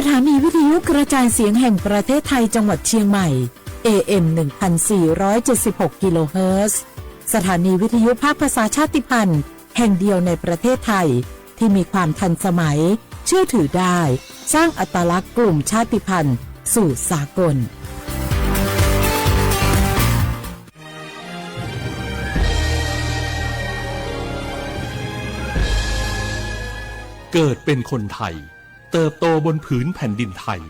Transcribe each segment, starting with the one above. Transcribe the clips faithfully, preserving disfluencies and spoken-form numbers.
สถานีวิทยุกระจายเสียงแห่งประเทศไทยจังหวัดเชียงใหม่ เอเอ็ม หนึ่งพันสี่ร้อยเจ็ดสิบหก กิโลเฮิรตซ์ สถานีวิทยุภาคภาษาชาติพันธุ์แห่งเดียวในประเทศไทย ที่มีความทันสมัย เชื่อถือได้ สร้างอัตลักษณ์กลุ่มชาติพันธุ์สู่สากล เกิดเป็นคนไทย เติบโตบนผืนแผ่นดินไทย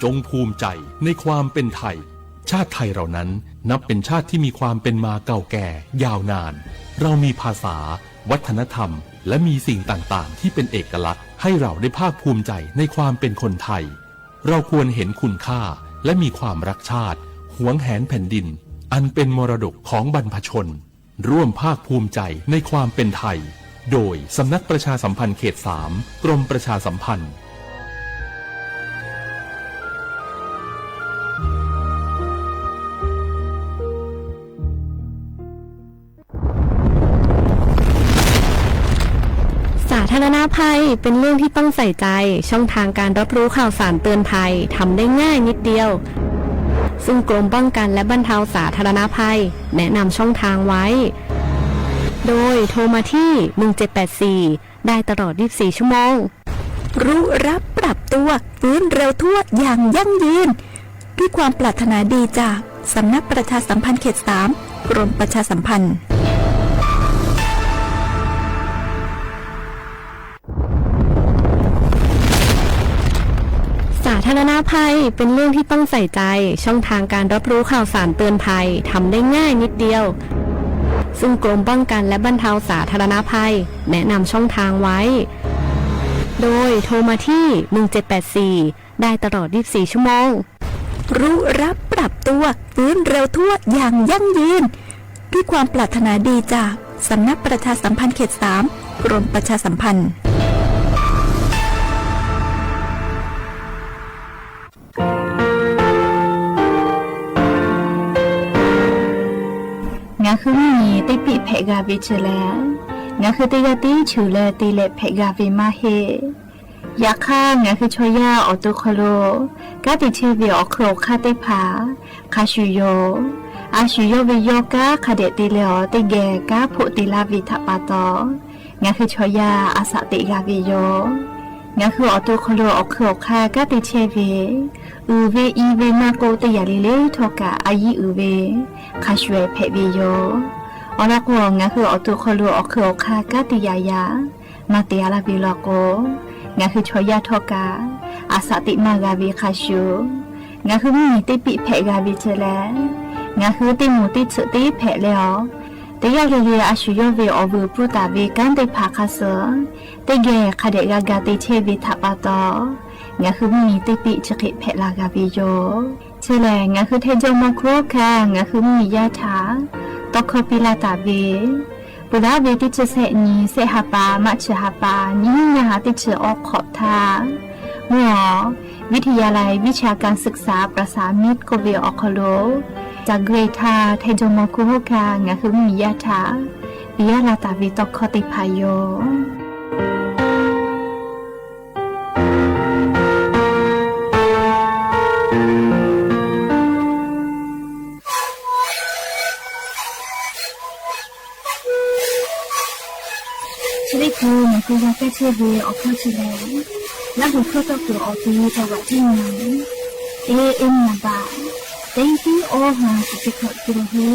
จงภูมิใจในความเป็นไทย ชาติไทยเรานั้นนับเป็นชาติที่มีความเป็นมาเก่าแก่ยาวนาน เรามีภาษา วัฒนธรรม และมีสิ่งต่างๆ ที่เป็นเอกลักษณ์ ให้เราได้ภาคภูมิใจในความเป็นคนไทย เราควรเห็นคุณค่า และมีความรักชาติ หวงแหนแผ่นดิน อันเป็นมรดกของบรรพชน ร่วมภาคภูมิใจในความเป็นไทย โดยสำนักประชาสัมพันธ์เขตสาม กรมประชาสัมพันธ์ สาธารณภัยเป็นเรื่องที่ต้องใส่ใจ ช่องทางการรับรู้ข่าวสารเตือนภัยทำได้ง่ายนิดเดียว ซึ่งกรมป้องกันและบรรเทาสาธารณภัย แนะนำช่องทางไว้ โดยโทรมาที่ หนึ่งเจ็ดแปดสี่ ได้ตลอด ยี่สิบสี่ ชั่วโมง รู้รับปรับตัว ฟื้นเร็วทั่วอย่างยั่งยืน ด้วยความปรารถนาดีจากสำนักประชาสัมพันธ์เขตสาม กรมประชาสัมพันธ์ สาธารณภัยเป็นเรื่องที่ต้องใส่ใจ ช่องทางการรับรู้ข่าวสารเตือนภัยทำได้ง่ายนิดเดียว ซึ่งกรมป้องกันและบรรเทาสาธารณภัย แนะนำช่องทางไว้ โดยโทรมาที่ หนึ่งเจ็ดแปดสี่ ได้ตลอด ยี่สิบสี่ ชั่วโมง รู้รับปรับตัว ฟื้นเร็วทั่วอย่างยั่งยืน ด้วยความปรารถนาดีจากสำนักประชาสัมพันธ์เขตสาม กรมประชาสัมพันธ์ ငါခုမီး တေပ့းဖဲးဂၤဝေၤဆၢလဲၣ်, ငါခုတဂၤတ့ဆူလဲၣ် တ့လဲးဖဲးဂၤဝေၤမးဟ့ၣ်. ယၤခါ ငါခုဆီယါအီၣ်တိၢ်ခီၣ်လိာ် ကါတ့ဆဲးဝေၤအီၣ်ခုၣ်အီၣ်ခါသ့ၣ်တဖၣ် ခးဆူၣ်ယိာ်, အါဆူၣ်ယိာ်ဝေၤယီၤ ကါခးဒဲးတ့လဲးအီၤ တ့ဂဲၤကါဖိးတ့လါဝေၤထးပာ်တီၤ. ငါခုဆီယါအစးတ့ဂၤဝေၤယီၤ, ငါခုအီၣ်တိၢ်ခီၣ်လိာ်အီၣ်ခုၣ်အီၣ်ခါ ကါတ့ဆဲးဝေၤ, အုၣ်ဝေၤအံၤဝေၤ မၤကိးတ့ယၤလံလံထီၣ်ကး အယံၤအုၣ်ဝေၤ ခးဆူၣ်ဖဲးဝေၤယီၤ. အီၤလီၤကိး ငါခုအီၣ်တိၢ်ခီၣ်လိာ်အီၣ်ခုၣ်အီၣ်ခါ ကါတ့ယၤယၤ မၤတ့အါလၢဝေၤလီၤကိး, ငါခုဆီယါထီၣ်ကး အစးတ့မၤဂၤဝေၤခးဆူၣ်, ငါခုမီး တေပ့းဖဲးဂၤဝေၤဆၢလဲၣ်, ငါခုတ့မိၢ်တ့ဆၢးတ့ဖဲးလဲအီၤ, တယၢ်လၢလၢ အါဆူၣ်ယိာ်ဝေၤအီၣ်ဝုၢ်ပူၤတၢ်ဝေၤ ကါသ့ၣ်တဖၣ်ခးစၢၢ်, တ့ဂဲၤခးဒဲးဂၤဂၤတ့ဆဲးဝေၤထးပာ်တီၤ, ငါခုမီး တေပ့းဆၢဃ့ဖဲးလၢဂၤဝေၤယီၤ. ဆၢလဲၣ် ငါခုထဲဒိၣ်မီခိၣ်ခါ ငါခုမီးယါထး တီခီပံလၢတၢ်ဝေၤ, ပူၤလၢဝေၤတ့ဆၢဆဲးနံၤ ဆဲးဟးပာ် မးဆၢဟးပာ် နံၤညါဟးတ့ဆၢအီခီၣ်ထါ, မ့ၢ်အီၤ วิทยาลัยวิชาการศึกษาประสามิตร ကိးဝေၤအီၣ်ခီၣ်လိာ်, တၢ်ဂ့ၢ်ထါ ထဲဒိၣ်မီခိၣ်ခါ ငါခုမီးယါထး ပယါလၢတၢ်ဝေၤတီခီသ့ၣ်တဖၣ်ယီၤ. ဆၢလ့ၣ်ခိၣ် မၤကိၤဂၤကဲဆၢဝေၤအီၣ်ခီၣ်ဆၢလဲၣ်, လၢဟူၣ်ခီၣ်တီၢ်ခိၣ်အီၣ်ပံ တဝးတံၢ်နၤ, เอเอ็ม နံပါတ် တၢတံၢ်အီဟး ဆံးဆံးခီၣ်ကံၢ်ဟဲ,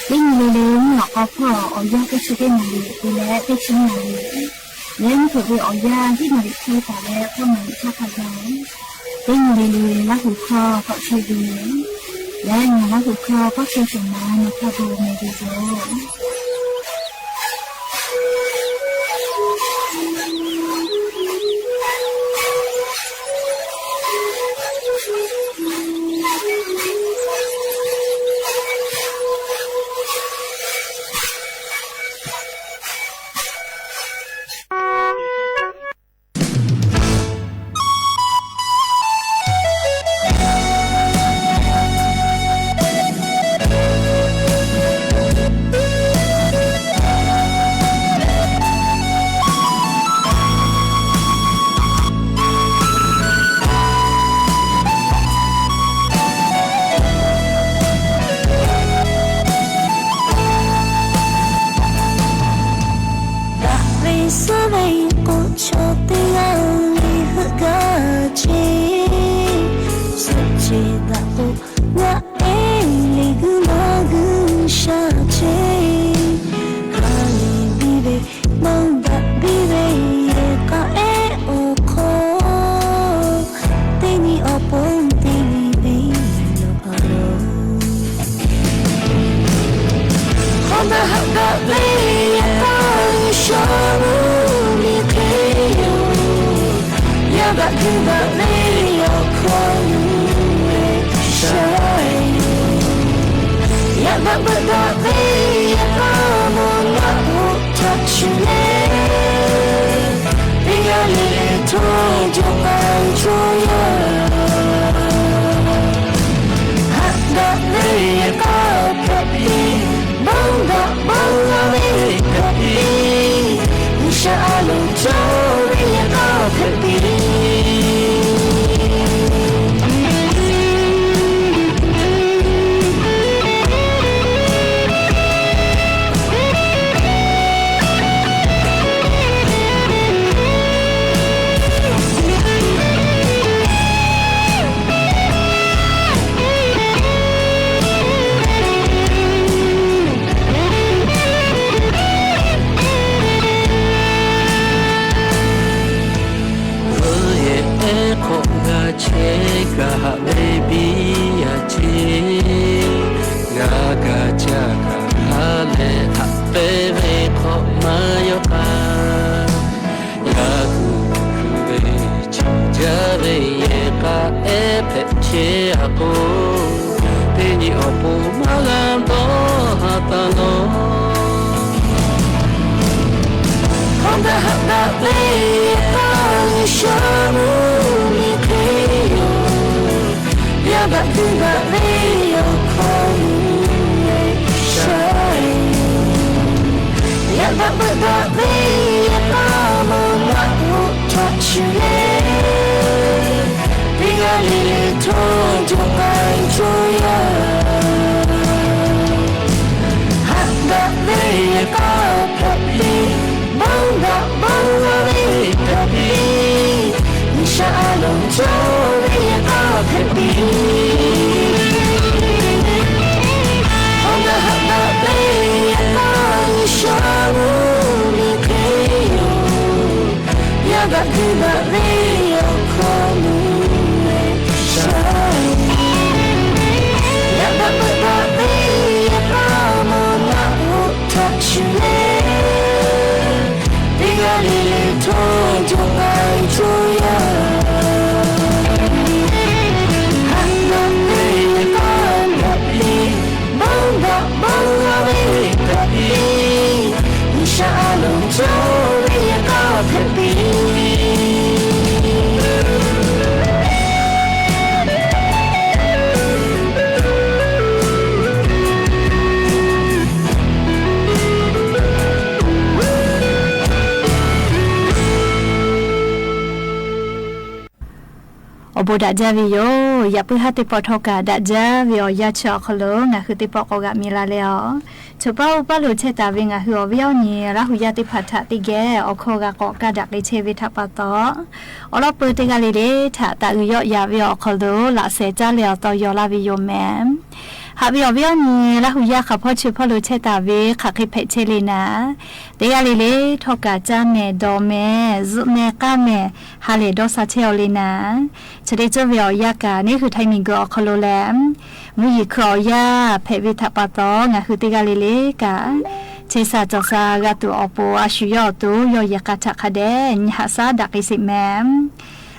တ့နံၤလၢလၢ မ့ၢ်အီၣ်ကီၢ်ဖီၣ်အီၣ်ယါကဲဆၢကဲနၤလံ ပူၤလဲၣ်တ့ဆၢနၤလံ လၢနထိၣ်ဝဲအီၣ်ယါ ဟံးနၤလံခဲတၢ်လၢ ဖီၣ်နၤလံဆါခါယါ, တ့နံၤလၢလၢ လၢဟူၣ်ခီၣ်ဖီၣ်ဆၢဝံၤ, လၢနၤလၢဟူၣ်ခီၣ်ဖီၣ်ဆၢဝံၤမး နၤခါဘိမ့ၢ်ဂ့ၤယိၤ. ချေ စ့ချေဒၣ်အိၣ် ဝဲအဲလ့ၣ်ဂုၤမၤဂုၤဆှၢချေ ဟးလ့ၣ်ဘံၣ်ဘ့ၣ် မူဒၣ်ဘံၣ်ဘ့ၣ် ယဲၢ်ကးအဲၣ်အိၣ်ခိး တနံၤအီၤပိာ် တနံၤဘ့ၣ်လီၤအလီၢ် ခီဒၣ်ဟးဒၣ်လၢယကီၢ် ယွၤမူမ့ၢ်ချ့ယိာ် ယဘၣ်ဒုးဘၣ်လၢယခီလူၤဝဲဆှၢယိာ် ယဘၣ်ပဒၣ်လၢယကီၢ် မူနၢ်အိၣ်ထီၣ်ဆူလဲၣ် တဂၤလၢ်လၢ်ထိၣ် ယိၤကၣ်ယိၤယၤ ဟးဒၣ်လၢယကီၢ်ဖဲပံၤ ဘီဒၣ်ဘီလီၤလၢကပံၤ မုၢ်ဆါအလိၤ ကၠီလၢယကီၢ်ဖဲပံၤ ယအဲၣ်ခိးဂၤဆ့ ကဟးဝဲဘံယၤဆ့ ဂၤကစၢ်ကဟးလဲၤ ဟးပဲဝဲခီမၤယီၤဃာ် ယၤကူၣ်ကူၣ်ဝဲဆံး ကဝဲယဲၢ်ကးအဲၣ်ဖဲဆ့အဃိ တနံၤအီၤပိာ် မၤဂၤဒီးဟးသးလီၤ ခီဒၣ်ဟးဒၣ်လၢယကီၢ် ယွၤမူမ့ၢ်ချ့ယိာ် ယဘၣ်ဒုးဘၣ်လၢယခီလူၤဝဲဆှၢယိာ် ယဘၣ်ပဒၣ်လၢယကီၢ် မူနၢ်အိၣ်ထီၣ်ဆူလဲၣ် တဂၤလၢ်လၢ်ထိၣ် ယိၤကၣ်ယိၤယၤ ဟးဒၣ်လၢယကီၢ်ဖဲပံၤ ဘီဒၣ်ဘီလီၤလၢကပံၤ မုၢ်ဆါအလိၤ ကၠီလၢယကီၢ်ဖဲပံၤ ခီဒၣ်ဟးဒၣ်လၢယကီၢ် ယွၤမူမ့ၢ်ချ့ယိာ် ယဘၣ်ဒုးဘၣ်လၢယခီလူၤဝဲဆှၢယိာ် ယဘၣ်ပဒၣ်လၢယကီၢ် မူနၢ်အိၣ်ထီၣ်ဆူလဲၣ် တဂၤလၢ်လၢ်ထိၣ် ယိၤကၣ်ယိၤယၤ ဟးဒၣ်လၢယကီၢ်ဖဲပံၤ ဘီဒၣ်ဘီလီၤလၢကပံၤ မုၢ်ဆါအလိၤ ကၠီလၢယကီၢ်ဖဲပံၤ အိၣ်ဘူးဒၣ်ဒ်ဝဲယိာ် ယပုၢ်ဟၣ်သ့ၣ်ပီၣ်ထီၣ်ကး ဒၣ်ဒ်ဝဲအီၤ ယါဆၢအီၤခီလိာ် ငါဟုသ့ၣ်ပီၣ်ကိးဂၤမံၤလၢ်လၢအီၤ ဆိပာ်အိၣ်ပာ်လိာ်ဆဲးသးဝဲ ငါဟုအီၤဝဲအီၤန့ၣ် လၢဟူယါသ့ၣ်ဖးထးသ့ၣ်ဂဲၤ အိၣ်ခိးဂၤကိးကး ဒၣ်က့ၤဆဲးဝဲထးပာ်သီ အိၣ်လီၤပၢၤတဂၤလၢ်လၢ် ထးသးအုးယီၣ်ယၤဝဲအီၤခီလိာ် လၢစဲးတၢ်လဲၤအီၤတီယီၤလၢ်ဝဲယိာ်မဲ ဟးဝဲအီၤဝဲအီၤန့ၣ် လၢဟူယါခးဖီၣ်ဆၢဖီၣ်လိာ်ဆဲးသးဝဲ ခးဃ့ဖဲးဆဲးလံနၤ တဂၤလၢ်လၢ် ထီၣ်ကးကၢ်မဲာ် ဒိးမဲာ် စုမဲာ် ကၢ်မဲာ် ဟးလဲၤဒီးစးဆဲးအီၤလံနၤ ဆၢတ့ၢ်ကၠိဝဲအီၤယါကး န့ၣ်ဟုးထၢၣ်မံၤဂုာ်အီၤခီလိာ်လဲၣ် မုၢ်ယံၤခုၣ်အီၤယါ ဖဲးဝဲထးပာ်သီ ငါဟုသ့ၣ်တဂၤလၢ်လၢ်ကး ဆဲးစးစီၤစါဂၤ တုၤအီၤပိာ်အါဆူၣ်ယီၣ်အသိး ယီၣ်ယဲၢ်ကးထးခါဒဲး နဟးစၢ်ဒၣ်က့ၤစ့းမဲ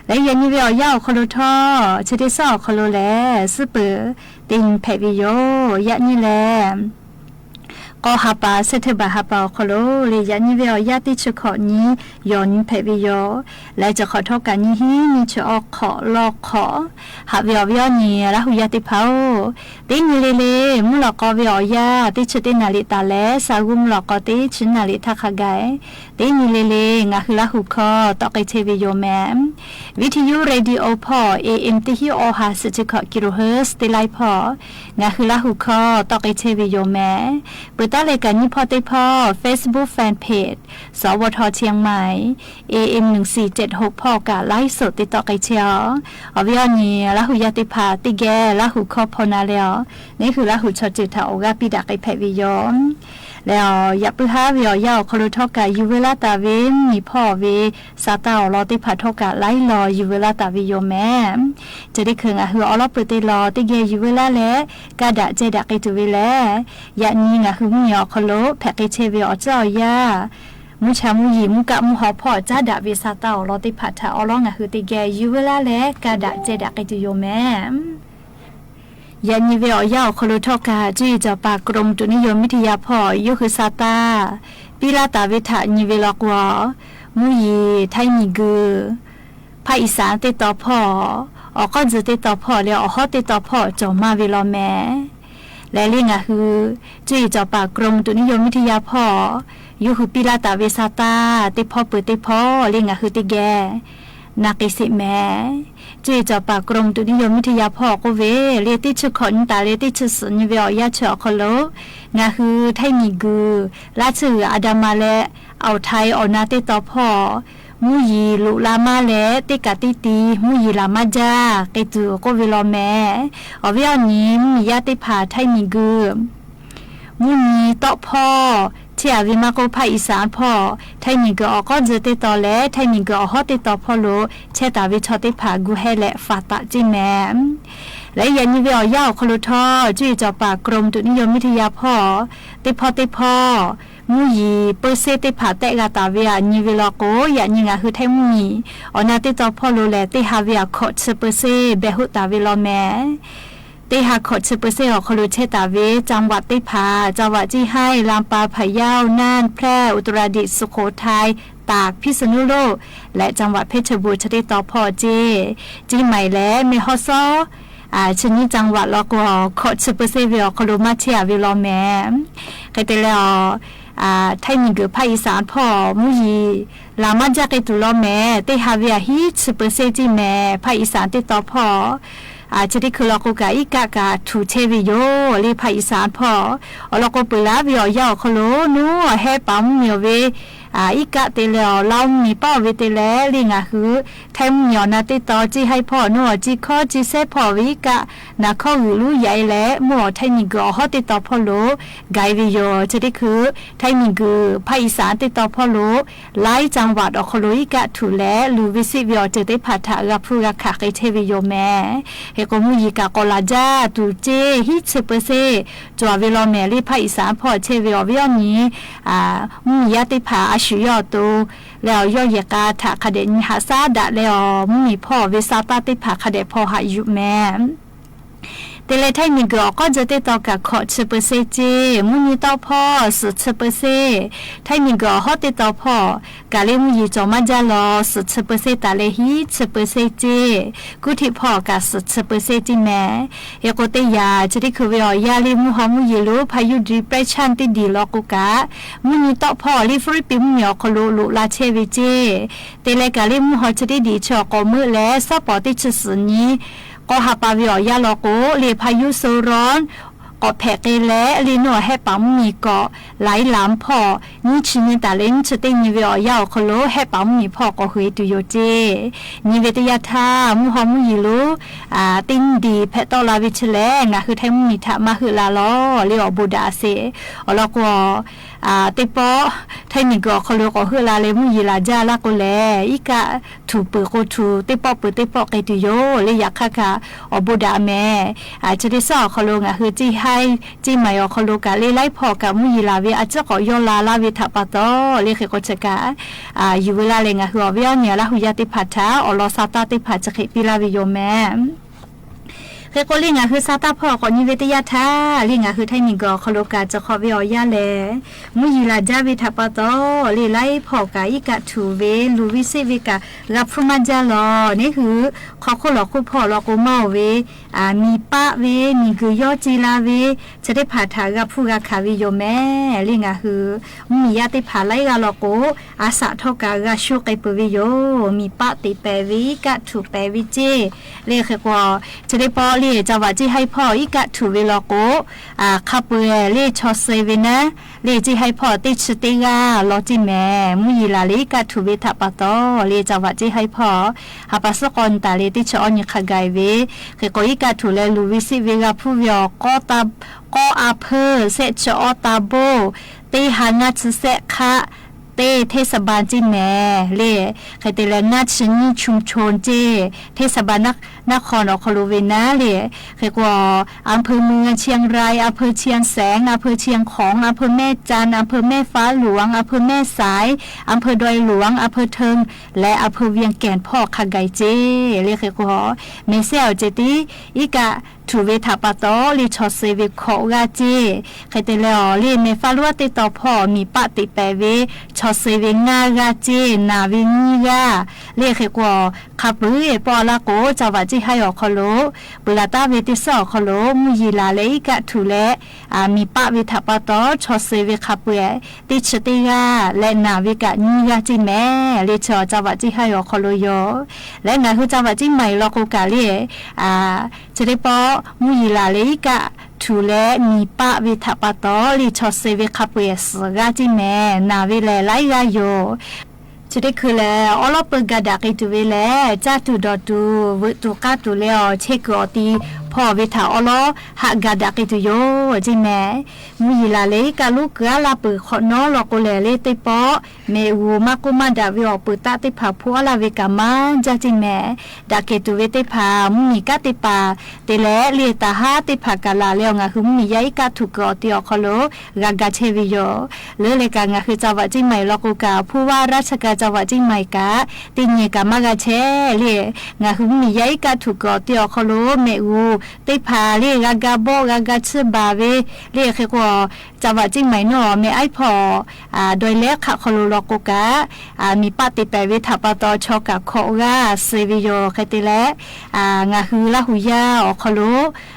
လၢယဲၢ်နံၣ်ဝဲအီၤယါအီၤခီလိာ်ထီၣ် ဆၢတ့ၢ်စီၤအီၤခီလိာ်လဲၣ် စုပၢၤ တ့နံၤဖဲးဝဲယိာ် ယဲၢ်နံၣ်လဲၣ် ကီၢ်ဟးပာ် စဲးထၢၣ်ဘၣ်ဟးပာ်အီၤခီလိာ် လၢယဲၢ်နံၣ်ဝဲအီၤယါ တ့ၢ်ဆၢခီၣ်နံၣ် ယီၢ်နံၣ်ဖဲးဝဲယိာ် လၢတခီၣ်ထီၣ်ကးနံၣ်ဟံၣ် နံၣ်ဆၢအီၣ်ခီၣ်လီၢ်ခီၣ် ဟးဝဲအီၤဝဲအီၤန့ၣ် လၢဟူယါသ့ၣ်တဖၣ်ဧၢ တ့နံၤလၢ်လၢ် မုၢ်လီၤကီဝဲအီၤယါ တ့ၢ်ဆၢတ့ၢ်နၤလံတၢ်လဲၣ် စးဂူမုၢ်လီၤကီ တ့ၢ်ဆၢနၤလံထးခါဂၤ တ့နံၤလၢ်လၢ် ငါဟုလၢဟူခီ တီးက့ၤဆဲးဝဲယိာ်မဲ ဝံထယု ရေဒီယို ဖီၣ် AM တဟံၣ်အီဟး စဲးဆၢခီၣ် ကံရူၢ်ဟၢၣ် တ့လါဖီၣ် ငါဟုလၢဟူခီ တီးက့ၤဆဲးဝဲယိာ်မဲ ပှၤ ตามรายก๋านยี่พ่อเต้พ่อ Facebook Fanpage สวท เชียงใหม่ เอเอ็ม หนึ่งสี่เจ็ดหก พ่อกาไลฟ์สดติดต่อเกยเชียว เอาไว้อ้อนี้ ลาหูยาเตผ่าตี้แก ลาหูครอบพอนาแล้ว นี่คือลาหูชอจืดถาโอกาสปี้ดาเกยแผดวิโยม แล้วอย่าปื้อฮ้าวิโยม ยาวขอรบทอดกา อยู่เวลาตะเวน มีพ่อเว ซาตาออลอเตผ่าทอดกาไลฟ์ลอ อยู่เวลาตะเวนโยมแม่ จะได้เคิงอะหือออลอเปิดเตลอ ตี้แกอยู่เวลาแล กาดะแจดะเกยตูเวแล ยะนี้อะหือมีออคโล แผดเกยเชเวออเจ้าอย่า มุชามุยี มุกะมุหอพ่อ จ้าดะเวซาตาออลอเตผ่าถาออลองอะหือตี้แก อยู่เวลาแล กาดะแจดะเกยตูโยมแม่ ยะนี้เวออยาวขอรบทอดกา จุ้ยจอปากรมอุตุนิยมวิทยาพ่อ ยกหือซาตา ปี้ลาตะเวถะนี้เวลอกว่า มุยีไทยมีกือ ภาคอีสานเต้ต่อพ่อ ออกก้อนจือเต้ต่อพ่อ แล้วออกฮ้อเต้ต่อพ่อ จ่อมาเวลอแม และเล่งอะหือ จุ้ยจอปากรมอุตุนิยมวิทยาพ่อ ยกหือปี้ลาตะเวซาตา เต้พ่อเปิดเต้พ่อ เล่งอะหือตี้แก นาเกษตรแม จุ้ยจอปากรมอุตุนิยมวิทยาพ่อโกเว เล่งตี้ชื่อขอนิตา เล่งตี้ชื่อสือนี้เวออยาเฉอออคโล งะหือไทยมีกือ ลาดชื่ออาดามาและ อ่าวไทยออกนาเต้ต่อพ่อ มุยีลุลามาและ เต้กาตี้ตี มุยีลามาจ้า เกยตูโกเวลอแม ออกเวออนี้ มุยียาเตผ่าไทยมีกือ มุยีเต้าพ่อ เชอะเวมาโกภาคอีสานพ่อ ไทยมีกือออกก้อนจือเต้ต่อและ ไทยมีกือออกฮ้อเต้ต่อพ่อโล เชตาเวชอเตผ่ากูแฮและฟาตะจิแม และยะนี้เวออยาวขอรบทอด จุ้ยจอปากรมอุตุนิยมวิทยาพ่อ เต้พ่อเต้พ่อ มุยีเปอร์เซ็นต์เตผ่าแต๊กาตาเวอะนี้เวลอโก ยะนี้งะหือไทยมุยี ออกนาเต้ต่อพ่อโลแล เตฮาเวอะขอดชื่อเปอร์เซ็นต์ แบะหื้อตาเวลอแม เตฮาขอดชื่อเปอร์เซ็นต์ออกคอลูเชตาเว จังหวัดเตผ่า จังหวัดเจียงฮ้าย ลำปาง พะเยา น่าน แพร่ อุตรดิตถ์ สุโขทัย ตาก พิษณุโลก และจังหวัดเพชรบูรณ์ ชะเต้ต่อพ่อเจ้ เจียงใหม่และแม่ฮ่องสอน อ่า ชะนี้จังหวัดลอโก ขอดชื่อเปอร์เซ็นต์เวออกคอลูมาเชอะเวลอแม เกยเตแล้ว อ่า ไทยมีกือภาคอีสานพ่อ มุยี ลามาจ้าเกยตูลอแม เตฮาเวอะฮี้ชื่อเปอร์เซ็นต์จิแม ภาคอีสานเตต่อพ่อ อ่า ชะนี้คือลอโกกาอี้กะกาถูเชเวโย เล่งภาคอีสานพ่อ ออลอโกปือลาเวออยาวคอลู หนูแฮปามุ้งเหมียวเว อ่า อี้กะเตแล้ว ลาวมีป้อเวเตแล เล่งอะหือ ไทยมุ้งเหมียวนาเตต่อจิให้พ่อ หนูจิคอจิแซ่พ่อเวอี้กะ นาข้อหือลู่ใหญ่แล มั่วไทยมีกือออกฮ้อเตต่อพ่อโล ไกเวโย ชะนี้คือ ไทยมีกือ ภาคอีสานเตต่อพ่อโล ไลฟ์จังหวัดออกคอลูอี้กะถูแล ลูวิสิตเวออเจอเตผ่าถะกาพูกาขาเกยเชเวโยแม เฮโกมุยีกะกอลาจ้า ตูเจ้ ฮี้ชื่อเปอร์เซ็นต์ จั่วเวลอแม เล่งภาคอีสานพ่อเชเวออกเวออนี้ อ่า มุยียาเตผ่าอาชุยอโต แล้วยอเยกาถะคะแดะนี้หาซาดะแล้ว มุยีพ่อเวซาตาเตผ่าคะแดะพ่อหาอยู่แม เตแลไทยมีกือออกก้อนจือเตต่อกาขอดชื่อเปอร์เซ็นต์เจ้ มุยีเต้าพ่อ สืบชื่อเปอร์เซ็นต์ ไทยมีกือออกฮ้อเตต่อพ่อ กาเล่งมุยีจอมาจ้าลอ สืบชื่อเปอร์เซ็นต์ตาแลฮี้ชื่อเปอร์เซ็นต์เจ้ กู้ที่พ่อกาสืบชื่อเปอร์เซ็นต์จิแม เฮโกเตยา ชะนี้คือเวออยาเล่งมุฮอมุยีลู พายุดีเปรสชันตี้ดีลอโกกา มุยีเต้าพ่อ เล่งฟิลิปปินส์มุยีออกคอลูลุลาเชเวเจ้ เตแลกาเล่งมุฮอชะนี้ดีเชอออกกอมื้อแล ซอปอตี้ชื่อสือนี้ กอหาปาเวออยาลอโก เล่งพายุโซนร้อน กอแผะเกยแล เล่งหนัวแฮปามุ้งเหมียวกอ หลายลำพ่อ นี้ชื่อนี้ตาเล่งชื่อเตนี้เวออยาออกคอลู แฮปามุ้งเหมียวพ่อกอหือตูโยเจ้ นี้เวเตยาทา มุฮอมุยีลู อ่า ตี้ดีแผะต่อลาเวเชแล งะหือไทยมุ้งเหมียวถะมาหื้อลาลอ เล่งออกโบดาเส ออลอโก อ่า เตปอ ไทยมีกือออกคอลูกอหื้อลาแล มุยีลาจ้าลาโกแล อี้กะ ถูเปิดโกถู เตปอเปิดเตปอเกยตูโย เล่งยาคาคา ออกโบดาแม อ่า ชะนี้ซอออกคอลูงะหือจิให้ จิใหม่ออกคอลูกาเล่งไลฟ์พ่อกามุยีลาเว อาเจ้ากอยอลาลาเวถะปาตอ เล่งเกยโกเชกา อ่า อยู่เวลาแลงะหือออกเวออนี้ ลาหูยาเตผ่าถะ ออลอซาตาเตผ่าจะเกยปี้ลาเวโยแม เกยโกเล่งอะหือซาตาพ่อกอนี้เวเตยาทา เล่งอะหือไทยมีกือออกคอลูกาจะขอเวออยาแล มุยีลาจ้าเวถะปาตอ เล่งไลฟ์พ่อกาอี้กะถูเว ลูวิสิตเวกา กาพูมาจ้าลอ นี้หือ ขอโคหลอกโคพ่อลอโกเมาเว อ่า มีปะเว มีกือยอจีลาเว จะได้ผ่าถากาพูกาขาเวโยแม เล่งอะหือ มุยียาเตผ่าไลฟ์กาลอโก อาสะทอกากาชูเกยปือเวโย มีปะเตแปะเวอี้กะถูแปะเวเจ้ เล่งเกยโก จะได้ปอ လႄႈ ကၠၢဝးစံၣ်ဟၢႆၽောၣ် အီၣ်ကၣ်ထုးဝေလီၤကိး ၶၢပ်ႈပူၤလၢ ချီၣ်စၢၢ်ဝေနၤ လၢ စံၣ်ဟၢႆၽောၣ် တ့ၢ်ဆၢတ့ၢ်ဂၢ်လီၤစ့ၢ်မဲာ် မုၢ်ယံၤလးလၢ အီၣ်ကၣ်ထုးဝေ ထးပာ်တီ လၢ ကၠၢဝးစံၣ်ဟၢၣ်ဖီၣ် ဟးပာ်စ့ၢ်ကီးတၢ်လၢ တ့ၢ်ဆၢအီၣ်ညီခါဂၤဝဲ ဃ့ၢ်ကွီၢ်အီၣ်ကၣ်ထုးလၢ လူၤဝံစံးဝဲ ဂၤဖူဝဲအီၤ ကီၢ်အါဖၢ စဲးဆၢအီၣ်တၢ်ဘိ တ့ၢ်ဟါ ငါးဆံစဲးခး တ့ၢ် เทศบาล စ့ၢ်မဲာ် လၢ ဃ့ၢ်ကွီၢ်လၢ ငါးဆံနွံ ชุมชน စ့ၢ် เทศบาล န นคร အီၤခီလိဝဲနၤ လၢ ဃ့ၢ်ကွီၢ် อำเภอเมืองเชียงราย อำเภอเชียงแสน อำเภอเชียงของ อำเภอแม่จันทน์ อำเภอแม่ฟ้าหลวง อำเภอแม่สาย อำเภอดอยหลวง อำเภอเทิง และอำเภอเวียงแก่น ဖီၣ်ခါဂၤစ့ၢ် လၢ ဃ့ၢ်ကွီၢ် မဲာ်ဆဲးအီၤစ့ၢ် တ့ၢ် အီၣ်ကၣ်ထုးဝဲ ထးပာ်တီ လၢ ချီၣ်စၢၢ်ဝေ ဃိးဂၤစ့ၢ် ဃ့ၢ်ကွီၢ်လၢ လၢမဲာ်ဖးလွံၢ်တ့တီၤဖီၣ် မံၤပာ်တ့ၢ်ပဲာ်ဝဲ ချီၣ်စၢၢ်ဝဲ ငါးဂၤစ့ၢ် နာ်ဝဲနွံဂၤ လၢ ဃ့ၢ်ကွီၢ် ခၢပ်ၢၢ်ပီၣ်အလၢ်ကိး ကၠၢဝးစံၣ်ဟၢၣ်အီၤခီလိ ပှၤလၢတၢ်ဝဲတ့ၢ်ဆၢအီၤခီလိ မုၢ်ယံၤလးလၢ အီၣ်ကၣ်ထုးလၢ မံၤပာ်ဝဲ ထးပာ်တီ ချီၣ်စၢၢ်ဝဲ ခၢပ်ၢၢ် တ့ၢ်ဆၢတ့ၢ်ဂၢ် လၢနာ်ဝဲကၣ်နွံဂၤစ့ၢ်မဲာ် လၢ ဆၢ ကၠၢဝးစံၣ်ဟၢၣ်အီၤခီလိယီၤ လၢ ငါဟု ကၠၢဝးစံၣ်မၤ အလီၢ်ကိးကးလၢ ဆၢတ့ၢ်ပီၣ် မုၢ်ယံၤလးလၢ အီၣ်ကၣ်ထုးလၢ မံၤပာ်ဝဲ ထးပာ်တီ လၢ ချီၣ်စၢၢ်ဝဲ ခၢပ်ၢၢ် သၢဂၤစ့ၢ်မဲာ် နာ်ဝဲလၢ လၢဂၤယီၤ ဆၢတ့ၢ်ခုလၢ အီၣ်လီၢ်ပၢၢ် ကးဒၣ်က့ၤတုၤဝဲလၢ ကၠၢ်တုၤဒီးတုၤ ဝဲတုၤကၢ်တုၤလၢအီၤ ဆဲးကုၢ်အီၤတံၤဖီၣ်ဝဲ ထးအီၣ်လီၢ် ဟးကးဒၣ်က့ၤတုၤယီၤ စ့ၢ်မဲာ် မုၢ်ယံၤလးလၢ အီၣ်ကၣ်လူၣ်ကၢ်လၢ်ပၢၢ် ခီၣ်နီၣ်လီၢ်ကိးလၢ လၢတ့ၢ်ပီၣ် မ့ၣ်အူမၤကိၢ်မၤဒၣ်ဝဲအီၤ ပၢၤတၢ်သ့ၣ်တဖၣ် ဖှိၣ်အလၢ်ဝဲကးမး ကၠၢ်စ့ၢ်မဲာ် ဒၣ်က့ၤတုၤဝဲသ့ၣ်တဖၣ် မုၢ်နံၤကၢ်သ့ၣ်တဖၣ် တ့ၢ်လၢ လၢတၢ်ဟးသ့ၣ်တဖၣ်ကးလၢ်လၢအီၤ ငါဟု မုၢ်နံၤယါ အီၣ်ကၣ်ထုးက့ၤအီၤတ့ၢ်အီၤခီလိ ဂၤဂၤဆဲးဝဲယီၤ လၢလၢကး ငါဟု ကၠၢဝးစံၣ်မၤ အလီၢ်ကိးကး ဖူဝါရၢ်ဆၢကၣ် ကၠၢဝးစံၣ်မၤကး တ့ၢ်ညဲကးမၤဂၤဆဲး လၢ ငါဟု မုၢ်နံၤယါ အီၣ်ကၣ်ထုးက့ၤအီၤတ့ၢ်အီၤခီလိ မ့ၣ်အူသ့ၣ်တဖၣ်လၢ ဂၤဂၤဘီၣ် ဂၤဂၤဆၢဘၣ်ဝဲ လၢ ဃ့ၢ်ကွီၢ် ကၠၢဝးစံၣ်မၤနီၣ် မ့ၢ်အီၣ်ဖီၣ် ဒွဲလဲခးခီလိလီၢ်ကိးကး မံၤပာ်တ့ၢ်ပဲာ်ဝဲ ထးပာ်တီ ဆီကးခိးဂၤ စဲးဝဲယီၤ ဃဲတဲလၢ ငါဟု လၢဟူယါအီၤခီလိ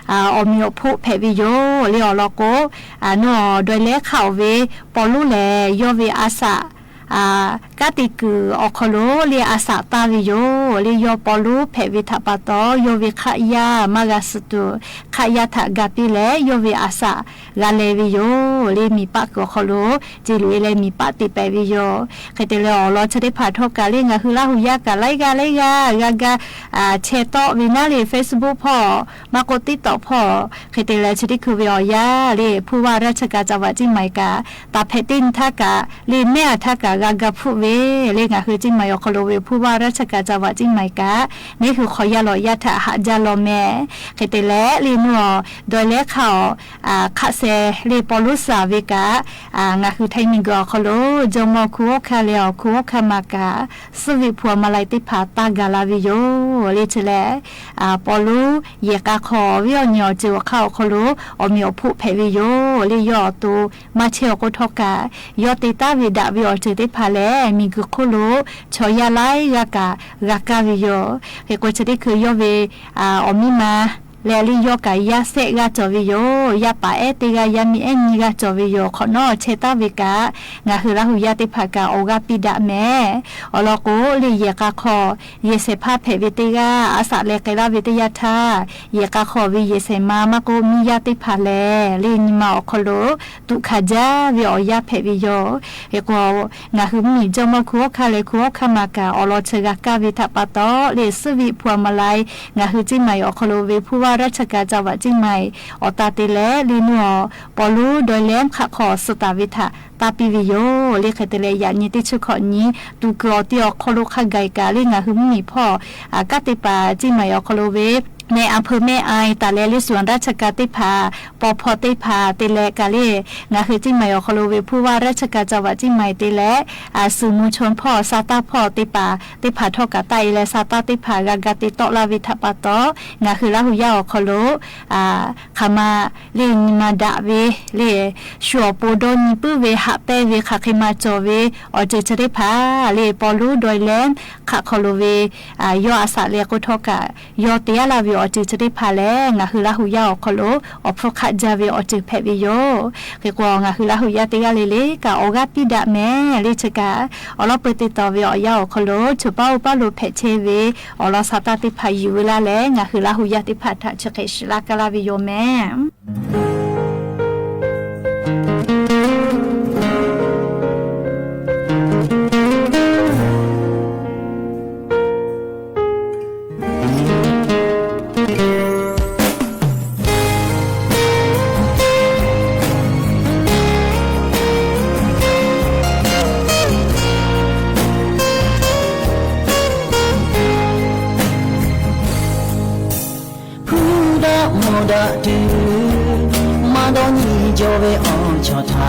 အီၣ်မ့ၤအီၣ်ဖိးဖဲးဝဲယီၤ လၢအီၤလီၢ်ကိး နီၣ် ဒွဲလဲခးအီၣ်ဝဲ ပီလူးလဲၣ် ယီၢ်ဝဲအစး ကၢ်တံာ်ကုၢ်အီၤခီလိ လၢအစးတၢ်ဝဲယီၤ လၢယီၢ်ပီလူးဖဲးဝဲ ထးပာ်တီ ယီၢ်ဝဲခးယၢ် မၤဂၤစတူး ခးယၢ်ထးဂၤပ့လဲၣ် ယီၢ်ဝဲအစး ဂၤလဲၤဝဲယီၤ လၢမံၤပာ်ကုၢ်အီၤခီလိ စံးလူၤအ့လၢမံၤပာ်တ့ၢ်ပဲာ်ဝဲယီၤ ဃဲတဲလၢအီၤလီၤ ဆၢထၢၣ်ဖးထီၣ်ကး လၢ ငါဟု လၢဟူယါကး လၢဂၤလၢဂၤ ဂၤဂၤ ဆဲးတီၣ်ဝဲနၤလၢ Facebook ဖီၣ် မၤကိး TikTok ဖီၣ် ဃဲတဲလၢ ဆၢထၢၣ်ခုဝဲအီၤယါ လၢ ဖူဝါရၢ်ဆၢကၣ် ကၠၢဝးစံၣ်မၤကး တၢ်ဖဲးတ့ၢ်နထၢၣ်ကး လၢမဲာ်အထၢၣ်ကး ဂၤဂၤဖုးဝဲ လၢ ငါဟု စံၣ်မၤအီၤခီလိဝဲ ဖူဝါရၢ်ဆၢကၣ် ကၠၢဝးစံၣ်မၤကး န့ၣ်ဟု ခီယါလီၤယါထး ဟးယါလီၤမဲာ် ဃဲတဲလၢ လၢနုာ်အီၤ ဒွဲလဲခးအီၤ ခးစဲး လၢပီလူးစးဝဲကး ငါဟု ထၢၣ်မံၤကၢအီၤခီလိ ကၠီမီၢ်ခူအိၣ်ခါလဲၣ်အီၤ ခူအိၣ်ခါမၤကး စုဝံးဖှိၣ်မၤလၢ်သ့ၣ်တဖၣ် တၢ်ဂၤလၢ်ဝဲယီၤ လၢဆၢလၢ ပီလူး ယဲၢ်ကးခီၣ်ဝဲအီၤ ညီအီၤစၢၤအီၤခးအီၤခီလိ အီၣ်မ့ၤအီၣ်ဖိးဖဲးဝဲယီၤ လၢယီၢ်အသိး မၤဆဲးအီၤကိးထီၣ်ကး ယီၢ်တ့တၢ်ဝံၤဒၣ်ဝဲအီၤစၢၤသ့ၣ်တဖၣ်လဲၣ် မံၤကုၢ်ခိၣ်လိ ဆီယါလၢဂၤကး ဂၤကးဝဲယီၤ ဃဲကိးဆၢထၢၣ်ခု ယီၢ်ဝဲ အီၣ်မံမၤ လၢလၢယီၢ်ကးယါစဲးဂၤကၠီၤဝဲယီၤ ယါပာ်အဲၣ်တ့ၢ်ဂၤ ယါမံအဲၣ်နံၤဂၤကၠီၤဝဲယီၤ ခီၣ်နီၣ်ဆဲးတၢ်ဝဲကး ငါဟု လၢဟူယါသ့ၣ်တဖၣ်ကး အီၣ်ဂၤပံဒၣ်မဲာ် အီၤလီၢ်ကိး လၢယဲၢ်ကးခီၣ် ယဲၢ်ဆဲးဖးဖဲးဝဲတ့ၢ်ဂၤ အစးလဲၤကဲလၢ်ဝဲတ့ၢ်ယါထၢၣ် ယဲၢ်ကးခီၣ်ဝံၤ ယဲၢ်ဆဲးမၤ မၤကိးမံယါသ့ၣ်တဖၣ်လဲၣ် လၢနံၤမၤအီၤခီလိ တူၣ်ခးယါဝဲအီၤယါဖဲးဝဲယီၤ ဃဲကိး ငါဟု မံၤကၠီမီၢ်ခူအိၣ်ခါလဲၣ် ခူအိၣ်ခါမၤကး အီၣ်လီၤဆၢဂၤကးဝဲထးပာ်တီ လၢစုဝံးဖှိၣ်မၤလၢ် ငါဟု စံၣ်မၤအီၤခီလိဝဲ ဖူဝါရၢ်ဆၢကၣ် ကၠၢဝးစံၣ်မၤ အီၤတၢ်တ့ၢ်လဲၣ် လၢနုာ်အီၤ ပီလူး ဒွဲလဲခးခီၣ် စတးဝဲထး တၢ်ပံဝဲယီၤ လၢဃဲတဲလၢ ယၤနံၤတ့ၢ်ဆၢခီၣ်နံၤ တူၢ်ကၢအီၤတ့ၢ်အီၤခီလိခါဂၤကး လၢ ငါဟု မံၤဖီၣ် ကၢ်သ့ၣ်တဖၣ် စံၣ်မၤအီၤခီလိဝဲ မဲၣ်အၣ်ဖၢၣ်မဲၣ်အၣ် တၢ်လဲၤလၢ စွၣ်ရၢ်ဆၢကၣ်သ့ၣ်တဖၣ် ပီဖီသ့ၣ်တဖၣ် တ့ၢ်လဲၣ်ကးလၢ ငါဟု စံၣ်မၤအီၤခီလိဝဲ ဖူဝါရၢ်ဆၢကၣ် ကၠၢဝးစံၣ်မၤတ့ၢ်လဲၣ် အစုမူဆိဖီၣ် စးတၢ်ဖီၣ်သ့ၣ်တဖၣ် သ့ၣ်တဖၣ်ထီၣ်ကး တၢ်အ့လဲၣ်စးတၢ်သ့ၣ်တဖၣ် ဂၤဂၤတ့တီလၢ်ဝဲထးပာ်တီ ငါဟု လၢဟူယါအီၤခီလိ ခးမၤ လၢနံၤမၤဒၣ်ဝဲ လၢ ဆှၢအီၤပိာ်ဒီနံၤပုၢ်ဝဲ ဟးပဲဝဲ ခးဃ့မၤကၠီၤဝဲ အီၤစၢၤဆၢသ့ၣ်တဖၣ် လၢပီလူး ဒွဲလဲ ခးခီၣ်လိဝဲ ယီၢ်အစးလဲၤကိးထီၣ်ကး ယီၢ်တ့အလၢ်ဝဲ အီၤတုၤသ့ၣ်တဖၣ်လၢ ငါဟူလၢဟူယၢ်အီၤခီလိာ် အိၣ်ဖှိၣ်ခးဒၣ်ဝဲအီၤတုၤဖဲဘၣ်ယိာ်. ဃ့ကွီၢ် ငါဟူလၢဟူယၢ်တဂၤလၢ်လၢ် ကအိးဂၤပံဒၣ်မဲာ်လၢ်ဆၢကၣ် အိးလီၤပၢၤတ့တီဝဲအီၤယၢ်အီၤခီလိာ် ဆိပာ်အိၣ်ပာ်လိာ်ဖဲးဆဲးဝဲ အိးလီၤဆၢတၢ်သ့ၣ်တဖၣ် ယူၤဝဲလၢ်လၢ် ငါဟူလၢဟူယၢ်သ့ၣ်တဖၣ် တၢ်ဆၢဃဲးစူၤလၢ်ကလၢ်ဝဲယိာ်မဲာ် ဖုဒၣ်မိၢ်ဒၣ်တုၤ မၤဒီးနံၣ်ကၠီဝဲအီၤဆီၣ်ထါ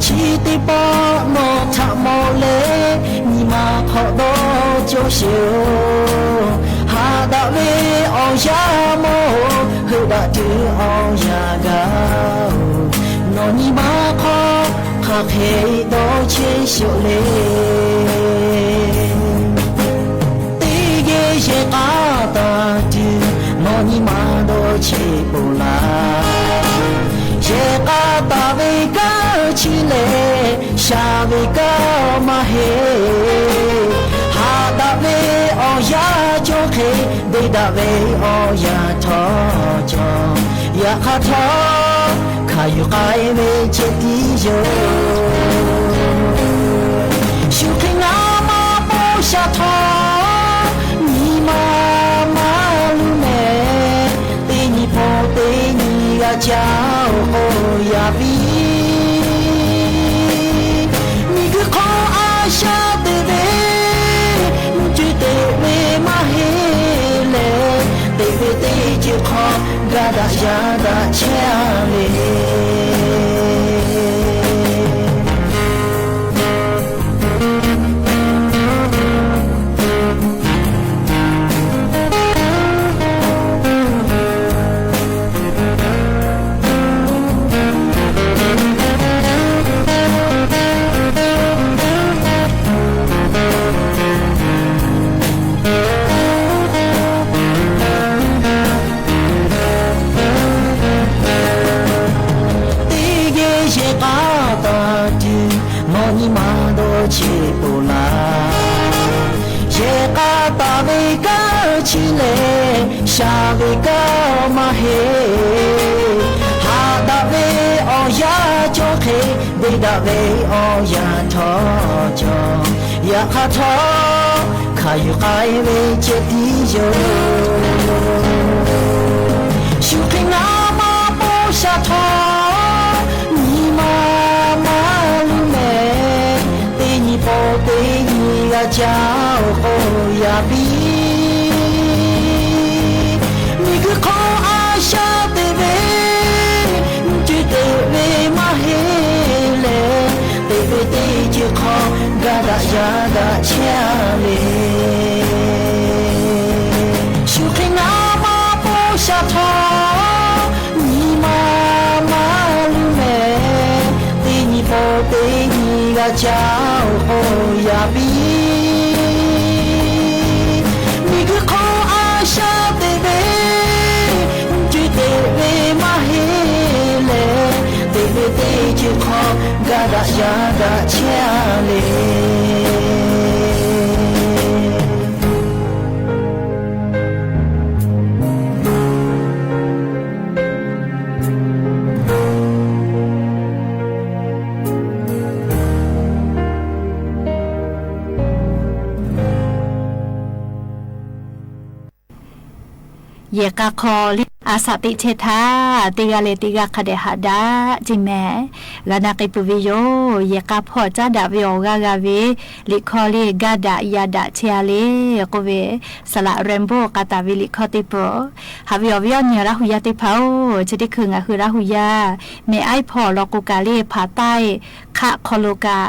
ဆံးတ့ပီနီၢ်ထးမီၤလဲၣ် နံၣ်မၤခီဒီးကၠီဆဲးဧိၤ ဟးဒၣ်ဝဲအီၤယၢ်မီၤ ဟဲဒၣ်တုၤအီၤယၢ်ဂၤဧိၤ နီၢ်နံၣ်မၤခီ ခးခဲဒီးဆဲးဆဲးလဲၣ် တ့ဂ့ၤယဲၢ်ကးတၢ်တုၤ နီၢ်နံၣ်မၤဒီးဆဲးပိၢ်လၢ် ယဲၢ်ကးတၢ်ဝဲကၢဆံလဲၣ် စှၤဝဲကၢမၤဟဲ ဟးဒၣ်ဝဲအီၤယၢ်ကၠီဃဲး ဒ့ဒၣ်ဝဲအီၤယၢ်ထီၣ်ကၠီ ယၢ်ခးထီၣ် ခးယူၤဃာ်ဝဲဆဲးတံယိာ် ဆူၣ်ချ့ငါမၤပိာ်စၢ်ထီၣ် နံၣ်မၤမၤလူၤမဲာ် တ့နံၣ်ဖိတ့နံၣ်ဂၤ ကၠီအိၣ်ဃိယၢ်ပံၤ မ့ၢ်ဂ့ၢ်ခီအစၢ်တ့ဝဲ မ့ၢ်တုၤတ့ဝဲမၤဟဲလဲၣ် တ့ဝဲတ့က့ၤခီ ဂၤဒၣ်ယၤဒၣ်ဆဲးလဲၣ် တ့ဂ့ၤယဲၢ်ကးတၢ်တုၤ နီၢ်နံၣ်မၤဒီးဆဲးပိၢ်လၢ် ယဲၢ်ကးတၢ်ဝဲကၢဆံလဲၣ် စှၤဝဲကၢမၤဟဲ ဟးဒၣ်ဝဲအီၤယၢ်ကၠီဃဲး ဒ့ဒၣ်ဝဲအီၤယၢ်ထီၣ်ကၠီ ယၢ်ခးထီၣ် ခးယူၤဃာ်ဝဲဆဲးတံယိာ် ဆူၣ်ချ့ငါမၤပိာ်စၢ်ထီၣ် နံၣ်မၤမၤလူၤမဲာ် တ့နံၣ်ဖိတ့နံၣ်ဂၤ ကၠီအိၣ်ဃိယၢ်ပံၤ မ့ၢ်ဂ့ၢ်ခီအစၢ်တ့ဝဲ မ့ၢ်တုၤတ့ဝဲမၤဟဲလဲၣ် တ့ဝဲတ့က့ၤခီ ဂၤဒၣ်ယၤဒၣ်ဆဲးလဲၣ် ဆူၣ်ချ့ငါမၤပိာ်စၢ်ထီၣ် နံၣ်မၤမၤလူၤမဲာ် တ့နံၣ်ဖိတ့နံၣ်ဂၤ ကၠီအိၣ်ဃိယၢ်ပံၤ မ့ၢ်ဂ့ၢ်ခီအစၢ်တ့ဝဲ မ့ၢ်တုၤတ့ဝဲမၤဟဲလဲၣ် တ့ဝဲတ့က့ၤခီ ဂၤဒၣ်ယၤဒၣ်ဆဲးလဲၣ် ယဲၢ်ကးခီလံ အစးတ့ထဲထါ တ့ဂၤလၢ်တ့ဂၤ ခးဒဲးဟးဒၣ် ကၠီမဲာ် ဂၤနၢ်က့ၤပူၤဝဲယိာ် ယဲၢ်ကးဖီၣ်ကၠၢ်ဒၣ်ဝဲအီၤဂၤဂၤဝဲ လံာ်ခီလံ ဂၤဒၣ်ယၤဒၣ်ဆဲးလဲၣ် ကိးဝဲ စလးရဲၣ်ဘိၣ် ကးတးဝဲလံာ်ခီသ့ၣ်တဖၣ် ဟးဝံၤအီၤဝံၤအီၤ နံၣ်ရၢ်ဟူယၢ်သ့ၣ်တဖၣ်ဧၢ, ဆၢထံၣ်ခုၣ် နၢ်ဟူရၢ်ဟူယၢ်, မ့ၢ်အါဖီၣ်လီၤကိးကးလၢ ဖးတၢ် ခးခီလိာ်ကး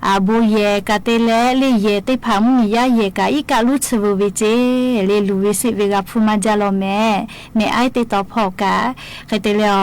အဘိယဲၢ် ကးတဲလဲၣ် လၢယဲၢ်သ့ၣ်တဖၣ် မုၢ်နံၤယါယဲၢ်ကး အံၤကးလူၤဆၢဝဲဝဲက့ၤ လၢလူၤဝဲစ့ၣ်ဝဲဂၤဖုမၤဒ်လဲၣ်မ့ၢ်, မ့ၢ်အါသ့ၣ် တေႃႇၽွမ်ႉၵၼ် ၶႂ်ၣ်တႄႉလႄႈ ၵေႃႈယိၼ်းဝေးတြႃးထႃႈ ၸီႉႁႂ်ႈၽွမ်ႉၼူၼ်ႉၼႃႇ ၵူႈလေႃႇၽွမ်ႉၸႂ်ဝေး တေႃႇၽွမ်ႉၵၼ် လၢႆးၶႃႈလႄႈ ဢီးၵႃႈထုၵ်ႇဝေးထႃႈ ၵႃႈၽူႈလႄႈ လူႇဝေးသိတ်ႉဝေး ၵႃႈၽူႈဝေးလေႃႇမႄႈ ၶႂ်ႈတႄႉလႄႈ လႄႈၼေႃႈ ဢႃႇ တမ်းပူဝ်ႇထိူတ်ႉထႆး ဢမ်းၽိူဝ်းမႄႈၾႃႉလူင်လႄႈ ၶႂ်ႈတႄႉလႄႈ ဢမ်းၽိူဝ်း ဢႃႇ တမ်းပူဝ်ႇမႄႈၾႃႉလူင် ဢမ်းၽိူဝ်းမႄႈၾႃႉလူင် ၼူၼ်ႉၽွမ်ႉၵၼ် လၢႆးၶႃႈ ၼႆႉၶိုဝ်း ၶေႃႈယႃႈလေႃႇယႃႈ လၢႆးၶျေႃႉၸိူဝ်ႉ ထႅင်ႈဝေးယူႇ ယႃႇၵေႃႈ ၶူဝ်းလူင် မီးပၵ်းၵိုဝ်းဝေးထႃႈပႃးတေႃႈ ၵႄႈၵႄႈလႃႇလႃႇမႃးၵႃႈ ဢမ်ႇမီးၾႆးၾႃႉၵႃႈမႃးၵႃႈယဝ်ႉ လႄႈ ဢႃႇ ၵႄႈယႃႇၵေႃႈ တေၽၢၼ်ႇမီးပၵ်းၵိုဝ်းၸႃႉဝေးထႃႈပႃးတေႃႈ ဢႃႇ ၶေႃႈၶူဝ်းလေႃႇၶူဝ်းၽွမ်ႉ ၼႆႉၶိုဝ်း ဢႃႇ ၶေႃႈယႃႈလေႃႇယႃႈ လၢႆးၶျေႃႉၸိူဝ်ႉၵႃႈလႄႈ ဢႃႇ တေႃႇလႃႇမႃးၵႃႈဝေးယူႇ လႄႈ ၶႂ်ႈတႄႉလႄႈ ဢေႃႈ ဢေႃႈ လေႃႇသႃႇတႃႇတေၽၢၼ်ႇ ၵႃႈၵႃႈပဝ်ႇပီႈဝေး ဢေႃႈ ၶေႃႈလူင် ဢႃႇ မီးမႃးလီလႄႈ တႃႇလႃႇၵႃႈဝေး ၶျေႃႉတေၽၢၼ်ႇ လၢႆးၵႃႈၵႃႈ လႄႈ တႃႇဢီႈလႄႈ ၶေႃႈၶူဝ်းလေႃႇၶူဝ်းၽွမ်ႉ ဢႃႇ တမ်းပူဝ်ႇထိူတ်ႉထႆး ၽွမ်ႉမႃးၵေႃႈ တမ်းပူဝ်ႇ ဢႃႇ မႄႈၾႃႉလူင် ၽွမ်ႉၵႃႈတႆးလႄႈ ၼႆႉၶိုဝ်း ဢႃႇ ၶေႃႈယႃႈလေႃႇယႃႈ တေၽၢၼ်ႇထႃႈလႄႈ ဢႃႇ ၸႃႇတူႇတေႃႇတူႇ မေႃႇတေၽၢၼ်ႇ ၸႃႇပႄႇပီႈလႄႈ လၢႆးၵႃႈၵေႃႈ ဝေးၵႃႈၸႃႇၵႃႈတေႃႇ ၸိူင်ႉၼႆ လႄႈ မႂ်းၵေႃႈ ၸႃႇတူႇတေႃႇတူႇ ၵႃႈမႃးၸေႃႇ ၸိူင်ႉဢေႃႈ လေႃႇၵေႃႈ တေႃႇဢီႈမႃးၵႃႈလႄႈ ၶႃႈၶေႃႈ မီးပၵ်းၵိုဝ်းဝေးၼႃႇ ၵႃႈယႃႇၵေႃႈၶေႃႈ ႁႄႉၵေႃႈ ယႃႇၵေႃႈ ၸူႉလႃႇလႄႈ ၶႃႈပူႇလူးပူႇလႃႇလႄႈ သူမေႃႇပီႇလႃႇဝေး တေၽၢၼ်ႇ ဢႃႇ ၸႃႇယူႇလႃႇဝေးၸေႇ လႄႈ ၸၢၵ်ႈၶေႃႈဝေးဢေႃႈ ယႃႇလႄႈ ဢၽူႈဢၽ်မေႃၸေႃႇဝေးၵႃႈ လၢႆးၸိူဝ်ႉၽႄႈတေႃႇလဝ်ႈမႄႈ မီးၵႃႈၶႂ်ႈတေႃႇတေႃႇပႃႈလေႃႇ လႄႈ ၶေႃႈၶူဝ်းလေႃႇၶူဝ်းၽွမ်ႉ ဢႃႇ လၢႆးၵႃႈလေႃႇၵေႃႈ မီးပႃႈဝေး လႄႈ လၢႆးၵႃႈမေႃဝေးယူႇလႄႈ ႁႄႉၵေႃႈ ၸႃႇၵႃႈဝူၺ်ႇသၽေႃႉလေႃႇၵေႃႈ ငႃႇၶိုဝ်း ယႄႇတေၶျႄႉဝေးၵႃႈ လႄႈ ယႄႇၸိုဝ်ႈၶိူဝ်းတေၽၢၼ်ႇၵႃႈ မီးႁႃၵိုဝ်း မီးတေႃႇပိုၼ်ႉႁေႃႈသိုဝ်ႈ ငႃႇၶိုဝ်း မႃးတေၶျႄႉၸေႃႇလေႃႇမႄႈ လႄႈ ၸႃႇၵႃႈယႃႇပိုၼ်ႉႁႃ ယူႇဝေးလႃႇတႃႇဝေး သႃႇတႃႇဢေႃႈလေႃႇ တေၽၢၼ်ႇယူႇ ႁႄႉၵေႃႈ ငႃႇၶိုဝ်း ပၢတ်ႉၶူဝ်းၸူဝ်ႈၸွမ်ဝေး ၶျေႃႉတေၽၢၼ်ႇ လႄႈ ထၼႃႇၶၢၼ် ဢေႃႈ ၶေႃႈလူး လႄႈ ပၼ်းၶျီး ဢေႃႈ ၶေႃႈလူး ၼေႃႇဝေး မၢႆလဵၵ်ႈ ပၢတ်ႉပရႃႉၸႃးၸူဝ်ႈ ၽရွမ်ႉပရေႇ ႁႃႉ ၸႃႇၸႂ်ႉမႄႈ လႄႈ မီးၸိုဝ်ႈငၢၼ်း တႃႇလႆႈသႄႉ ၸိုဝ်ႈယိၼ်းလေႃႇၵေႃႈ ၽူႈတေၽၢၼ်ႇၵိုဝ်းလႃႇၵေႃႈ တူႈယူႇ ၸႄႈမႄႈ လႄႈ ပၢတ်ႉၶူဝ်းၸူဝ်ႈၸွမ်ဝေး ၶျေႃႉတေၽၢၼ်ႇ ၸႄႈတီႈမႄႈ လႄႈ ႁႄႉၵေႃႈ ယႃႇပိုၼ်ႉႁႃ တေႇယႃႇလႄႈလႄႈ ၸိုဝ်ႈမႄႈၵႃႈမႄႈ ႁႃႉလႄႈ တေႃႇသႃႇပီႇ ဢေႃႈ ပူႇၸႃႇမႄႈ ဢႃႇ ဢႃႇ ၸိုဝ်ႈၵႃႈ ဢိူဝ်ႇ ပီႈတူဝ်ၵႃႈ ဢႃႇ ၵုမ်ႇ ၸိုဝ်ႈၵႃႈ ဢိူဝ်ႇ ပီႈမူၵႃႈ ဢႃႇ ၵုမ်ႇ မူၵႃႈ ဢိူဝ်ႇ မူမႄႈ မီးမႄႈ ဢိူဝ်ႇ ပီႈၶူဝ်ၵႃႈ ဢႃႇ လႄႈ ၶျေႃႇယႃႇ ဝႃႈယႃႇ ၸိုဝ်ႈဝေႇ ဢႃႇ ၵုမ်ႇ တေႇပႃႇ သႃႇပႃႇ ၵႃႇ ဢႃႇ မူႇ မႄႈယႂ်ႇ မႄႈၼူၼ်ႇ ဢႃႇ ဢမ်ႇ တေႇပႃႇ ဢႃႇ ၵုမ်ႇ ၶူဝ် မီးၶူဝ် ၸိုဝ်ႈဝေႇ မႄႈ ဢႃႇ ဢမ်ႇ တေႇပႃႇ မူႇ တေႇ မူႇၼႆႉ တုမ်ႇ တႆႈမႄႈ ဢႃႇ တေႇပႃႇ ပႃႇယေႇ ပႃႇဝႃႇ တုမ်ႇ မီးသူႇ ၸႃႇၵႆႇမႄႈၼူၼ်ႇ ဢႃႇ ဢမ်ႇ ငႃႇၶႃႈ တီႈၸိူဝ်းၵူႈ ဢႃႇ လႄႈ မႄႈယႂ်ႇ သႃႇယႂ်ႇ တေႇဝေႇ လႃႇလႄႇ ဢႃႇ ၵုမ်ႇ ပူႇၼႆႉ ပူႇလူႇ တီႈလႄႇ ဢႃႇ ၵေႃႈႁပ်ႉ ၸိုဝ်ႈထၢမ် ဢႃႇ မႃးၶႂႃႇ ၸိုဝ်ႈလႃႇလႄႇ ဢႃႇ မုၼ် ၶျူဝ်းၵႃႈ ဢိူဝ်ႇ ၼႃႈၶျႃႉ ဢိူဝ်ႇ ၶူဝ်းၵႃႈလႃႈ ဢိူဝ်ႇ ၸႄႈမႄႈၼူၼ်ႇ ဢႃႇ ဢႃႇ ဢိူဝ်ႇ ဢႃႇ ၸိုဝ်ႈၵႃႈ ၸိုဝ်ႈၵူႈပိူဝ်ႇ ဢႃႇ ဢႃႇ ၸိုဝ်ႈၵႃႈ ဢႃႇ ဢိူဝ်ႇ ဢႃႇ ဢႃႇ ၸိုဝ်ႈၵႃႈ ဢိူဝ်ႇ ပီႈတူဝ်ၵႃႈ ဢႃႇ ၵုမ်ႇ ၸိုဝ်ႈၵႃႈ ဢိူဝ်ႇ ပီႈမူၵႃႈ ဢႃႇ ၵုမ်ႇ မူၵႃႈ ဢိူဝ်ႇ မူမႄႈ မီးမႄႈ ဢိူဝ်ႇ ပီႈၶူဝ်ၵႃႈ ဢႃႇ လႄႈ ၶျေႃႇယႃႇ ဢိူဝ်ႇ ဝႃႈယႃႇ ၸိုဝ်ႈဝေႇ ဢႃႇ ၵုမ်ႇ တေႇပႃႇ ဢိူဝ်ႇ သႃႇပႃႇ ၵႃႈ ဢိူဝ်ႇ မူမႄႈ ယႂ်ႇမႄႈၼူၼ်ႇ ဢႃႇ ဢမ်ႇ တေႇပႃႇ ဢႃႇ ၵုမ်ႇ ၶူဝ် ဢိူဝ်ႇ မီးၶူ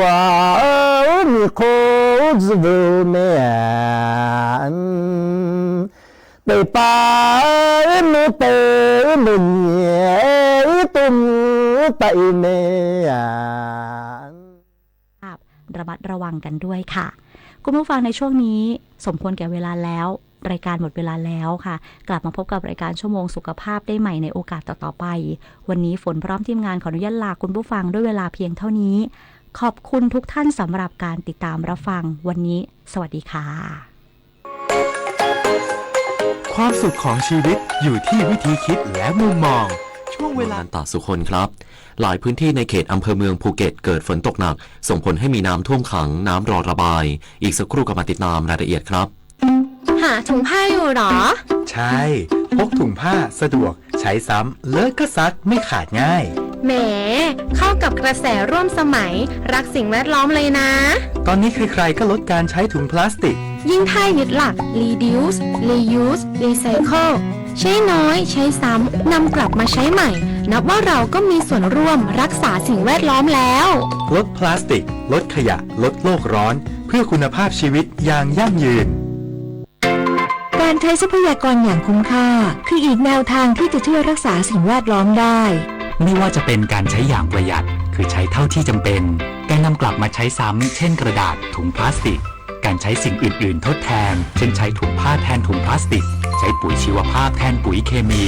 ဝ် ၸိုဝ်ႈဝေႇ မႄႈ ဢၼ် တေႇပႃႇ ဢႃႇ မူတႄႇ မူၺ်ႇ ไปแม่ ระมัดระวังกันด้วยค่ะ คุณผู้ฟัง ในช่วงนี้สมควรแก่เวลาแล้ว รายการหมดเวลาแล้วค่ะ กลับมาพบกับรายการชั่วโมงสุขภาพได้ใหม่ในโอกาสต่อๆ ไป วันนี้ฝนพร้อมทีมงานขออนุญาตลาคุณผู้ฟังด้วยเวลาเพียงเท่านี้ ขอบคุณทุกท่านสำหรับการติดตามรับฟัง วันนี้สวัสดีค่ะ ความสุขของชีวิตอยู่ที่วิธีคิดและมุมมอง ช่วงเวลา นันตะสุคนครับ หลายพื้นที่ในเขตอำเภอเมืองภูเก็ตเกิดฝนตกหนัก ส่งผลให้มีน้ำท่วมขัง น้ำรอระบาย อีกสักครู่กลับมาติดตามรายละเอียดครับ หาถุงผ้าอยู่หรอ ใช่ พกถุงผ้าสะดวก ใช้ซ้ำ เลอะก็ซัก ไม่ขาดง่าย แหม เข้ากับกระแสร่วมสมัย รักสิ่งแวดล้อมเลยนะ ตอนนี้ใครๆ ก็ลดการใช้ถุงพลาสติก ยิ่งถ้ายึดหลัก reduce reuse recycle ใช้น้อย ใช้ซ้ำ นำกลับมาใช้ใหม่ นับว่าเราก็มีส่วนร่วมรักษาสิ่งแวดล้อมแล้ว ลดพลาสติก ลดขยะ ลดโลกร้อน เพื่อคุณภาพชีวิตอย่างยั่งยืน การใช้ทรัพยากรอย่างคุ้มค่า คืออีกแนวทางที่จะช่วยรักษาสิ่งแวดล้อมได้ ไม่ว่าจะเป็นการใช้อย่างประหยัด คือใช้เท่าที่จำเป็น การนำกลับมาใช้ซ้ำ เช่นกระดาษ ถุงพลาสติก การใช้สิ่งอื่นๆ ทดแทน เช่นใช้ถุงผ้าแทนถุงพลาสติก ใช้ปุ๋ยชีวภาพแทนปุ๋ยเคมี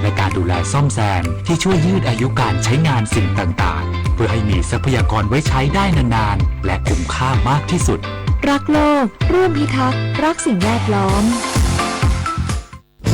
และการดูแลซ่อมแซมที่ช่วยยืดอายุการใช้งานสิ่งต่างๆ เพื่อให้มีทรัพยากรไว้ใช้ได้นานๆ และคุ้มค่ามากที่สุด รักโลก ร่วมพิทักษ์ รักสิ่งแวดล้อม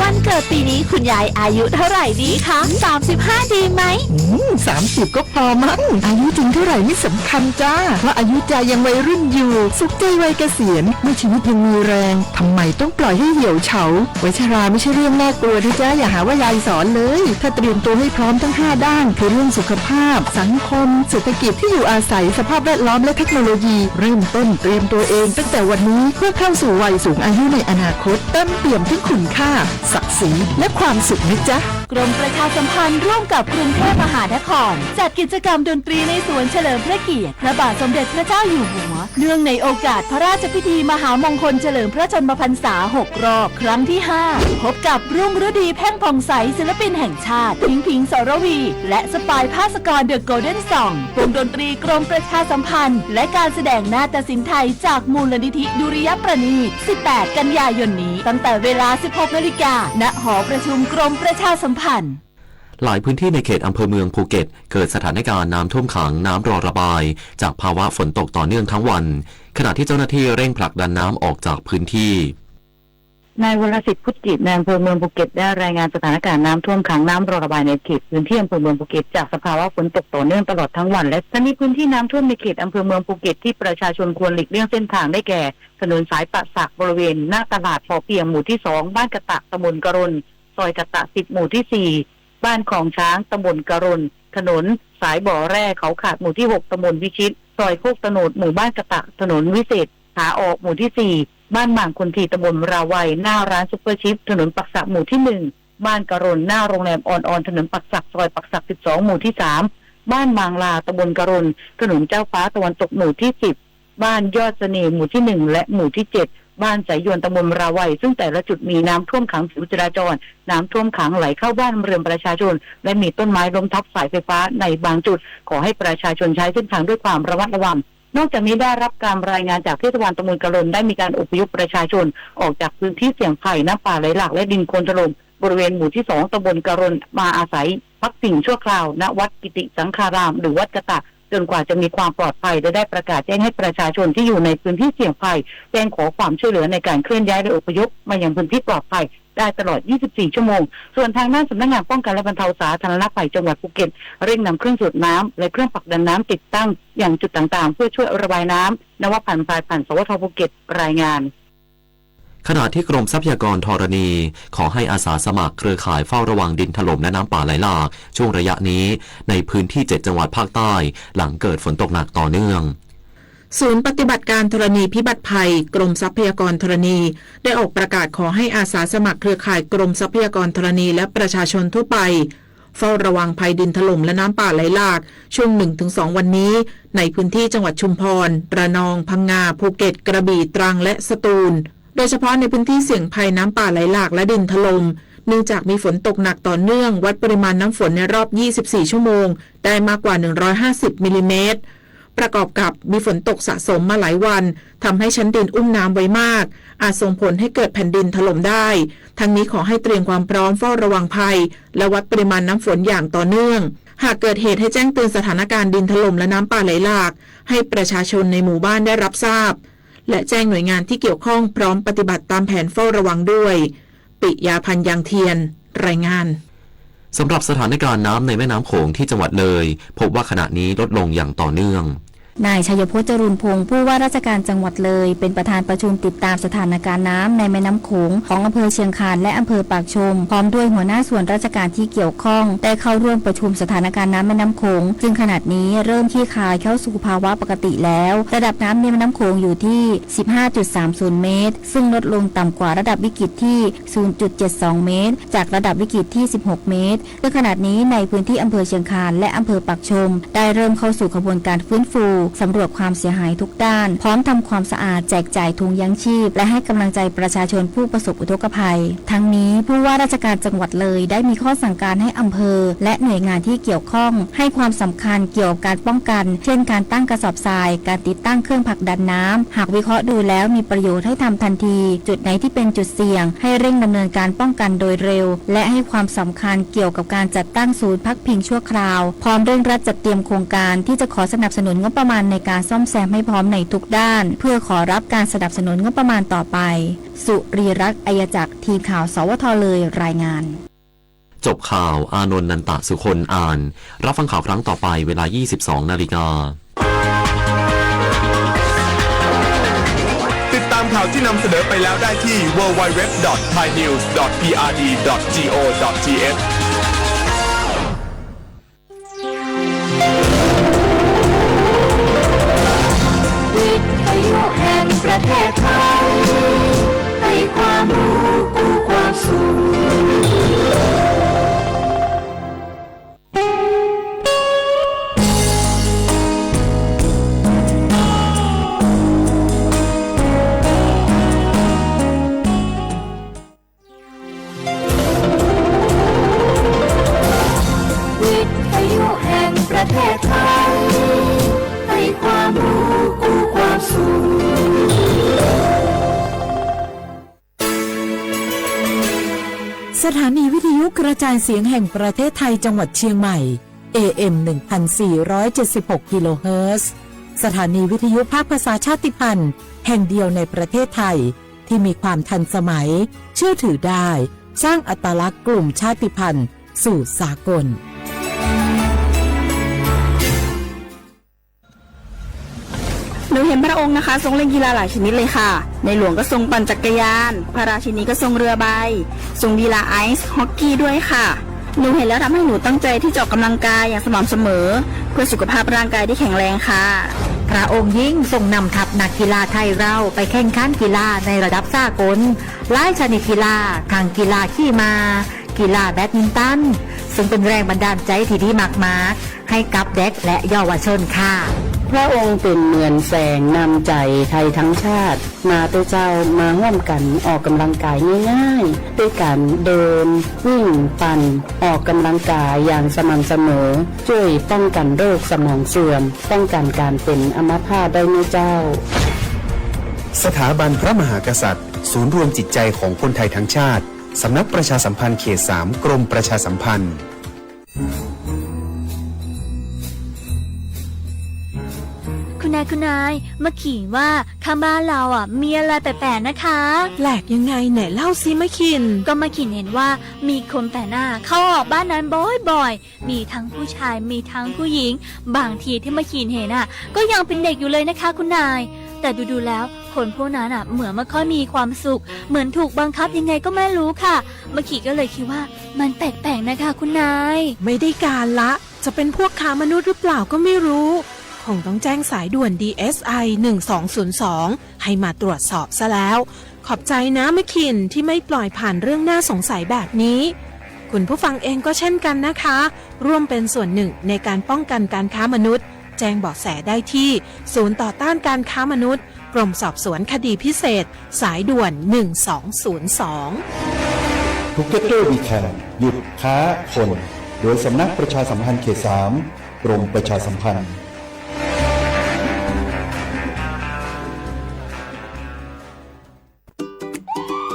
วันเกิดปีนี้คุณยายอายุเท่าไหร่ดีคะ สามสิบห้า ดีไหม อืม สามสิบ ก็พอมั้ง อายุจริงเท่าไหร่ไม่สำคัญจ้า เพราะอายุใจยังวัยรุ่นอยู่ สุขใจวัยเกษียณ เมื่อชีวิตยังมีแรง ทำไมต้องปล่อยให้เหี่ยวเฉา วัยชราไม่ใช่เรื่องน่ากลัวนะจ๊ะ อย่าหาว่ายายสอนเลย ถ้าเตรียมตัวให้พร้อมทั้งห้าด้าน คือเรื่องสุขภาพ สังคม เศรษฐกิจ ที่อยู่อาศัย สภาพแวดล้อม และเทคโนโลยี เริ่มต้นเตรียมตัวเองตั้งแต่วันนี้ เพื่อเข้าสู่วัยสูงอายุในอนาคต เต็มเปี่ยมทั้งคุณค่า ศักดิ์ศรี และความสุขนะจ๊ะ กรมประชาสัมพันธ์ร่วมกับกรุงเทพมหานคร จัดกิจกรรมดนตรีในสวนเฉลิมพระเกียรติพระบาทสมเด็จพระเจ้าอยู่หัว เนื่องในโอกาสพระราชพิธีมหามงคลเฉลิมพระชนมพรรษา หก รอบ ครั้งที่ ห้า พบกับรุ่งฤดี เพ็งผ่องใส ศิลปินแห่งชาติ ผิงผิง สรวี และสปาย ภาสกร The Golden Song วงดนตรีกรมประชาสัมพันธ์ และการแสดงนาฏศิลป์ไทยจากมูลนิธิดุริยประณีต สิบแปด กันยายนนี้ ตั้งแต่เวลา สิบหก นาฬิกา ณ หอประชุมกรมประชาสัมพันธ์ หลายพื้นที่ในเขตอำเภอเมืองภูเก็ต เกิดสถานการณ์น้ำท่วมขัง น้ำรอระบาย จากภาวะฝนตกต่อเนื่องทั้งวัน ขณะที่เจ้าหน้าที่เร่งผลักดันน้ำออกจากพื้นที่ นายวรสิทธิ์ พุทธจิต นายอำเภอเมืองภูเก็ต ได้รายงานสถานการณ์น้ำท่วมขัง น้ำรอระบายในเขตพื้นที่อำเภอเมืองภูเก็ต จากสภาวะฝนตกต่อเนื่องตลอดทั้งวัน และทั้งนี้พื้นที่น้ำท่วมในเขตอำเภอเมืองภูเก็ต ที่ประชาชนควรหลีกเลี่ยงเส้นทางได้แก่ ถนนสายป่าสัก บริเวณหน้าตลาดพอเพียง หมู่ที่ สอง บ้านกะตะ ตำบลกะรน ซอยกะตะ สิบ หมู่ที่ สี่ บ้านของช้าง ตำบลกะรน ถนนสายบ่อแร่เขาขาด หมู่ที่ หก ตำบลวิชิต ซอยโคกตะโนด หมู่บ้านกะตะ ถนนวิเศษ ขาออก หมู่ที่ สี่ บ้านหม่างคนที ตำบลราวัย หน้าร้านซุปเปอร์ชิป ถนนปักสัก หมู่ที่ หนึ่ง บ้านกะรน หน้าโรงแรมออนออน ถนนปักสัก ซอยปักสัก สิบสอง หมู่ที่ สาม บ้านมางลา ตำบลกะรน ถนนเจ้าฟ้าตะวันตก หมู่ที่ สิบ บ้านยอดเสน่ห์ หมู่ที่ หนึ่ง และหมู่ที่ เจ็ด บ้านสายยวน ตำบลราวัย ซึ่งแต่ละจุดมีน้ำท่วมขังผิวจราจร น้ำท่วมขังไหลเข้าบ้านเรือนประชาชน และมีต้นไม้ล้มทับสายไฟฟ้าในบางจุด ขอให้ประชาชนใช้เส้นทางด้วยความระมัดระวัง นอกจากนี้ได้รับการรายงานจากเทศบาลตำบลกะรน ได้มีการอพยพประชาชนออกจากพื้นที่เสี่ยงภัยน้ำป่าไหลหลากและดินโคลนถล่ม บริเวณหมู่ที่ สอง ตำบลกะรน มาอาศัยพักพิงชั่วคราว ณ วัดกิติสังฆาราม หรือวัดกะตะ จนกว่าจะมีความปลอดภัย และได้ประกาศแจ้งให้ประชาชนที่อยู่ในพื้นที่เสี่ยงภัย แจ้งขอความช่วยเหลือในการเคลื่อนย้ายและอพยพมายังพื้นที่ปลอดภัยได้ตลอด ยี่สิบสี่ ชั่วโมง ส่วนทางด้านสำนักงานป้องกันและบรรเทาสาธารณภัยจังหวัดภูเก็ต เร่งนำเครื่องสูบน้ำและเครื่องผลักดันน้ำติดตั้งยังจุดต่างๆ เพื่อช่วยระบายน้ำ นวพันธ์ พลายพันธ์ สวท ภูเก็ต รายงาน ขณะที่กรมทรัพยากรธรณี ขอให้อาสาสมัครเครือข่ายเฝ้าระวังดินถล่มและน้ำป่าไหลหลาก ช่วงระยะนี้ ในพื้นที่ เจ็ด จังหวัดภาคใต้ หลังเกิดฝนตกหนักต่อเนื่อง ศูนย์ปฏิบัติการธรณีพิบัติภัย กรมทรัพยากรธรณี ได้ออกประกาศขอให้อาสาสมัครเครือข่ายกรมทรัพยากรธรณี และประชาชนทั่วไป เฝ้าระวังภัยดินถล่มและน้ำป่าไหลหลาก ช่วง หนึ่งถึงสอง วันนี้ ในพื้นที่จังหวัดชุมพร ระนอง พังงา ภูเก็ต กระบี่ ตรัง และสตูล โดยเฉพาะในพื้นที่เสี่ยงภัยน้ำป่าไหลหลากและดินถล่ม เนื่องจากมีฝนตกหนักต่อเนื่อง วัดปริมาณน้ำฝนในรอบ ยี่สิบสี่ ชั่วโมง ได้มากกว่า หนึ่งร้อยห้าสิบ มิลลิเมตร ประกอบกับมีฝนตกสะสมมาหลายวัน ทำให้ชั้นดินอุ้มน้ำไว้มาก อาจส่งผลให้เกิดแผ่นดินถล่มได้ ทั้งนี้ขอให้เตรียมความพร้อมเฝ้าระวังภัย และวัดปริมาณน้ำฝนอย่างต่อเนื่อง หากเกิดเหตุให้แจ้งเตือนสถานการณ์ดินถล่มและน้ำป่าไหลหลาก ให้ประชาชนในหมู่บ้านได้รับทราบ และแจ้งหน่วยงานที่เกี่ยวข้องพร้อมปฏิบัติตามแผนเฝ้าระวังด้วย ปิยาพันธ์ ยังเทียน รายงาน สำหรับสถานการณ์น้ำในแม่น้ำโขงที่จังหวัดเลย พบว่าขณะนี้ลดลงอย่างต่อเนื่อง นายชัยพจน์ จรูญพงศ์ ผู้ว่าราชการจังหวัดเลย เป็นประธานประชุมติดตามสถานการณ์น้ำในแม่น้ำโขงของอำเภอเชียงคานและอำเภอปากชม พร้อมด้วยหัวหน้าส่วนราชการที่เกี่ยวข้อง ได้เข้าร่วมประชุมสถานการณ์น้ำแม่น้ำโขง ซึ่งขณะนี้เริ่มคลี่คลายเข้าสู่ภาวะปกติแล้ว ระดับน้ำในแม่น้ำโขงอยู่ที่ สิบห้าจุดสามศูนย์ เมตร ซึ่งลดลงต่ำกว่าระดับวิกฤตที่ ศูนย์จุดเจ็ดสอง เมตร จากระดับวิกฤตที่ สิบหก เมตร ซึ่งขณะนี้ในพื้นที่อำเภอเชียงคานและอำเภอปากชม ได้เริ่มเข้าสู่ขบวนการฟื้นฟู สำรวจความเสียหายทุกด้าน พร้อมทำความสะอาด แจกจ่ายถุงยังชีพ และให้กำลังใจประชาชนผู้ประสบอุทกภัย ทั้งนี้ผู้ว่าราชการจังหวัดเลยได้มีข้อสั่งการให้อำเภอ และหน่วยงานที่เกี่ยวข้อง ให้ความสำคัญเกี่ยวกับการป้องกัน เช่น การตั้งกระสอบทราย การติดตั้งเครื่องผลักดันน้ำ หากวิเคราะห์ดูแล้วมีประโยชน์ให้ทำทันที จุดไหนที่เป็นจุดเสี่ยง ให้เร่งดำเนินการป้องกันโดยเร็ว และให้ความสำคัญเกี่ยวกับการจัดตั้งศูนย์พักพิงชั่วคราว พร้อมเร่งรัดจัดเตรียมโครงการที่จะขอสนับสนุนงบประมาณในการซ่อมแซมให้พร้อมในทุกด้าน เพื่อขอรับการสนับสนุนงบประมาณต่อไป สุรีรัตน์ อัยจักร ทีมข่าว สวท เลย รายงาน จบข่าว อานนท์ นันตะสุคน อ่าน รับฟังข่าวครั้งต่อไปเวลา ยี่สิบสอง นาฬิกา ติดตามข่าวที่นำเสนอไปแล้วได้ที่ ดับเบิลยู ดับเบิลยู ดับเบิลยู ดอท ไทยนิวส์ ดอท พีอาร์ดี ดอท จีโอ ดอท ทีเอช วิทยุแห่งประเทศไทย ให้ความรู้คู่ความสุข วิทยุแห่งประเทศไทย ให้ความรู้คู่ความสุข สถานีวิทยุกระจายเสียงแห่งประเทศไทยจังหวัดเชียงใหม่ เอเอ็ม หนึ่งพันสี่ร้อยเจ็ดสิบหก กิโลเฮิรตซ์ สถานีวิทยุภาคภาษาชาติพันธุ์แห่งเดียวในประเทศไทย ที่มีความทันสมัย เชื่อถือได้ สร้างอัตลักษณ์กลุ่มชาติพันธุ์สู่สากล หนูเห็นพระองค์นะคะ ทรงเล่นกีฬาหลายชนิดเลยค่ะ ในหลวงก็ทรงปั่นจักรยาน พระราชินีก็ทรงเรือใบ ทรงกีฬาไอซ์ฮอกกี้ด้วยค่ะ หนูเห็นแล้วทำให้หนูตั้งใจที่จะออกกำลังกายอย่างสม่ำเสมอ เพื่อสุขภาพร่างกายที่แข็งแรงค่ะ พระองค์ยิ่งทรงนำทัพนักกีฬาไทยเราไปแข่งขันกีฬาในระดับสากล หลายชนิดกีฬา ทั้งกีฬาขี่ม้า กีฬาแบดมินตัน ซึ่งเป็นแรงบันดาลใจที่ดีมากๆ ให้กับเด็กและเยาวชนค่ะ พระองค์เป็นเหมือนแสงนำใจไทยทั้งชาติ มาเต๊อะเจ้า มาฮ่วมกั๋นออกกำลังกายง่ายๆ ด้วยก๋านเดิน วิ่ง ปั่น ออกกำลังกายอย่างสม่ำเสมอ จ้วยป้องกั๋นโรคสมองเสื่อม ป้องกั๋นก๋านเป๋นอัมพาตได้เน้อเจ้า สถาบันพระมหากษัตริย์ ศูนย์รวมจิตใจของคนไทยทั้งชาติ สำนักประชาสัมพันธ์เขตสาม กรมประชาสัมพันธ์ คุณนาย คุณนาย มะขินว่าข้างบ้านเราอ่ะ มีอะไรแปลกๆ นะคะ แปลกยังไง ไหนเล่าสิมะขิน ก็มะขินเห็นว่ามีคนแปลกหน้าเข้าออกบ้านนั้นบ่อยๆ มีทั้งผู้ชาย มีทั้งผู้หญิง บางทีที่มะขินเห็นอ่ะ ก็ยังเป็นเด็กอยู่เลยนะคะคุณนาย แต่ดูๆ แล้ว คนพวกนั้นอ่ะ เหมือนไม่ค่อยมีความสุข เหมือนถูกบังคับยังไงก็ไม่รู้ค่ะ มะขินก็เลยคิดว่ามันแปลกๆ นะคะคุณนาย ไม่ได้การละ จะเป็นพวกค้ามนุษย์หรือเปล่าก็ไม่รู้ คงต้องแจ้งสายด่วน ดีเอสไอ หนึ่งสองศูนย์สอง ให้มาตรวจสอบซะแล้ว ขอบใจนะมะขินที่ไม่ปล่อยผ่านเรื่องน่าสงสัยแบบนี้ คุณผู้ฟังเองก็เช่นกันนะคะ ร่วมเป็นส่วนหนึ่งในการป้องกันการค้ามนุษย์ แจ้งเบาะแสได้ที่ศูนย์ต่อต้านการค้ามนุษย์ กรมสอบสวนคดีพิเศษ สายด่วน หนึ่งสองศูนย์สอง Together We Can หยุดค้าคน โดยสำนักประชาสัมพันธ์เขตสาม กรมประชาสัมพันธ์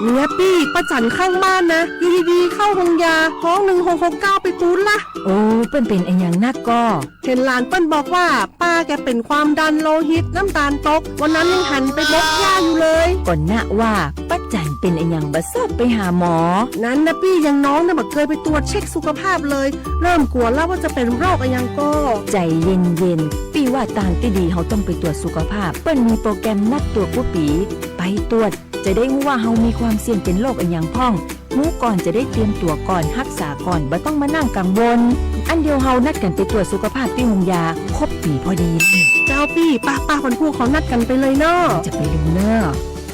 เนี่ยปี้ ป้าจั๋นข้างบ้านนะ อยู่ดีๆ เข้าโฮงยา ฮ้องหนึ่งหกหกเก้าไปปู๊ดละ โอ้ เปิ้นเป๋นอะหยังนักก่อ เห็นหลานเปิ้นบอกว่า ป้าแกเป๋นความดันโลหิต น้ำตาลตก วันนั้นยังหันไปบกหญ้าอยู่เลย ก่อนนะว่า ป้าจั๋นเป๋นอะหยังบ่ซอกไปหาหมอ นั้นนะปี้ อย่างน้องน่ะบ่เกยไปตรวจเช็คสุขภาพเลย เริ่มกั๋วละว่าจะเป๋นโรคอะหยังก่อ ใจ๋เย็นๆ ปี้ว่าตางตี้ดีเฮาต้องไปตรวจสุขภาพ เปิ้นมีโปรแกรมนัดตรวจกู้ปี๋ ไปตรวจ จะได้ฮู้ว่าเฮามีความเสี่ยงเป๋นโรคอะหยังพ่อง ฮู้ก่อนจะได้เตรียมตั๋วก่อน ฮักษาก่อน บ่ต้องมานั่งกังวล อั้นเดี๋ยวเฮานัดกั๋นไปตรวจสุขภาพตี้โฮงยา ครบปี๋พอดี เจ้าปี้ ป้าๆ พันผู้เขานัดกั๋นไปเลยเนาะ จะไปดูเนาะ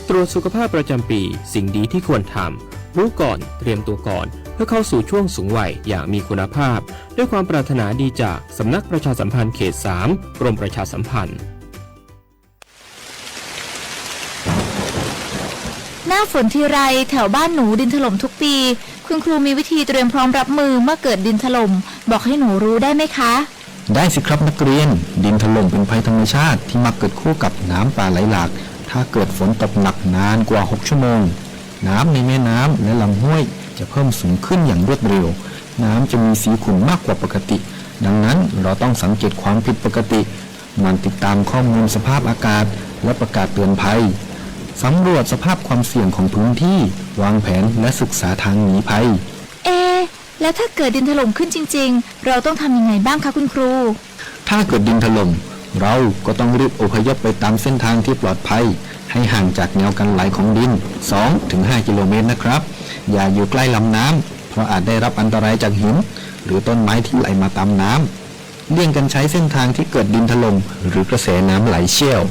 ตรวจสุขภาพประจำปี สิ่งดีที่ควรทำ ฮู้ก่อน เตรียมตั๋วก่อน เพื่อเข้าสู่ช่วงสูงวัยอย่างมีคุณภาพ ด้วยความปรารถนาดีจากสำนักประชาสัมพันธ์เขตสาม กรมประชาสัมพันธ์ หน้าฝนทีไร แถวบ้านหนูดินถล่มทุกปี คุณครูมีวิธีเตรียมพร้อมรับมือเมื่อเกิดดินถล่ม บอกให้หนูรู้ได้ไหมคะ ได้สิครับนักเรียน ดินถล่มเป็นภัยธรรมชาติที่มักเกิดคู่กับน้ำป่าไหลหลาก ถ้าเกิดฝนตกหนักนานกว่าหกชั่วโมง น้ำในแม่น้ำและลำห้วยจะเพิ่มสูงขึ้นอย่างรวดเร็ว น้ำจะมีสีขุ่นมากกว่าปกติ ดังนั้นเราต้องสังเกตความผิดปกติ หมั่นติดตามข้อมูลสภาพอากาศ และประกาศเตือนภัย สำรวจสภาพความเสี่ยงของพื้นที่ วางแผนและศึกษาทางหนีภัย เอะ แล้วถ้าเกิดดินถล่มขึ้นจริงๆ เราต้องทำยังไงบ้างคะคุณครู ถ้าเกิดดินถล่ม เราก็ต้องรีบอพยพไปตามเส้นทางที่ปลอดภัย ให้ห่างจากแนวกันไหลของดิน สองถึงห้ากิโลเมตรนะครับ อย่าอยู่ใกล้ลำน้ำ เพราะอาจได้รับอันตรายจากหิน หรือต้นไม้ที่ไหลมาตามน้ำ เลี่ยงการใช้เส้นทางที่เกิดดินถล่ม หรือกระแสน้ำไหลเชี่ยว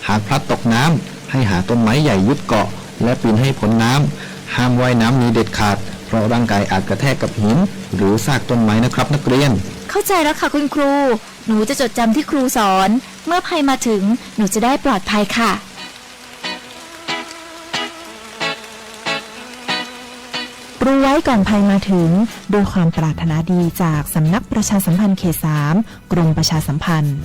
หากพลัดตกน้ำ ให้หาต้นไม้ใหญ่ยึดเกาะ และปีนให้พ้นน้ำ ห้ามว่ายน้ำหนีเด็ดขาด เพราะร่างกายอาจกระแทกกับหิน หรือซากต้นไม้นะครับนักเรียน เข้าใจแล้วค่ะคุณครู หนูจะจดจำที่ครูสอน เมื่อภัยมาถึง หนูจะได้ปลอดภัยค่ะ รู้ไว้ก่อนภัยมาถึง ด้วยความปรารถนาดีจากสำนักประชาสัมพันธ์เขตสาม กรมประชาสัมพันธ์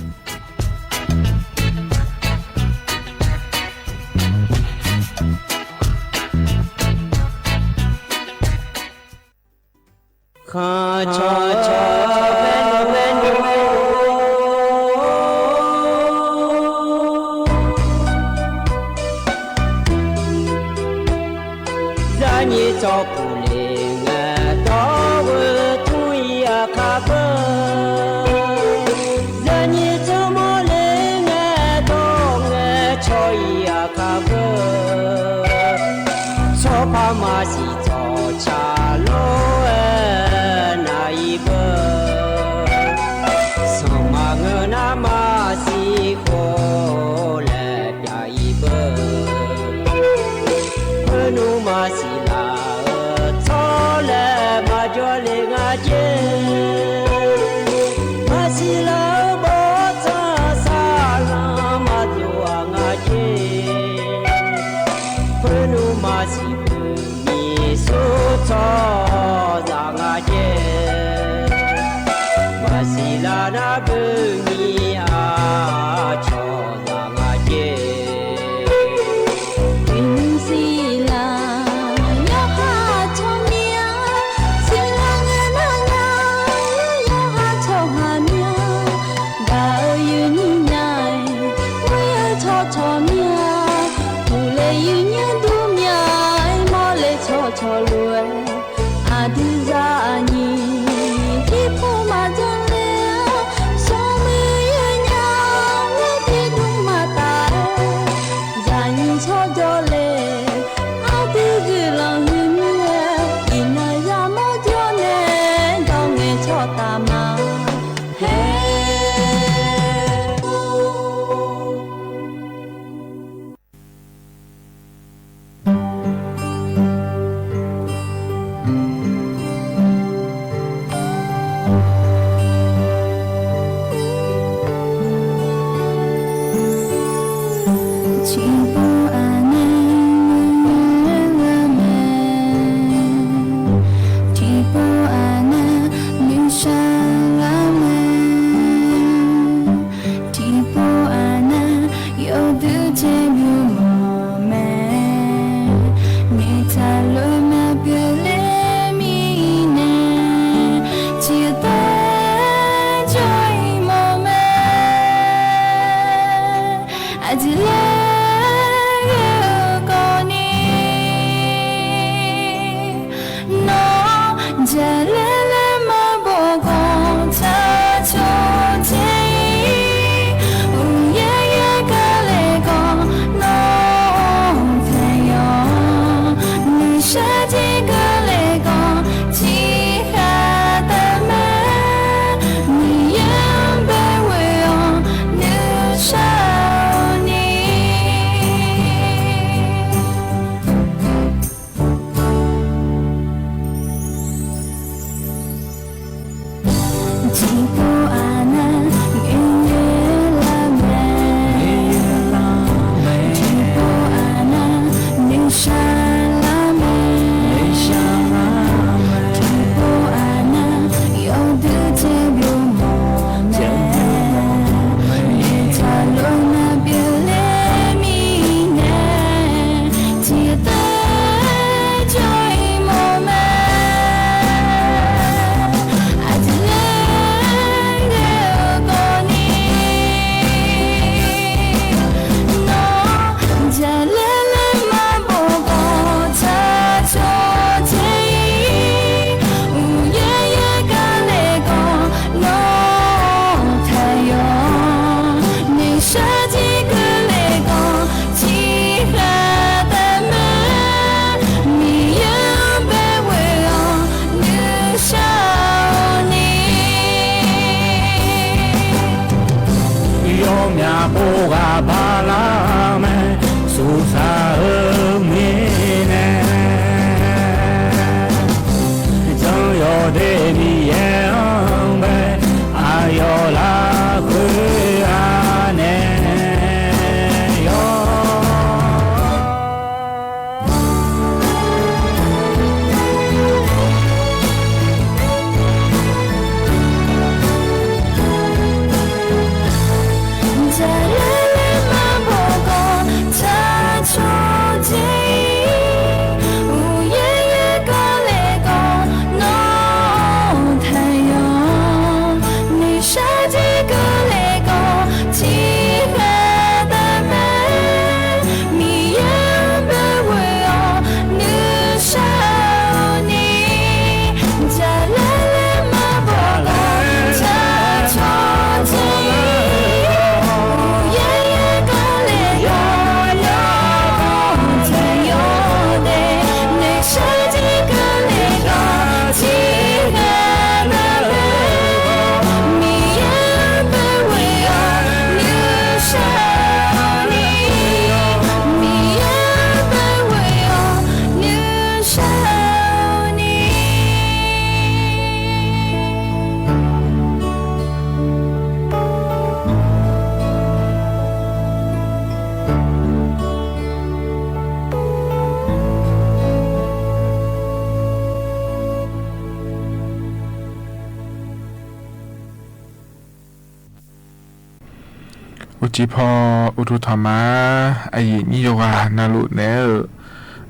အိုၣ်ကံၢ်ဖီ အိၣ်ထူၣ်ထီၣ်မး အယိၣ်ညိယိုဂၤ နၤလူၢ်နဲဧၢ,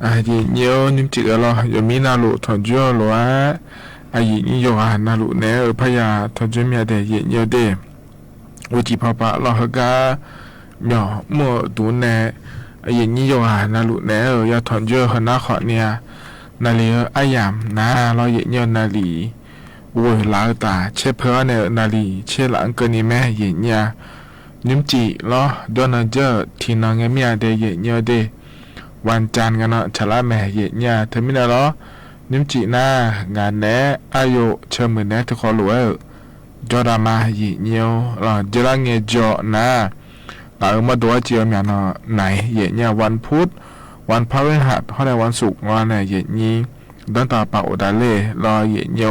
အယိၣ်ညိ နွံစံးအၢၣ်လီၤ ယမံနၤလူၢ် ထီၣ်ကၠိလိာ်ဧါ, အယိၣ်ညိယိုဂၤ နၤလူၢ်နဲဧၢ, ဖးယၢ် ထီၣ်ကၠိမံၤဒဲး ယိၣ်ညိဒဲး အိၣ်ကံၢ်ဖီပာ်လီၤဟၢဂၤ မၠီၣ်မိၢ်တူၢ်နဲ အယိၣ်ညိယိုဂၤ နၤလူၢ်နဲဧၢ, ယထီၣ်ကၠိဟၢနၤခီၣ်န့ၣ်ဧါ, နၤလံၤဧၢ အယၢမ်နၤလီၤ ယိၣ်ညိ နၤလံၤ ဝဲလၢတၢ်ဆဲးဖၢန့ၣ် နၤလံၤ ဆဲးလၢအကၢန့ၣ်မ့ၢ် ယိၣ်ညိဧါ, နွံစံးလီၤ ဒီးနၤကၠိ ထံၣ်နီၢ်ငဲမံၤဒဲး ယိၣ်ညိဒဲး ဝၣ်ကၠၣ်ကနီၤ ဆၢလၢမဲာ် ယိၣ်ညိဧါ, တမံၤန့ၣ်လီၤ နွံစံးနၤ ဂၤနဲအယိၣ် ဆၢမုၢ်နဲ တခီလိာ်ဧၢ ကၠီတၢ်မၤ ယိၣ်ညိလီၤ, ကၠီလၢငဲကၠီနၤ နၤဧၢ မ့ၢ်ဒိဝဲစံးအီၤမ့ၢ်နီၤ နၤ ယိၣ်ညိဧါ, ဝၣ်ဖုၣ် ဝၣ်ဖၣ်ရ့ၣ်ဟၣ် ဟီၣ်ဒဲး ဝၣ်သုၣ် လီၤန့ၣ် ယိၣ်ညိ ဒီးတၢ်ပာ်အိၣ်ဒၣ်လဲာ်လီၤ ယိၣ်ညိ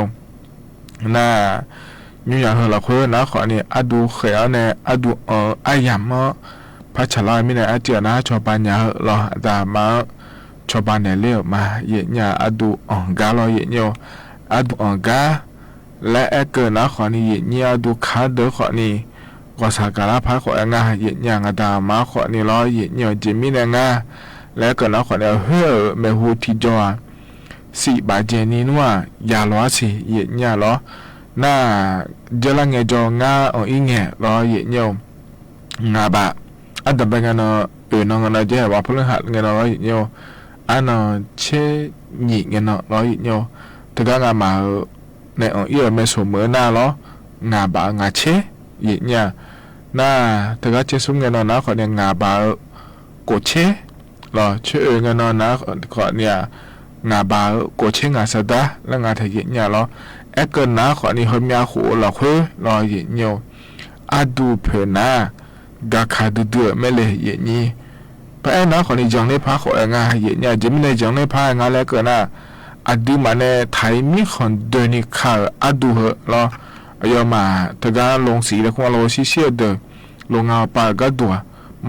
နၤ ညူယၤဟၢၣ်လီၤခွဲ နၤခီၣ်န့ၣ် အဒူၣ်ဃဲးအီၤန့ၣ် အဒူၣ်အီၣ်အယၢမ်ဧါ, ဖးဆၢလီၤမံၤန့ၣ် အစံးအီၤနၤ ဆီၣ်ပာ်ညၣ်ဧၢလီၤ အတၢ်မၤ ဆီၣ်ပာ်နဲၣ်လ့ဧၢမး ယိၣ်ညိဧါ, အဒူၣ်အီၣ်ဂၤလီၤ ယိၣ်ညိဧါ, အဒူၣ်အီၣ်ဂၤ လၢအဲကၢၢ်နၤခီၣ်န့ၣ် ယိၣ်ညိဧါ, အဒူၣ်ခးဒၢခီၣ်န့ၣ် ကီၢ်ဆၣ်ကၤလါဖးခီၣ်အဲၣ်ငါ ယိၣ်ညိဧါ, နတၢ်မၤခီၣ်န့ၣ်လီၤ ယိၣ်ညိဧါ, ကၠ့မံၤန့ၣ် နၤ လၢအဲကၢၢ်နၤခီၣ်န့ၣ် အဟၢအၢၣ် မ့ၢ်ဟူးထံကၠီဧါ စံးဘၣ်ကၠ့နံၤနွါ ယၤလီၤစ့ၢ် ယိၣ်ညိဧါလီၤ, နၤ ကၠီလၢငဲကၠီ နၤအီၣ်အံၤငဲလီၤ ယိၣ်ညိဧါ နၤဘၣ် အတဘၣ် နၤနီၤ အၢၣ်နီၤ နၤနီၤ ကၠ့ဝၣ်ဖီၣ်လၢဟၣ် နၤနီၤလီၤ ယိၣ်ညိဧါ, အနၤ ဆ့ညံၣ် နၤနီၤလီၤ ယိၣ်ညိဧါ, တဂၤ နၤမၤဧၢ နအီၣ်အံၤအၢ မ့ၢ်ဆိၣ်မုၢ်နၤလီၤ, နၤဘၣ် နၤဆ့ ယိၣ်ညိဧါ, နၤ တဂၤဆ့ဆူ နၤနီၤ နၤခီၣ်န့ၣ် နၤဘၣ်ဧၢ ကိၣ်ဆ့ လီၤ ဆ့အၢ နၤနီၤ နၤခီၣ်န့ၣ် နၤဘၣ်ဧၢ ကိၣ်ဆ့ နၤစၢ်ဒၣ် လၢနၤထဲ ယိၣ်ညိဧါလီၤ, အဲကၢၢ်နၤခီၣ်န့ၣ် ဟၢမံၤအဃိလီၤ ခွဲးလီၤ ယိၣ်ညိဧါ, အဒူၣ်ဖဲနၤ ဂၤခးဒုဒုမ့ၢ်လဲၣ် ယိၣ်ညိဧါ, ပအဲၣ်နၤခီၣ်န့ၣ် ယီၣ်န့ၢ်ဖးခီၣ်အဲၣ်ငါ ယိၣ်ညိဧါ, ကၠ့မံၤန့ၣ် ယီၣ်န့ၢ်ဖးအဲၣ်ငါ လၢအဲကၢၢ်နၤ အဒုမးန့ၣ် ထးမံၤ ခီၣ်ဒၢနံၤခး အဒူၣ်ဟၢလီၤ, အယီၤမး တဂၤ လီၤစံးလၢ ခီၣ်လီၤစံးဆံးအဒၢ လီၤ နၤပာ်ဂၤဒူၣ်ဧါ,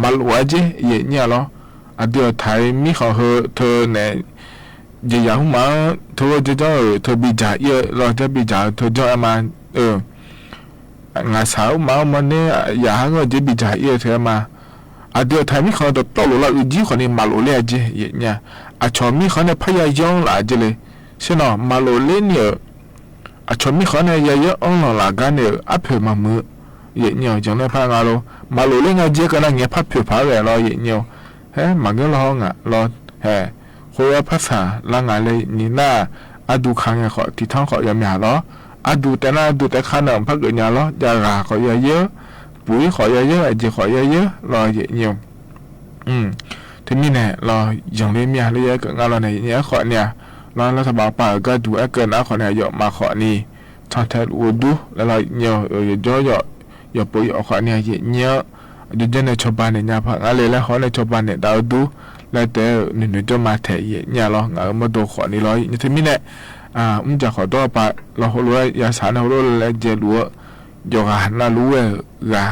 မၤလိာ်အကၠ့ ယိၣ်ညိဧါလီၤ, အဒုးအထၢၣ်မီးဃီၣ် ဟၢ တၢ်နဲၣ် ယယၤဟူမး တၢ်ဝဲကၠီကၠီ တၢ်ဘီၣ်ယၢ်အံၤ လီၤ တၢ်ဘီၣ်ယၢ် တၢ်ကၠီအမး အၢ ငါစၢ်ဟူမး မ့ၢ်န့ၣ် ယၤဟးဂီၢ် တၢ်ဘီၣ်ယၢ်အံၤ တၢ်မး အဒုးအထၢၣ်မီးဃီၣ် တၢ်တီလိာ်လၢအုၣ်ကၠံဃီၣ်န့ၣ် မၤလိာ်လၢအကၠီ ယဲၢ်ညါ အဆီၣ်မီးဃီၣ်န့ၣ် ဖးယၢ်ယီလၢအကၠီလဲၣ် သ့ၣ်နီၣ် မၤလိာ်လၢန့ၣ် အဆီၣ်မီးဃီၣ်န့ၣ် ယဲၢ်ယီအီလီၤလၢအဂၤန့ၣ် အဖျၢၣ်မၤမုာ် ယဲၢ်ညါ ယဲၢ်လၢဖးငါလိၤ မၤလိာ်လၢငါကၠီကနၣ် ငဲၤဖးဖျၢၣ်ဖးဝဲလီၤ ယဲၢ်ညါ ဟဲ မၤဂ့ၤလီၤဟီငါလီၤ ဟဲ ဃိဝဲဖးသၣ်လၢငါလၢနံၤနၢ် အဒုးခးငဲၤဃီၣ် ထံထီၣ်ဃီၣ်ယီၤမၠးလီၤ အဒုးတဲနၢ် အဒုးတဲခါန့ၣ် ဖးကညီလီၤ ယၤဂၤဃီၣ်ယီၤယဲၢ် ပူၤဃီၣ်ယီၤယဲၢ် အကၠီဃီၣ်ယီၤယဲၢ်လီၤ ယဲၢ်ညါ တမံၤန့ၣ်လီၤ ယဲၢ်လၢမၠးလၢယဲၢ်ကငါလီၤန့ၣ် ယဲၢ်ဃီၣ်န့ၣ် လၢလၢတၢ်ဘၣ်ပာ်အဂၤဒူၣ် အဲၣ်ကၢၣ်နၤဃီၣ်န့ၣ် ယီၤမးဃီၣ်န့ၣ် ဆီၣ်ထဲတအိၣ်ဒူ လၢလီၤ ယဲၢ် ယီၤယီၤ ယီၤပိာ်ယီၤဃီၣ်န့ၣ် ယဲၢ်ညါ အဒုးကၠီန့ၣ် ဆီၣ်ဘၣ်န့ၣ် ညါဖးငါလၢလၢဃီၣ်န့ၣ် ဆီၣ်ဘၣ်န့ၣ် တၢ်အဒူ လၢတဲနုာ်နုာ်ကၠီမးထဲ ယဲၢ်ညါလီၤ ငါအၢမီၢ်ဒိၣ်ဃီၣ်န့ၣ်လီၤ ယဲၢ်တမံၤန့ၣ် မုၢ်ကၠီဃီၣ်ဒီးပာ်လီၤ ဟိလိာ်ယၤစၢ်န့ၣ် ဟိလိာ်လၢကၠီလူၤ ယီၤဂၤနၢ်လူၤဝဲဂၤ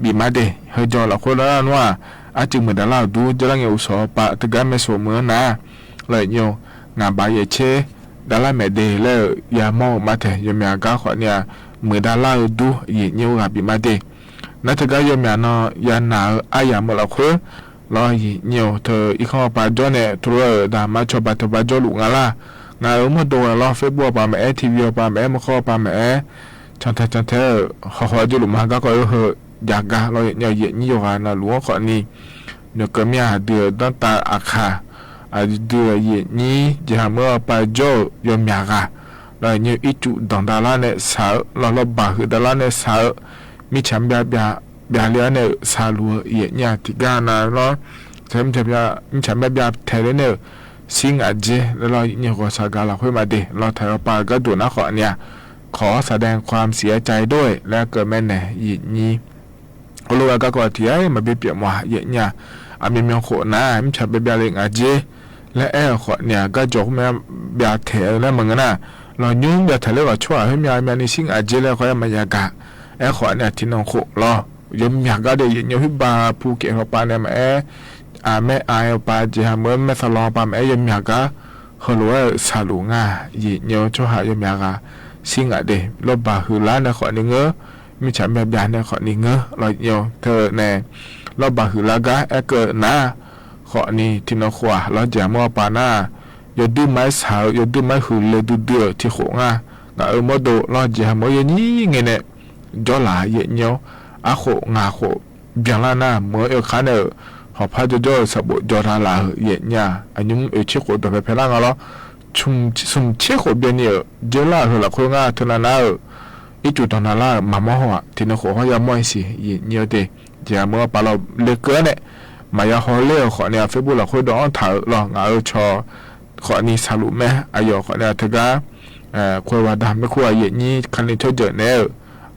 ဘံၣ်မးဒ့ၣ် ဟဲကၠီလီၤ ဃိလၢနဝဲ အစုမုၢ်ဒၣ်လၢအဒူ ကၠီလၢငဲၤအိၣ်စီၤပၤ တဂၤမဲာ်စိာ်မုၢ်နၤ လီၤ ယဲၢ်ညါ ငါဘၣ်ယဲၢ်ဆဲ ဒၣ်လၢမဲာ်ဒ့ၣ်လၢ ယၤမီၢ်မးထဲ ယီၤမၠးဂၤဃီၣ်န့ၣ် မုၢ်ဒၣ်လၢအဒူ ယဲၢ်ညါ ဂၤဘံၣ်မးဒ့ၣ် နတဂၤယီၤမၠးနီၤ ယၤနၢ်အါယၤမုၢ်လီၤဃိ လီၤ ယဲၢ်ညါ တၢ်အံၤခီပၤကၠီန့ၣ် တြီတၢ်မၤဆီၣ်ဘၣ် တၢ်ဘၣ်ကၠီလူၤငါလၢ ငါအၢမီၢ်ဒိၣ်ဝဲလီၤ Facebook အပၤမ့ၢ်အဲၣ် TV အပၤမ့ၢ်အဲၣ် မုၢ်ဃီအပၤမ့ၢ်အဲၣ် ဆီၣ်ထဲဆီၣ်ထဲ ဃီဃီကၠီလူၤမၤဂၤကီး ဟၢ ယၤဂၤလီၤ ယဲၢ်ညါ ယဲၢ်ညါ ယီၤဂၤနၢ်လူၤဃီၣ်န့ၣ် နကမၠးဒုးဒီးတၢ်အခါ အဒုးယဲၢ်ညါ ယၤမုၢ်အပၤကၠီ ယီၤမၠးဂၤ လီၤ ယဲၢ်ညါ အံၣ်စူၣ်ဒီၣ်တၢ်လၢန့ၣ်စၢ်ဧၢ လီၤ လီၤဘၣ်ဟုၣ်တၢ်လၢန့ၣ်စၢ်ဧၢ မ့ၢ်ဆၣ်ဘၠၣ်ဘၠၣ် ဘၠၣ်လၢန့ၣ်စၢ်လူၤ ယဲၢ်ညါ တံဂၤနၤလီၤ မ့ၢ်ဆၣ်ဘၠၣ် မ့ၢ်ဆၣ်ဘၠၣ်ဘၠၣ်ထဲလၢန့ၣ် စံငါကၠီ လီၤ ယဲၢ်ညါ ဂီၤစၢ်ဂၤလီၤ ဃိမးဒ့ၣ် လီၤ ထဲအပၤကၠီဒိၣ်နၤဃီၣ်န့ၣ် ขอแสดงความเสียใจด้วย လၢကမ့ၢ်န့ၣ် ယဲၢ်ညါ အိၣ်လီၤဝဲဂၤကီးထံၣ် မၤဘ့ၣ်ပျဲၢ်မွၤ ယဲၢ်ညါ အမံၤမံၤဃိၣ်နၤ မ့ၢ်ဆၣ်ဘၠၣ်ဘၠၣ်လၢငါကၠီ လၢအဲၣ်ဃီၣ်န့ၣ် ကၠီကၠီဃိမး ဘၠၣ်ထဲလၢမုၢ်ဂၤနၤ လီၤ ညါဘၠၣ်ထဲလၢဂီၤဆိၣ် ဟဲမၠး မၠးန့ၣ် စံငါကၠီ လၢဃီယမၠးဂၤ အဲၣ်ဃီၣ်န့ၣ် ထံနီၤခိၣ်လီၤ ယီၤမၠးဂၤဒ့ၣ် ယဲၢ်ညါ ဟံၣ်ဘၣ်ဖူကဲၤဃီပၤန့ၣ် မ့ၢ်အဲၣ် အမဲၣ်အါပၤ ကၠီဟးမုၢ် မဲၣ်သလီၤပၤ မ့ၢ်အဲၣ် ယီၤမၠးဂၤ ဟၢလိာ်ဝဲစၢ်လူၤငါ ယဲၢ်ညါ ဆိၣ်ဟးယီၤမၠးဂၤ စံငါဒ့ၣ် လီၤဘၣ်ဟုၣ်လၢန့ၣ်ဃီၣ်န့ၣ်ငၢၢ် မ့ၢ်ဆၣ်ဘၠၣ်ဘၠၣ်န့ၣ်ဃီၣ်န့ၣ်ငၢၢ် လီၤ ယဲၢ်ညါ တၢ်န့ၣ် လီၤဘၣ်ဟုၣ်လၢဂၤ အဲၣ်ကၢၣ်နၤ ဃီၣ်န့ၣ် ထံနီၤခိၣ်ဧါ လီၤ ကၠီဟးမုၢ်အပၤနၤ ယီၤဒုးမၤစၢ်ဧၢ ယီၤဒုးမၤဟုၣ်လဲၤဒုးဒုးထံဃိၣ်ငါ ငါအၢမီၢ်ဒိၣ်လီၤ ကၠီဟးမုၢ် ယဲၢ်ညါ ဂ့ၤန့ၣ် ကၠီလၢ ယဲၢ်ညါ အဃိၣ်ငါဃိၣ် ဘၠၣ်လၢနၤ မ့ၢ်အဲၣ်ခါန့ၣ် ဟီၣ်ဖးကၠီကၠီ စးဘိၣ်ကၠီတၢ်လၢ ယဲၢ်ညါ အညါ အၢ ဆံဃိၣ်ဒီးဖဲဖဲလၢငါလီၤ ဆူၣ်ဆံဃိၣ်ဘျဲၣ်န့ၣ် ကၠီလၢဟၢလီၤခိၣ်ငါ တၢ်နၤနၤဧၢ အံၣ်စူၣ်ဒီၣ်နၤလၢ မၤမီၢ်ဟီၣ် ထံနီၤခိၣ်ဟီၣ်ယၤမီၢ်စံး ယဲၢ်ညါတ့ၢ် ကၠီဟးမုၢ်အပၤလီၤ လၢကၢၣ်န့ၣ် မၤယၤဟီၣ်လၢဃီၣ်န့ၣ် အFacebookလီၤဃိဒီးအီၣ်ထးဧၢလီၤ ငါအၢ ဆီၣ် ဃီၣ်န့ၣ် စၢ်လူၤမ့ၢ် အယီၤဃီၣ်န့ၣ် တဂၤ ခွဲးဝၤဒၣ် မ့ၢ်ခိၣ်အယဲၢ်ညါ ခါန့ၣ်ဆီၣ်ယၢၢ်န့ၣ်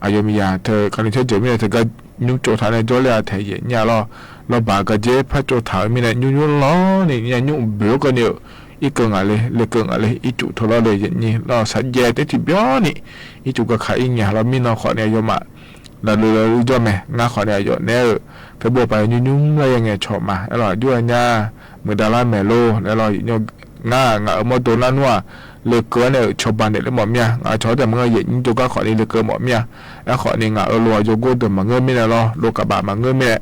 အယီၤမ့ၢ်ယၤ တၢ်ခါန့ၣ်ဆီၣ်ယၢၢ်မ့ၢ်န့ၣ် တဂၤ ညါကၠီတၢ်န့ၣ် ကၠီလၢအထဲ ယဲၢ်ညါလီၤ လီၤဘၣ်ကၠီ ဖးကၠီတၢ် မ့ၢ်န့ၣ် ညါညါလီၤန့ၣ် ညါညါဘျီကီးန့ၣ် အံၣ်ကၢၣ်ငါလၢ လၢကၢၣ်ငါလၢ အံၣ်စူၣ်ထီၣ်လီၤလၢ ယဲၢ်ညါလီၤ စးယဲၢ်တဲထံၣ်ဘျီန့ၣ် အံၣ်စူၣ်ကခးအံၣ်ညါလီၤ မ့ၢ်နီၤဃီၣ်န့ၣ် ယီၤမး လၢလၢလၢကၠီမ့ၢ် ငါဃီၣ်န့ၣ် အယီၤန့ၣ် Facebookပၤညါညါလၢယဲၢ်ငဲၤဆီၣ်မး အဲၣ်လီၤ ယိၤညါ မုၢ်ဒၣ်လၢမဲာ်လိၤ အဲၣ်လီၤ ယဲၢ်ညါ ငါ ငါအၢမီၢ်ဒိၣ်နၤနွၤ လၢကၢၣ်န့ၣ် ဆီၣ်ဘၣ်န့ၣ်လၢမီၢ်မၠါ ငါဆီၣ်တၢ်မုၢ်ဂၤ ယဲၢ်ညါ ကၠီကၢၣ်ဃီၣ်န့ၣ် လၢကၢၣ်မီၢ်မၠါ အဲၣ်ဃီၣ်န့ၣ် ငါအၢလိာ်ယိၤကိၣ်ဒီးမၤငၢၢ်မ့ၢ်န့ၣ်လီၤ လိာ်ကဘၣ်မၤငၢၢ်မ့ၢ်န့ၣ်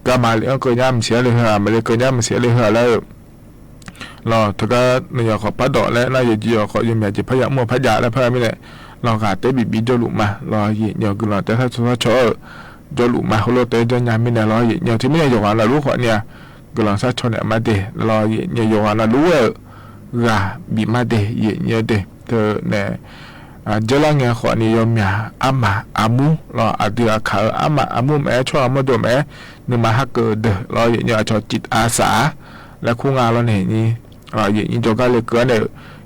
ကါမၤလၢအၢကၢၣ်ညါ မစံးလၢဟၢ မ့ၢ်လၢကၢၣ်ညါ မစံးလၢဟၢလၢ လီၤ တဂၤ နယီၤဃီၣ်ဖးဒိၣ်လၢ နယီၤကၠီဃီၣ် ယီၤမ့ၢ်ကၠီဖးယၤ မိၢ်ဖးယၤလၢဖဲမ့ၢ်န့ၣ် လီၤဂာ်တဲဘံၣ်ဘံၣ်ကၠီလူၤမး လီၤ ယဲၢ်ညါ ကလီၤတဲသးဆီဆီဆီ ကၠီလူၤမး ဟိလိာ်တဲကၠီညါမ့ၢ်န့ၣ်လီၤ ယဲၢ်ညါ ထံမ့ၢ်န့ၣ် ယီၤဂၤနၢ်လူၤဃီၣ်န့ၣ် ကလီၤသးဆီန့ၣ် အမၤဒ့ၣ် လီၤ ယဲၢ်ညါ ယီၤဂၤနၢ်လူၤဝဲ ဂၤဘံၣ်မးဒ့ၣ် ယဲၢ်ညါဒ့ၣ် တၢ်န့ၣ် ကၠီလၢငဲၤဃီၣ်န့ၣ် ယီၤမ့ၢ်အါမးအါမူလီၤ အဒုးအခးအါမးအါမူမ့ၢ် ဆီၣ်အမီၢ်ဒိၣ်မ့ၢ် နမၤဟးကၢၣ်ဒၢးလီၤ ယဲၢ်ညါ အဆီၣ် จิตอาสา လၢခိၣ်ငါလီၤန့ၣ် ယဲၢ်ညါ ကၠီဂၤလၢကၢၣ်န့ၣ်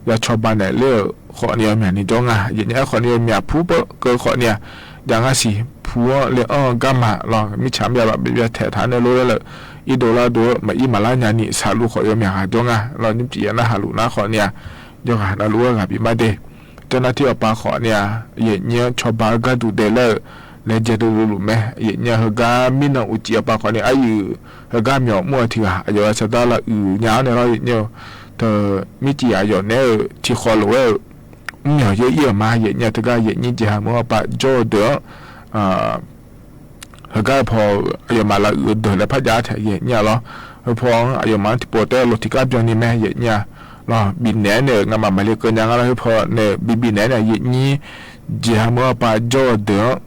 ယဆီၣ်ဘၣ်န့ၣ်လၢဃီၣ်န့ၣ် ယီၤမ့ၢ်န့ၣ် ကၠီငါ ယဲၢ်ညါ အဲၣ်ဃီၣ်န့ၣ် ယီၤမ့ၢ်ဖူပၢကၢၣ်ဃီၣ်န့ၣ် ယၤငါစံးဖူလၢအီၣ်ဂၤမးလီၤ မ့ၢ်ဆၣ်ဘၣ်ဘၣ်ဘၣ်ထဲးထးန့ၣ်လိၤလၢ အံၣ်ဒိးလၢဒိး မၤအံၣ်မၤလါညါန့ၣ် စၢ်လူၤဃီၣ် ယီၤမ့ၢ်ဂၤ ကၠီငါ လီၤ နံၣ်ပျံၤယၤနၢ်ဟးလူၤနၢ်ဃီၣ်န့ၣ် ယီၤဂၤနၢ်လူၤဝဲဂၤဘံၣ်မးဒ့ၣ် ကၠီနၢ်ထံအပၢ်ဃီၣ်န့ၣ် ယဲၢ်ညါ ဆီၣ်ဘၣ်ဂၤဒူၣ်ဒဲးလၢ လဲၤယဲၤဒိးလူၤလူၤမ့ၢ် ယဲၢ်ညိၣ် ဟဲဂ့ၤမံနီၤ အူၣ်ကၠံၣ်အပာ်ဃိးန့ၣ် အယုၢ် ဟဲဂ့ၤမံအီၤမုၢ်အထံဂၤ အယီၤဝဲဆၢတၢ်လၢအုၣ်ညါန့ၣ်လီၤ ယဲၢ်ညိၣ် တမ့ၢ်ကၠံၣ်အယီၤနဲၣ် ထံၣ်ဃီလိာ်ဝဲ မ့ၢ်ယဲၢ်အံၤမး ယဲၢ်ညိၣ် တဂၤ ယဲၢ်ညိၣ် ကၠံၣ်ဟးမုၢ်အပာ်ကၠီဒၢး ဟဲဂ့ၤဖီ အယီၤမးလၢအုၣ်ဒၢးလၢဖးယါထဲ ယဲၢ်ညိၣ်လီၤ ဟဲဖီ အယီၤမးထံၣ်ပိာ်တဲလိာ်ထံကၣ်ပၠီန့ၣ်မ့ၢ် ယဲၢ်ညိၣ်လီၤ ဘံၣ်နဲၣ်န့ၣ် ငါမၤမၤလၢကၠီညါလီၤ ဟဲဖီန့ၣ် ဘံၣ်ဘံၣ်နဲၣ်န့ၣ် ယဲၢ်ညိၣ် ကၠံၣ်ဟးမုၢ်အပာ်ကၠီဒၢး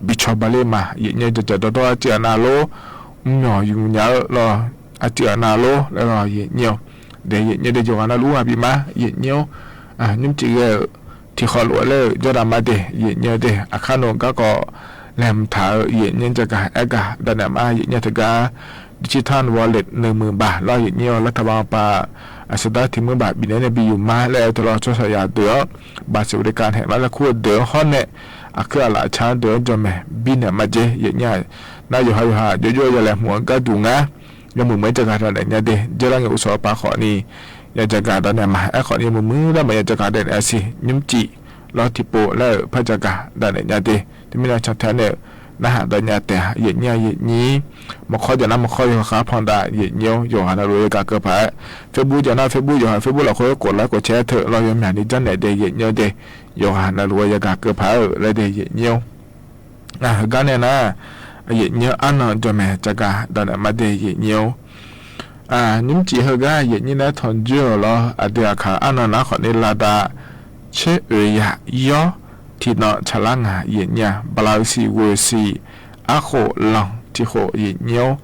ဘံၣ်ဆီဘၣ်လၢမး ယဲၢ်ညိၣ် ကၠီကၠီဒီဒီ အစံၣ်အနၤလိၤ မ့ၢ်ယုၢ်ညါလီၤ အစံၣ်အနၤလိၤ လၢယဲၢ်ညိၣ် ဒီးယဲၢ်ညိၣ်ဒီး ယိၤဂၤနၤလူၤဝဲဘံၣ်မး ယဲၢ်ညိၣ် ညိၣ်ကၠံၣ်ဂ့ၤ ထံၣ်ဃီလိာ်ဝဲလၢ ကၠီဒၣ်မးဒဲး ယဲၢ်ညိၣ်ဒဲး အခါနီၣ်ဂၤကီး လဲၤမုာ်ထးဧၢ ယဲၢ်ညိၣ် ကၠံၣ်ဂ့ၤ အဲၣ်ဂ့ၤ ဒၣ်နဲၣ်မး ယဲၢ်ညိၣ် တဂၤ Digital Wallet နွံမံၤဘၣ်လီၤ ယဲၢ်ညိၣ် လၢထးဘၣ်ပာ် အစၢတၢ်ထံၣ်မုၢ်ဘၣ် ဘံၣ်နဲၣ်န့ၣ် ဘံၣ်ယုၢ်မး လၢအဲၣ်တလီၤ ကၠီဆၢယၤဒၢး ဘၣ်စံးဝဲဒၣ်ကါဟဲလီၤလၢခိၣ်ဒၢး ဟီၣ်နဲၣ် အခၢၣ်အလၢအဆါဒၢး ကၠီမဲာ် ဘံၣ်နဲၣ်မးကၠီ ယဲၢ်ညိၣ် နယိၤဟးယိၤဟး ယိယိယလဲၤမုာ်အဂၤဒူၣ်ငါ ယမုာ်မုာ် ကၠံၣ်ဂ့ၤ ဒၣ်နဲၣ်ညါဒဲး ကၠီလၢငဲၤအိၣ်စီၤပာ်ဃိးန့ၣ် ယကၠံၣ်ဂ့ၤ ဒၣ်နဲၣ်မး အဲၣ်ဃိးန့ၣ် ယမုာ်မုာ်ဒၣ်မး ယကၠံၣ်ဂ့ၤ ဒၣ်နဲၣ်အစံး ညိၣ်ကၠံၣ် လီၤထံၣ်ပိာ်လၢဖးယါကါ ဒၣ်နဲၣ်ညါဒဲး တမ့ၢ်လၢဆီထဲန့ၣ် နဟးဒီးညါတဲ ယဲၢ်ညိၣ် ယဲၢ်ညိၣ် မခီယိၤနၤ မခီယိၤဃါဖီဒါ ယဲၢ်ညိၣ် ယိၤဂၤနၤလူၤဝဲယကၢ်ကၢ်ဖး Facebook ယိၤနၤ Facebook ယိၤဟး Facebook လီၤဃိ ကိးလၢကိးဆဲးထဲလီၤ ယမၤန့ၢ်ဒၣ်နဲၣ်ဒဲး ယဲၢ်ညိၣ်ဒဲး ယိၤဂၤနၤလူၤဝဲယကၢ်ကၢ်ဖးလၢဒဲး ယဲၢ်ညိၣ် ဟဲဂ့ၤန့ၣ်နၤ ယဲၢ်ညိၣ် အနီၢ် ကၠီမဲာ် ကၠံၣ်ဂ့ၤ ဒၣ်နဲၣ်မးဒဲး ယဲၢ်ညိၣ် ညိၣ်ကၠံၣ် ဟဲဂ့ၤ ယဲၢ်ညိၣ် နထီၣ်ယိၤလီၤ အဒဲးအခါ အနီၢ် နခီန့ၣ် လါဒါ ဆဲးအုးယၤ ယီၤ ထံၣ်နီၣ် ဆၣ်လါငါ ယဲၢ်ညိၣ် ဘျါစံဝဲစံ အဃိးလီၤ ထံၣ်ဃိး ယဲၢ်ညိၣ်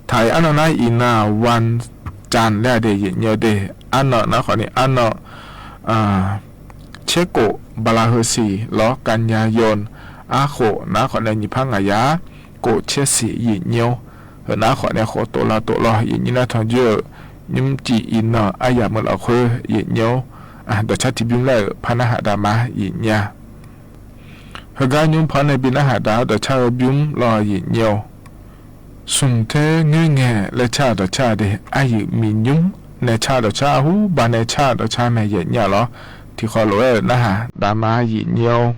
ထါအံၤ အနီၢ် နအံၤ နၤ ဝၣ်ကၠၣ် လၢဒဲး ယဲၢ်ညိၣ်ဒဲး အနီၢ် နခီန့ၣ် အနီၢ် ဆဲးကိး ဘျါဟုစံ လီၤ ကၣ်ညါယိၣ် အဃိး နခီန့ၣ် နံၣ်ဖးငါးယၤ ကိးဆဲးစံ ယဲၢ်ညိၣ် ဟဲနခီန့ၣ် ဃိးတိၢ်လါတိၢ်လီၤ ယဲၢ်ညိၣ် နထီၣ်ယိၤ ညိၣ်ကၠံၣ် အံၤနီၢ် အယၤမုၢ်လီၤဃိ ယဲၢ်ညိၣ် ဒီးဆၣ်ထံဘျုးလၢ ဖးနဟးဒါမး ယဲၢ်ညိၣ် ဟဲဂ့ၤ ညိၣ်ဖီန့ၣ် ဘံၣ်နဟးဒါ ဒီးဆၣ်ဘျုးလီၤ ယဲၢ်ညိၣ် ဆူၣ်ထဲငဲၤငဲၤ လၢဆၣ်ဒီးဆၣ်ဒဲး အယုၢ်မံညိၣ် နဲၣ်ဆၣ်ဒီးဆၣ် ဟူဘၣ်နဲၣ်ဆၣ်ဒီးဆၣ်မဲာ် ယဲၢ်ညိၣ်လီၤ ထံၣ်ဃီလိာ်ဝဲ နဟးဒါမး ယဲၢ်ညိၣ်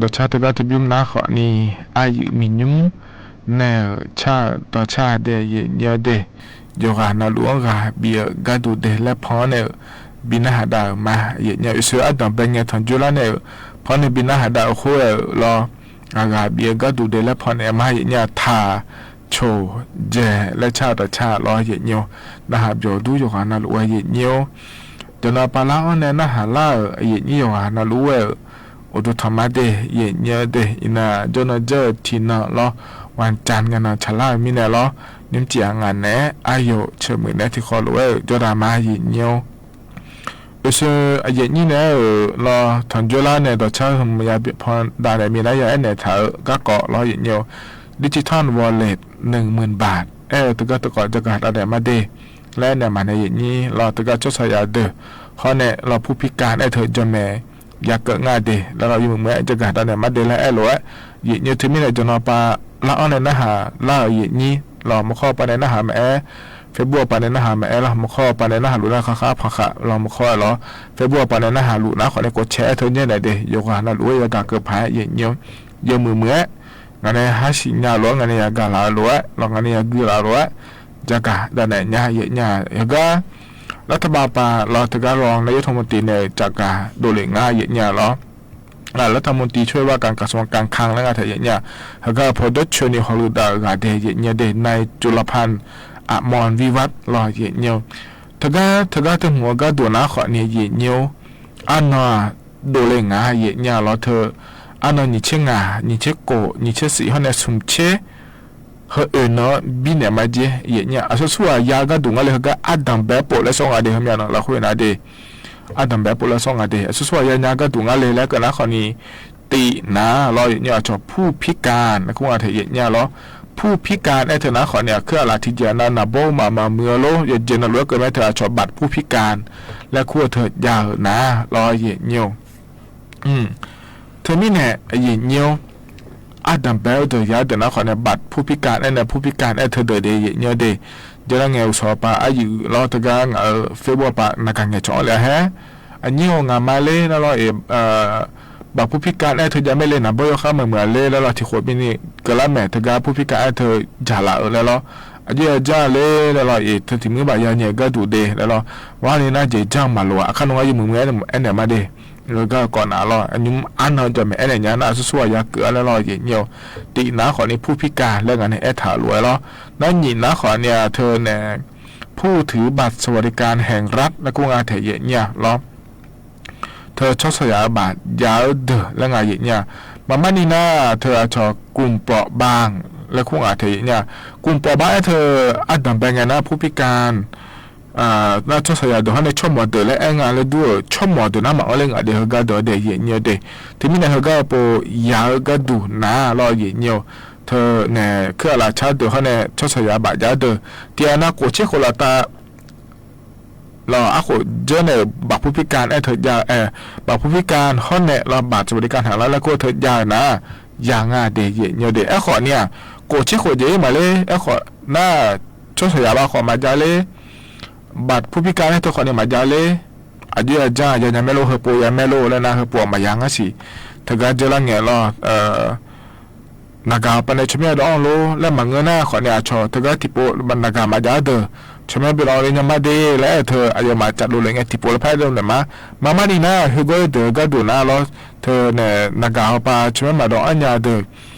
ဒိးဆါတဂၤတဘျုးနၤဃီန့ၣ် အယုၢ်မံၤညူ နဲၣ် ဆၣ်တီဆၣ်ဒဲး ယံာ်ညိဒဲး ယိၤဂၤနၢ်လူၤအီၤဂၤ ဘံၣ်အၢၣ်ကါဒူၣ်ဒဲးလၢဖီန့ၣ် ဘံၣ်နၢ်ဟးဒၣ်မး ယံာ်ညိ အ့ၣ်စၢၣ်အဒံၣ်ဘဲငဲၤထီၣ်ကၠိလါန့ၣ် ဖီန့ၣ်ဘံၣ်နၢ်ဟးဒၣ်အဃိလီၤ အဂၤဘံၣ်အၢၣ်ကါဒူၣ်ဒဲးလၢဖီန့ၣ်မး ယံာ်ညိ ထၣ် ဆိၣ် ယဲၢ် လၢဆၣ်တီဆၣ်လီၤ ယံာ်ညိ နၢ်ဟးဘျီၣ်ဒူ ယိၤဂၤနၢ်လူၤဝဲ ယံာ်ညိ တနီၤပၤလၢအီၤနဲၣ် နၢ်ဟးလၢအၢၣ် ယံာ်ညိ ယိၤဂၤနၢ်လူၤဝဲ အိၣ်ဒိၣ်ထီၣ်မးဒဲး ယံာ်ညိဒဲး အံၤနၤ ကၠိနီၣ်ကၠိထံၣ်နီၣ်လီၤ ဝၣ်တၢၣ် ငါနီၣ် ဆၣ်လါမံၤနဲၣ်လီၤ နံၣ်တံၢ်အငါနဲၣ် အယိာ် ဆၢမုၢ်နဲၣ်ထံၣ်ဃီလိာ်ဝဲ ကၠိဒၣ်မး ယံာ်ညိ အ့ၣ်စၢၣ် အယံာ်ညိန့ၣ် လီၤထီၣ်ကၠိလါန့ၣ် ဒီးဆၢမုၢ်ယါဖီဒၣ်န့ၣ် မ့ၢ်လၢယအဲၣ်နဲၣ်ထၣ်အၢၣ်ကါကီးလီၤ ယံာ်ညိ Digital Wallet หนึ่งหมื่นบาท အဲၣ်တဂၤတကီး ကၠီၣ်ကၤဒၣ်နဲၣ်မးဒဲး လၢအဲၣ်နဲၣ်မးန့ၣ် ယံာ်ညိ လီၤတဂၤ ကၠီၣ်ဆီၣ်ယၤဒၢး ဟီန့ၣ် လီၤ ผู้พิการ အဲၣ်တဂၤ ကၠီၣ်မဲာ် ယၤကၢးငါဒဲး လၢလီၤယမုၢ်မွဲ ကၠီၣ်ကၤဒၣ်နဲၣ်မးဒဲး လၢအဲၣ်လိာ်ဝဲ ယံာ်ညိ တမံၤန့ၣ် တနီၤပၤလၢအီၤနဲၣ် နၢ်ဟးလၢအၢၣ် ယံာ်ညိ လီၤ မခီပၤန့ၣ် နၢ်ဟးမးအဲၣ် Facebook ပၤန့ၣ် နၢ်ဟးမးအဲၣ်လီၤ မခီပၤန့ၣ် နၢ်ဟးလူၤနၢ်ဃါဃါဖီၣ်ဃာ် လီၤ မခီလီၤ Facebook ပၤန့ၣ် နၢ်ဟးလူၤနၢ်ဃီန့ၣ် ကိးဆဲးအဲၣ်တဂၤဒဲး ယိၤဂၤနၢ်လူၤဝဲ ယၤကၢးကၢးဖး ယံာ်ညိ ယမုၢ်မွဲ ငါန့ၣ် ဟါဆံညါလိာ် ငါန့ၣ် ယၤကၢ်လၢအလိာ်ဝဲ လီၤ ငါန့ၣ် ယၤကၢ်လၢအလိာ်ဝဲ ကၠီၣ်ကၤဒၣ်နဲၣ်ညါ ယံာ်ညိ ဟဲဂၤ รัฐบาลပၤလီၤ တဂၤ รองนายกรัฐมนตรีန့ၣ် ကၠီၣ်ကၤဒိၣ်လၢငါ ယံာ်ညိလီၤ รัฐมนตรีช่วยว่าการกระทรวงการคลัง လၢငါထဲ ယံာ်ညိ ဟဲဂၤ ဖီဒိၣ်ဆၢန့ၣ် ဟီၣ်လူၤဒၣ်ဂၤဒဲး ယံာ်ညိဒဲး นายจุลพันธ์ อมรวิวัฒน์ လီၤ ယံာ်ညိ တဂၤ တဂၤတမုၢ်အၢၣ်ကါဒိၣ်နၢ်ဃီန့ၣ် ယံာ်ညိ အါနီၢ် ဒိၣ်လၢငါ ယံာ်ညိလီၤ ထၢ အါနီၢ် နံၣ်ဆံငါ နံၣ်ဆံကိး နံၣ်ဆံသီဟီန့ၣ် ဆူၣ်ဆဲး ဟဲအၢၣ်နီၢ် ဘံၣ်နဲၣ်မးဒဲး ယံာ်ညိ အဆိဆိအယၤကါဒိၣ်ငါလၢဟဲဂၤ အဒံၣ်ဘဲပိာ်လၢစီၤငါဒဲး ဟဲမ့ၢ်နီၢ် လီၤဃိန့ၣ်ဒဲး အဒံၣ်ဘဲပိာ်လၢစီၤငါဒဲး အဆိဆိအယၤညါကါဒိၣ်ငါလၢ လၢကနၣ်ဃီန့ၣ် တံၢ်နၤလီၤ ယံာ်ညိ အဆီၣ် ผู้พิการ လၢခူၣ်ငါထဲ ယံာ်ညိလီၤ ผู้พิการ အဲၣ်တဂၤနၢ်ဃီန့ၣ် အခုအလၢ်ထံၣ်ကဲနၤ နၢ်ဘိမးမၤမုာ်အလိၤ ယဲၢ်နၢ်လူၤကမ့ၢ်ထဲ အဆီၣ် บัตรผู้พิการ လၢခူၣ်အထၢၣ်ယၤနၤလီၤ ယံာ်ညိ ထၢမံၤန့ၣ် ယံာ်ညိ အဒံၣ်ဘဲဒၢးယၤဒၢးနၢ်ဃီန့ၣ် บัตรผู้พิการ အဲၣ်န့ၣ် ผู้พิการ အဲၣ်တဂၤဒဲး ယံာ်ညိဒဲး ယဲၢ်လၢငဲၤအိၣ်ဆီၣ်ပၤ အယုၢ်လီၤ တဂၤ ငါအၢၣ် Facebook ပၤ နကၢ်ငဲၤဆီၣ်အီၤလၢဟဲ အညိၣ်ငါမၤလၢ လၢလီၤအံၤ บัตรผู้พิการ အဲၣ်တဂၤမ့ၢ်လၢ နၢ်ဘိယီဃါမၤမုာ်လၢ လၢလီၤထံၣ်ဃိးမံးနံး ကလါမဲာ် တဂၤ ผู้พิการ အဲၣ်တဂၤယၤလၢအၢၣ်လၢလီၤ အယုၢ်အယၤလၢ လၢလီၤအံၤ ထၢထံၣ်မုၢ်ဘၣ်ယၤညါကါဒိၣ်ဒဲး လၢလီၤ ဝဲန့ၣ်နၤ ယဲၢ်ကၠၢ်မၤလိာ် အခါနုၤယမုၢ်မွဲ အဲၣ်န့ၣ်မးဒဲး လၢကၢ်ကီးနၤလီၤ အညိၣ်အါနီၢ် ကၠီၣ်မဲာ် အဲၣ်န့ၣ်ညါ နၢ်ဆိဆိအယၤကၢးလၢလီၤ ယံာ်ညိ တံၢ်နၢ်ဃီန့ၣ် ผู้พิการ လၢငါန့ၣ် အဲၣ်ထၢၣ်လိာ်ဝဲလီၤ နၢ်နံၣ်နၢ်ဃီန့ၣ် ထၢန့ၣ် ผู้ถือบัตรสวัสดิการแห่งรัฐ လၢခူၣ်ငါထဲ ယံာ်ညိလီၤ ထၢဆီၣ်ဆီၣ်ယၤဘၣ် ယၤဒၢး လၢငါယံာ်ညိ မၤမးနံၤနၤ ထၢအဆီၣ် กลุ่มเปราะบาง လၢခူၣ်ငါထဲ ယံာ်ညိ กลุ่มเปราะบาง အဲၣ်ထၢၣ် အဒံၣ်ဘဲငဲၤနၤ ผู้พิการ နၢ်ဆီၣ်ဆီၣ်ယၤဒၢးဟီန့ၣ် ဆိကမိၣ်ဒၢးလၢအဲၣ်ငါလၢဒူၣ်ဧၢ ဆိကမိၣ်ဒၢးနၢ်မၤအီၤလၢငါဒဲး ဟဲဂၤဒၢးဒဲး ယံာ်ညိဒဲး ထၢမံၤန့ၣ် ဟဲဂၤပိာ်ယၤဂၤဒူၣ်နၤလီၤ ယံာ်ညိ ထၢန့ၣ် ခုအလၢ်ဆါဒၢးဟီန့ၣ် ဆီၣ်ဆီၣ်ယၤဘၣ်ယၤဒၢး တံၢ်အနၢ်ကိးဆ့ခိၣ်လီၤတၢ် လီၤ အဃိ ယဲၢ်န့ၣ် บัตรผู้พิการ အဲၣ်ထၢၣ်ယၤ အဲၣ် บัตรผู้พิการ ဟီန့ၣ် လီၤ บัตรสวัสดิการแห่งรัฐ လၢခူၣ်ထၢၣ်ယၤနၤ ယၤငါဒဲး ယံာ်ညိဒဲး အဲၣ်ဃီန့ၣ် ကိးဆ့ခိၣ်ယဲၢ်မးလၢ အဲၣ်ဃီ နၢ် ဆီၣ်ဆီၣ်ယၤဘၣ်ဃီမၤယၤလၢ บัตรผู้พิการ အဲၣ်ထၢၣ်ဃီန့ၣ် မၤယၤလၢ အယုၢ်အယၤ ယၤညါမ့ၢ်လိ ဟၢပိာ်ယၤမ့ၢ်လိ လၢနၤဟၢပိာ်မၤယၤငါဆံး တဂၤယဲၢ်လၢငဲၤလီၤ နဂၤပၤန့ၣ် ဆၢမ့ၢ်ဒီးအီၤလိၤ လၢမၤငၢၢ်နၤဃီန့ၣ် အဆီၣ် တဂၤတံၢ်ပိာ် နဂၤမၤယၤဒၢး ဆၢမ့ၢ်ဘ့ၣ်ဒီးအီၤလၢညါမးဒဲး လၢအဲၣ်ထၢၣ် အယိၤမး ကးဒိးလဲၣ်ငဲၤတံၢ်ပိာ်လၢဖဲဒၢးန့ၣ်မး မၤမးနံၤနၤ ဟဲဂီၤဒၢးဂၤဒိၣ်နၤလီၤ ထၢန့ၣ် နဂၤပၤ ဆၢမ့ၢ်မၤဒီးအီၤညါဒၢး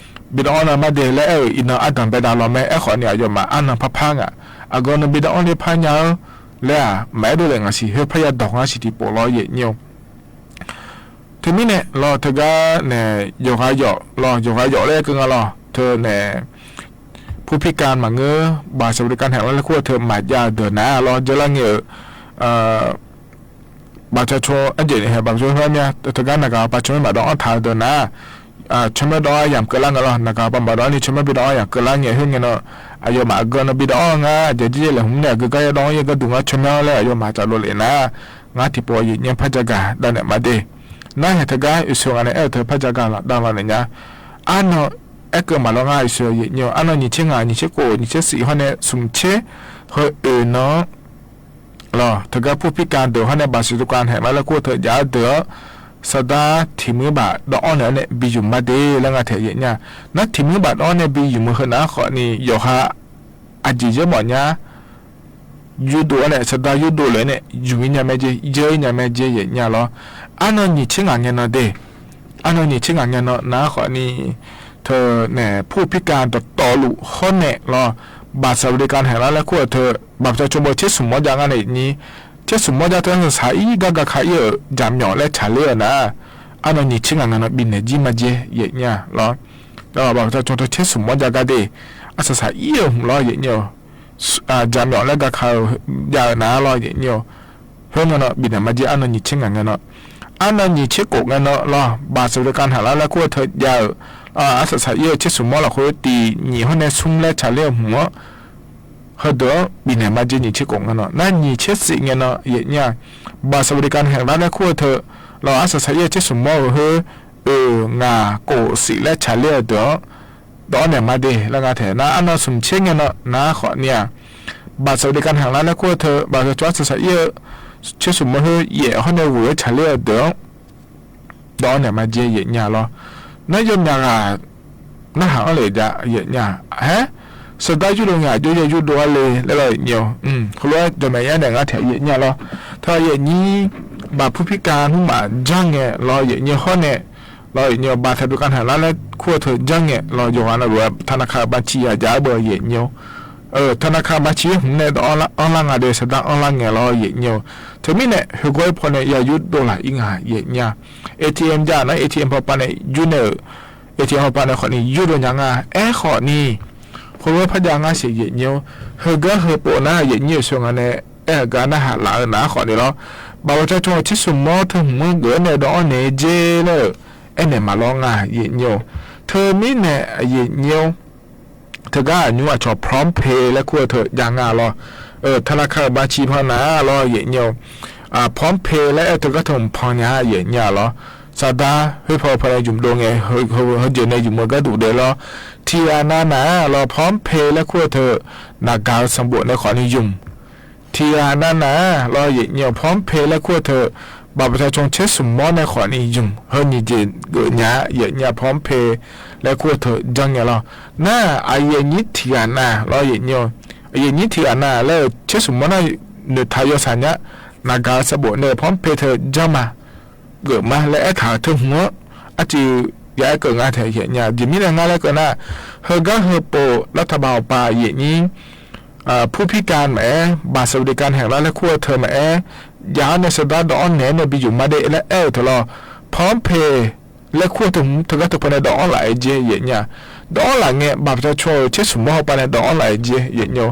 ဘ့ၣ်ဒီးအီၤနၤမးဒဲး လၢအဲၣ်အံၤနၤအဒံၣ်ဘဲဒၣ်လီၤမ့ၢ် အဲၣ်ဃီန့ၣ် အယိၤမး အါနၢ်ဖးဖးငါ အဂီၢ်နဘ့ၣ်ဒီးအီၤလၢဖးညါဧၢ လၢအ မၤအဲၣ်ဒိးလဲၣ်ငါဆံး ဟၢဖးယၤဒီးငါဆံးတံၢ်ပိာ်လီၤ ယံာ်ညိ ထၢမံၤန့ၣ်လီၤ တဂၤန့ၣ် ယိၤဂၤယီၤလီၤ ယိၤဂၤယီၤလၢကငါလီၤ ထၢန့ၣ် ผู้พิการ မၤငို บัตรสวัสดิการแห่งรัฐ လၢခူၣ်ထၢၣ်မၤယၤဒၢးနၤလီၤ ယဲၢ်လၢငဲၤ ဘၣ်တၢ်ဆိ အဒ့ၣ်န့ၣ် ဟဲဘၣ်ဆိဖဲမ့ၢ် တဂၤနဂၤပၤ ဆၢမ့ၢ်မၤဒီးအီၤထၢၣ်ဒၢးနၤ ဆၢမ့ၢ်ဒီးအီၤယၤကလါငါလီၤ နဂၤပၤမၤဒီးန့ၣ် ဆၢမ့ၢ်ဘ့ၣ်ဒီးအီၤယၤကလါငါ ဟဲငဲၤနီၤ အယိၤမးအဂီၢ်နဘ့ၣ်ဒီးအီၤငါ ယဲၢ်ဒ်လဲၣ် ဟူန့ၣ် အဂၤကယဲၢ်ဒီးအီၤ ယဲၢ်ကဒူၣ်ငါ ဆၢမ့ၢ်အီၤလၢ အယိၤမးကးဒိးလဲၣ်နၤ ငါတံၢ်ပိာ်ယံာ်ညိ ဖးယၤကၤဒၣ်နဲၣ်မးဒဲး နဟဲတဂၤ အ့ၣ်စၢၣ် ငါန့ၣ် အဲၣ်ထၢၣ်ဖးယၤကၤလီၤ ဒၣ်လီၤန့ၣ်ညါ အါနီၢ် အဲၣ်ကမၤလီၤငါ အ့ၣ်စၢၣ် ယံာ်ညိ အါနီၢ် နံၣ်ဆံငါ နံၣ်ဆံကိး နံၣ်ဆံသီဟီန့ၣ် ဆူၣ်ဆဲး ဟဲအၢၣ်နီၤ လီၤ တဂၤ ผู้พิการ ဒၢးဟီန့ၣ် บัตรสวัสดิการแห่งรัฐ လၢခူၣ်ထၢၣ်ယၤဒၢး စဒါထံၣ်မုၢ်ဘၣ်ဒီးအီၣ်န့ၣ် အီၤန့ၣ် ဘီယုမ်ႇမါဒ့ လၢငါထဲယဲၢ်ညါ, နထံၣ်မုၢ်ဘၣ်ဒီးအီၣ်န့ၣ် ဘီယုမ်ႇမုၢ်ဟၢၣ်နၤဃိးနံၣ် ယိၤဟၣ် အယံာ်ယဲၢ်မီၢ်ညါ ယူႇဒိၣ်အီၤန့ၣ် စဒါယူႇဒိၣ်လၢန့ၣ် ယုမ်ႇညါမ့ၢ်ကဲ ယဲၢ်ညါမ့ၢ်ကဲ ယဲၢ်ညါလီၤ. အါနီၢ်နံၣ်ဆံငါငဲၢ်နီၢ်ဒ့ အါနီၢ်နံၣ်ဆံငါငဲၢ်နီၢ် နၤဃိးနံၣ် ထဲန့ၣ် ဖူၣ်ဖံးကၢၢ်တတီၤလူး ဟီၣ်နဲၣ်လီၤ. ဘၣ်စဝးဒံးကၢၢ်ဟဲၣ်လါလဲခူၣ်အထၢၣ် ဘၣ်ပတၢ်ဆိကမိၣ် ဆ့စမီကၢ်န့ၣ် နံၣ် ဆ့စမီကၢ်တၢ် စးစးအံၤ ဂၤဂၤခါအံၤ ယၢ်မျီးလၢ ဆၣ်လ့အီၤနၤ အါနီၢ်နံၣ်ဆံငါငဲၢ်နီၢ် ဘံၣ်နဲၣ်ကံမးကဲ ယဲၢ်ညါလီၤ. ဒီးဘၣ်ပတၢ်ဆိကမိၣ် ဆ့စမီကၢ်ဂၤဒ့ၣ် အစးစးအံၤ ဟူလီၤ ယဲၢ်ညါ ယၢ်မျီးလၢ ဂၤခါယၢ်နၤလီၤ ယဲၢ်ညါ ဟဲငဲၢ်နီၢ် ဘံၣ်နဲၣ်မးကဲ အါနီၢ်နံၣ်ဆံငါငဲၢ်နီၢ်. အါနီၢ်နံၣ်ဆံကိးငဲၢ်နီၢ်လီၤ. ဘၣ်စဝးဒံးကၢၢ်ဟဲၣ်လါလဲခူၣ်အထၢၣ် ယၢ် အစးစးအံၤ ဆ့စမီလီၤ ဃိတံၢ်နံၣ်ဟီၣ်နဲၣ် ဆူမဲာ်လၢ ဆၣ်လ့အီၤမူ ဟၢၣ်ဒီး ဘံၣ်နဲၣ်မးကဲ နံၣ်ဆံကိးငဲၢ်နီၢ်. နံၣ်ဆံစံးငဲၢ်နီၢ် ယဲၢ်ညါ ဘၣ်စဝးဒံးကၢၢ်ဟဲၣ်လါလဲခူၣ်အထၢၣ် လီၤ အစးစးအံၤ ဆ့စမီအဟၢၣ် အၢၣ် ငါး ကိး စံးလၢ ဆၣ်လ့အီၤဒီး ဒီးအီၣ်နဲၣ်မးဒ့ၣ် လၢငါထဲ နၤ အါနီၢ်သၢဆံငဲၢ်နီၢ် နၤဃိးနံၣ်ဧါ. ဘၣ်စဝးဒံးကၢၢ်ဟဲၣ်လါလဲခူၣ်အထၢၣ် ဘၣ်ပတၢ်ဆိကမိၣ် အစးစးအံၤ ဆ့စမီဟၢၣ် ယဲၢ်ဟီၣ်နဲၣ် ဝူၤလၢ ဆၣ်လ့အီၤဒီး ဒီးအီၣ်နဲၣ်မးကဲ ယဲၢ်ညါလီၤ. နယိၤမၠးဂၤ နဟးအီၤလၢ ယဲၢ်ညါ ဟဲ စဒါယူၢ်ဒိၣ်ညါ ယိယဲၢ်ယူၢ်ဒိၣ်အါလံ လၢလီၤ ယဲၢ်ညါ ဃိလီၤ ယိၤမၠးဂၤန့ၣ် ငါထဲယဲၢ်ညါလီၤ. ထဲယဲၢ်ညါ ဘၣ်ဖူၣ်ဖံးကၢၢ် နူမးကၠီၣ်ငဲၢ်လီၤ ယဲၢ်ညါ ဟီၣ်နဲၣ် လီၤ ယဲၢ်ညါ ဘၣ်စဝးဒံးကၢၢ်ဟဲၣ်လါလဲခူၣ်အထၢၣ် ကၠီၣ်ငဲၢ်လီၤ ယိၤဟၣ် နရူး ထနၢခၢၣ်ဘၣ်ဆံ ယၤယၤဘၢ ယဲၢ်ညါ ထနၢခၢၣ်ဘၣ်ဆံ ဟူန့ၣ် ဒီးအီၣ်လၢ်ငါဒ့ၣ် စဒါအီၣ်လၢ်ငဲၢ်လီၤ ယဲၢ်ညါ. ထဲမ့ၢ်န့ၣ် ဟဲဂီၤဖီန့ၣ် ယဲၢ်ယူၢ်ဒိၣ်လၢ်အံၤ ယဲၢ်ညါ ATM ယၤနၤ ATM ဖီပၤန့ၣ် ယူၢ်န့ၣ် ATM ဖီပၤန့ၣ် ဃိးနံၣ် ယူၢ်ဒိၣ်ညါ အဲ ဃိးနံၣ် ဃိလီၤဖးယၤ ငါစံး ယဲၢ်ညါ ဟဲဂီၤဟဲပိာ်နၤ ယဲၢ်ညါ ဆိၣ်ဂ့ၤန့ၣ် အဲ ဂၤနဟးလၢနၤ ဃိးနံၣ်လီၤ. ဘၣ်ပတၢ်ဆိကမိၣ် ဆ့စမီထၢၣ် မုၢ်ဂီၤန့ၣ် ဒီးအီၣ်နဲၣ်ကၠီလၢ အဲန့ၣ်မၤလီၤ ငါ ယဲၢ်ညါ. ထဲမ့ၢ်န့ၣ် ယဲၢ်ညါ တဂၤအညိအချီ PromptPay လဲခူၣ်အထၢၣ် ယၤ ငါလီၤ ထနၢခၢၣ်ဘၣ်ဆံဖီနၤလီၤ ယဲၢ်ညါ PromptPay လၢအဲတဂၤထိၣ်ဖီညါ ယဲၢ်ညါလီၤ. စဒါ ဟ့ၣ်ဖီဖီန့ၣ် ယုၢ်ဒိၣ်ငဲၢ် ဟဲ ဟဲ ဟဲယဲၢ်န့ၣ် ယုၢ်မုၢ်ဂၤဒူၣ်ဒဲးလီၤ. ထံဂၤနၤနၤလီၤ PromptPay လဲခူၣ်အထၢၣ် နဂါစဘိးန့ၣ် ဃိးနံၣ်ယုၢ် ထံဂၤနၤနၤလီၤ ယဲၢ်ညါ PromptPay လဲခူၣ်အထၢၣ် ဘၣ်ပတၢ်ဆိကမိၣ် ဆ့စမီန့ၣ် ဃိးနံၣ်ယုၢ် ဟဲနံၣ်ကၠီညါ ယဲၢ်ညါ PromptPay လဲခူၣ်အထၢၣ် ကၠီညါလီၤ. နၤ အယဲၢ်ညါထံဂၤနၤလီၤ ယဲၢ်ညါ အယဲၢ်ညါထံဂၤနၤလၢ ဆ့စမီန့ၣ် နထါယီၤစၢ်ညါ နဂါစဘိးန့ၣ် PromptPay ထၢၣ် ကၠီမး ကၢၣ်မး လၢအဲထၢၣ်ထၢၣ်မုၢ် အစု ယၤအဲၣ်ကၢၣ် ငါထဲယဲၢ်ညါ ယမ့ၢ်န့ၣ် ငါလၢကၢၣ်နၤ ဟဲဂီၤဟဲပိာ် လၢထးဘၣ်အပၤ ယဲၢ်ညါ ဖူၣ်ဖံးကၢၢ်မးအဲ ဘၣ်စဝးဒံးကၢၢ်ဟဲၣ်လါလဲခူၣ်အထၢၣ်မးအဲ ယၤန့ၣ် စဒါဒီးအီၣ်နဲၣ်န့ၣ် ဘံၣ်ယုၢ်မးဒ့ၣ် လၢအဲၣ်အၢၣ်ထၢၣ်လီၤ PromptPay လဲခူၣ်အထၢၣ် တဂၤထိၣ်ဖီန့ၣ် ဒီးအီၣ်လၢအဲၣ်ကၠီ ယဲၢ်ညါ ဒီးအီၣ်လၢငဲၢ် ဘၣ်ပတၢ်ဆိကမိၣ် ဆ့စမီဟီၣ်ပၤန့ၣ် ဒီးအီၣ်လၢအဲၣ်ကၠီ ယဲၢ်ညါ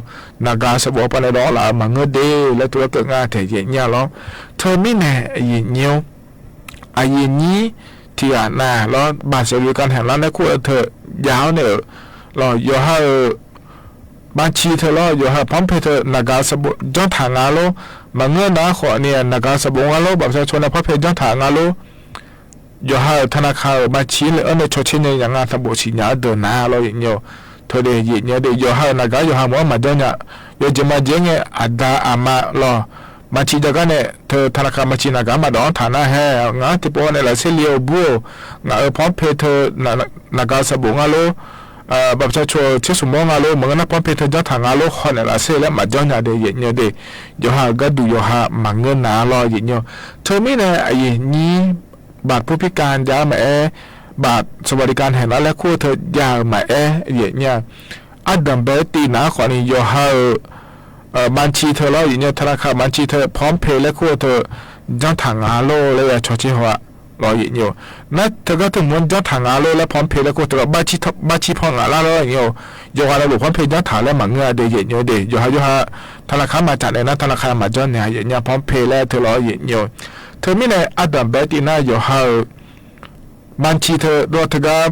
နဂါစဘိးဟီၣ်ပၤန့ၣ် ဒီးအီၣ်လၢ မၤငၢၢ်ဒ့ၣ် လၢတလၢကၢၣ် ငါထဲယဲၢ်ညါလီၤ. ထဲမ့ၢ်န့ၣ် ယဲၢ်ညါ အယဲၢ်ညါ ထံဂၤနၤလီၤ ဘၣ်စဝးဒံးကၢၢ်ဟဲၣ်လါလဲခူၣ်အထၢၣ် ယၤန့ၣ် လီၤ ယိၤဟၣ် ဘၣ်ဆံထၢၣ်လီၤ ယိၤဟၣ် PromptPay ထၢၣ် နဂါစဘိး ကၠီထၣ် ငါလီၤ မၤငၢၢ်နၤဃိးနံၣ် နဂါစဘိး ငါလီၤ ဘၣ်ပတၢ်ဆိန့ၣ် PromptPay ကၠီထၣ် ငါလီၤ ယိၤဟၣ် ထနၢခၢၣ် ဘၣ်ဆံလၢအီၣ်န့ၣ် ဆီၣ်ဆ့ညါ ယၤ ငါစဘိး ဆံညါဒၢးနၤလီၤ ယဲၢ်ညါ ထဲဒ့ၣ် ယဲၢ်ညါဒ့ၣ် ယိၤဟၣ် နဂါ ယိၤဟၣ်မး မၤကၠီညါ ယဲၢ်ကၠီမးကၠီငဲၢ် အဒါအမးလီၤ ဘၣ်ဆံတဂၤန့ၣ် ထၢၣ် ထနၢခၢၣ် ဘၣ်ဆံ နဂါ မၤဒီးအီၣ်ထၣ်နၤဟဲ ငါတံၤပီၣ်န့ၣ် လၢဆ့လံအိၣ်ဘူး ငါအၢ PromptPay ထၢၣ် နဂါစဘိး ငါလီၤ ဘၣ်ပတၢ်ဆိ ဆ့စမီ ငါလီၤ မၤငၢၢ်နၤ PromptPay ထၢၣ် ကၠီထၣ် ငါလီၤ ဃိးနံၣ်လၢဆ့လံ မၤကၠီညါဒ့ၣ် ယဲၢ်ညါဒ့ၣ် ယိၤဟၣ် ဂၤဒူၣ် ယိၤဟၣ် မၤငၢၢ်နၤလီၤ ယဲၢ်ညါ ထဲမ့ၢ်န့ၣ် အယဲၢ်ညါ ဘၣ်ဖူၣ်ဖံးကၢၢ် ယၤမးအဲ ဘၣ်စဝးဒံးကၢၢ်ဟဲၣ်လါလဲခူၣ်အထၢၣ် ယၤမးအဲ ယဲၢ်ညါ အဒၢးဘဲတံၢ်နၤဃိးနံၣ် ယိၤဟၣ် ဘၣ်ဆံထၢၣ်လီၤ ယဲၢ်ညါ ထနၢခၢၣ် ဘၣ်ဆံထၢၣ် PromptPay လဲခူၣ်အထၢၣ် ကၠီထၣ် ငါလီၤ လၢယၤ ဆီၣ်ဆ့ဟီၣ်လီၤ ယဲၢ်ညါ နတဂၤထိၣ်မး ကၠီထၣ် ငါလီၤ လၢ PromptPay လဲခူၣ်အထၢၣ် ဘၣ်ဆံ ဘၣ်ဆံဖီ ငါလီၤလီၤ ယဲၢ်ညါ ယိၤဟၣ် နရူး PromptPay ကၠီထၣ် လၢမၤငၢၢ်အဒ့ၣ် ယဲၢ်ညါဒ့ၣ် ယိၤဟၣ် ယိၤဟၣ် ထနၢခၢၣ် မၤတၢ်န့ၣ် နထနၢခၢၣ် မၤကၠီန့ၣ် ယဲၢ်ညါ PromptPay လဲထၢၣ်လီၤ ယဲၢ်ညါ ထဲမ့ၢ်န့ၣ် အဒၢးဘဲတံၢ်နၤ ယိၤဟၣ် ဘၣ်ဆံထၢၣ် ဒီးတဂၤ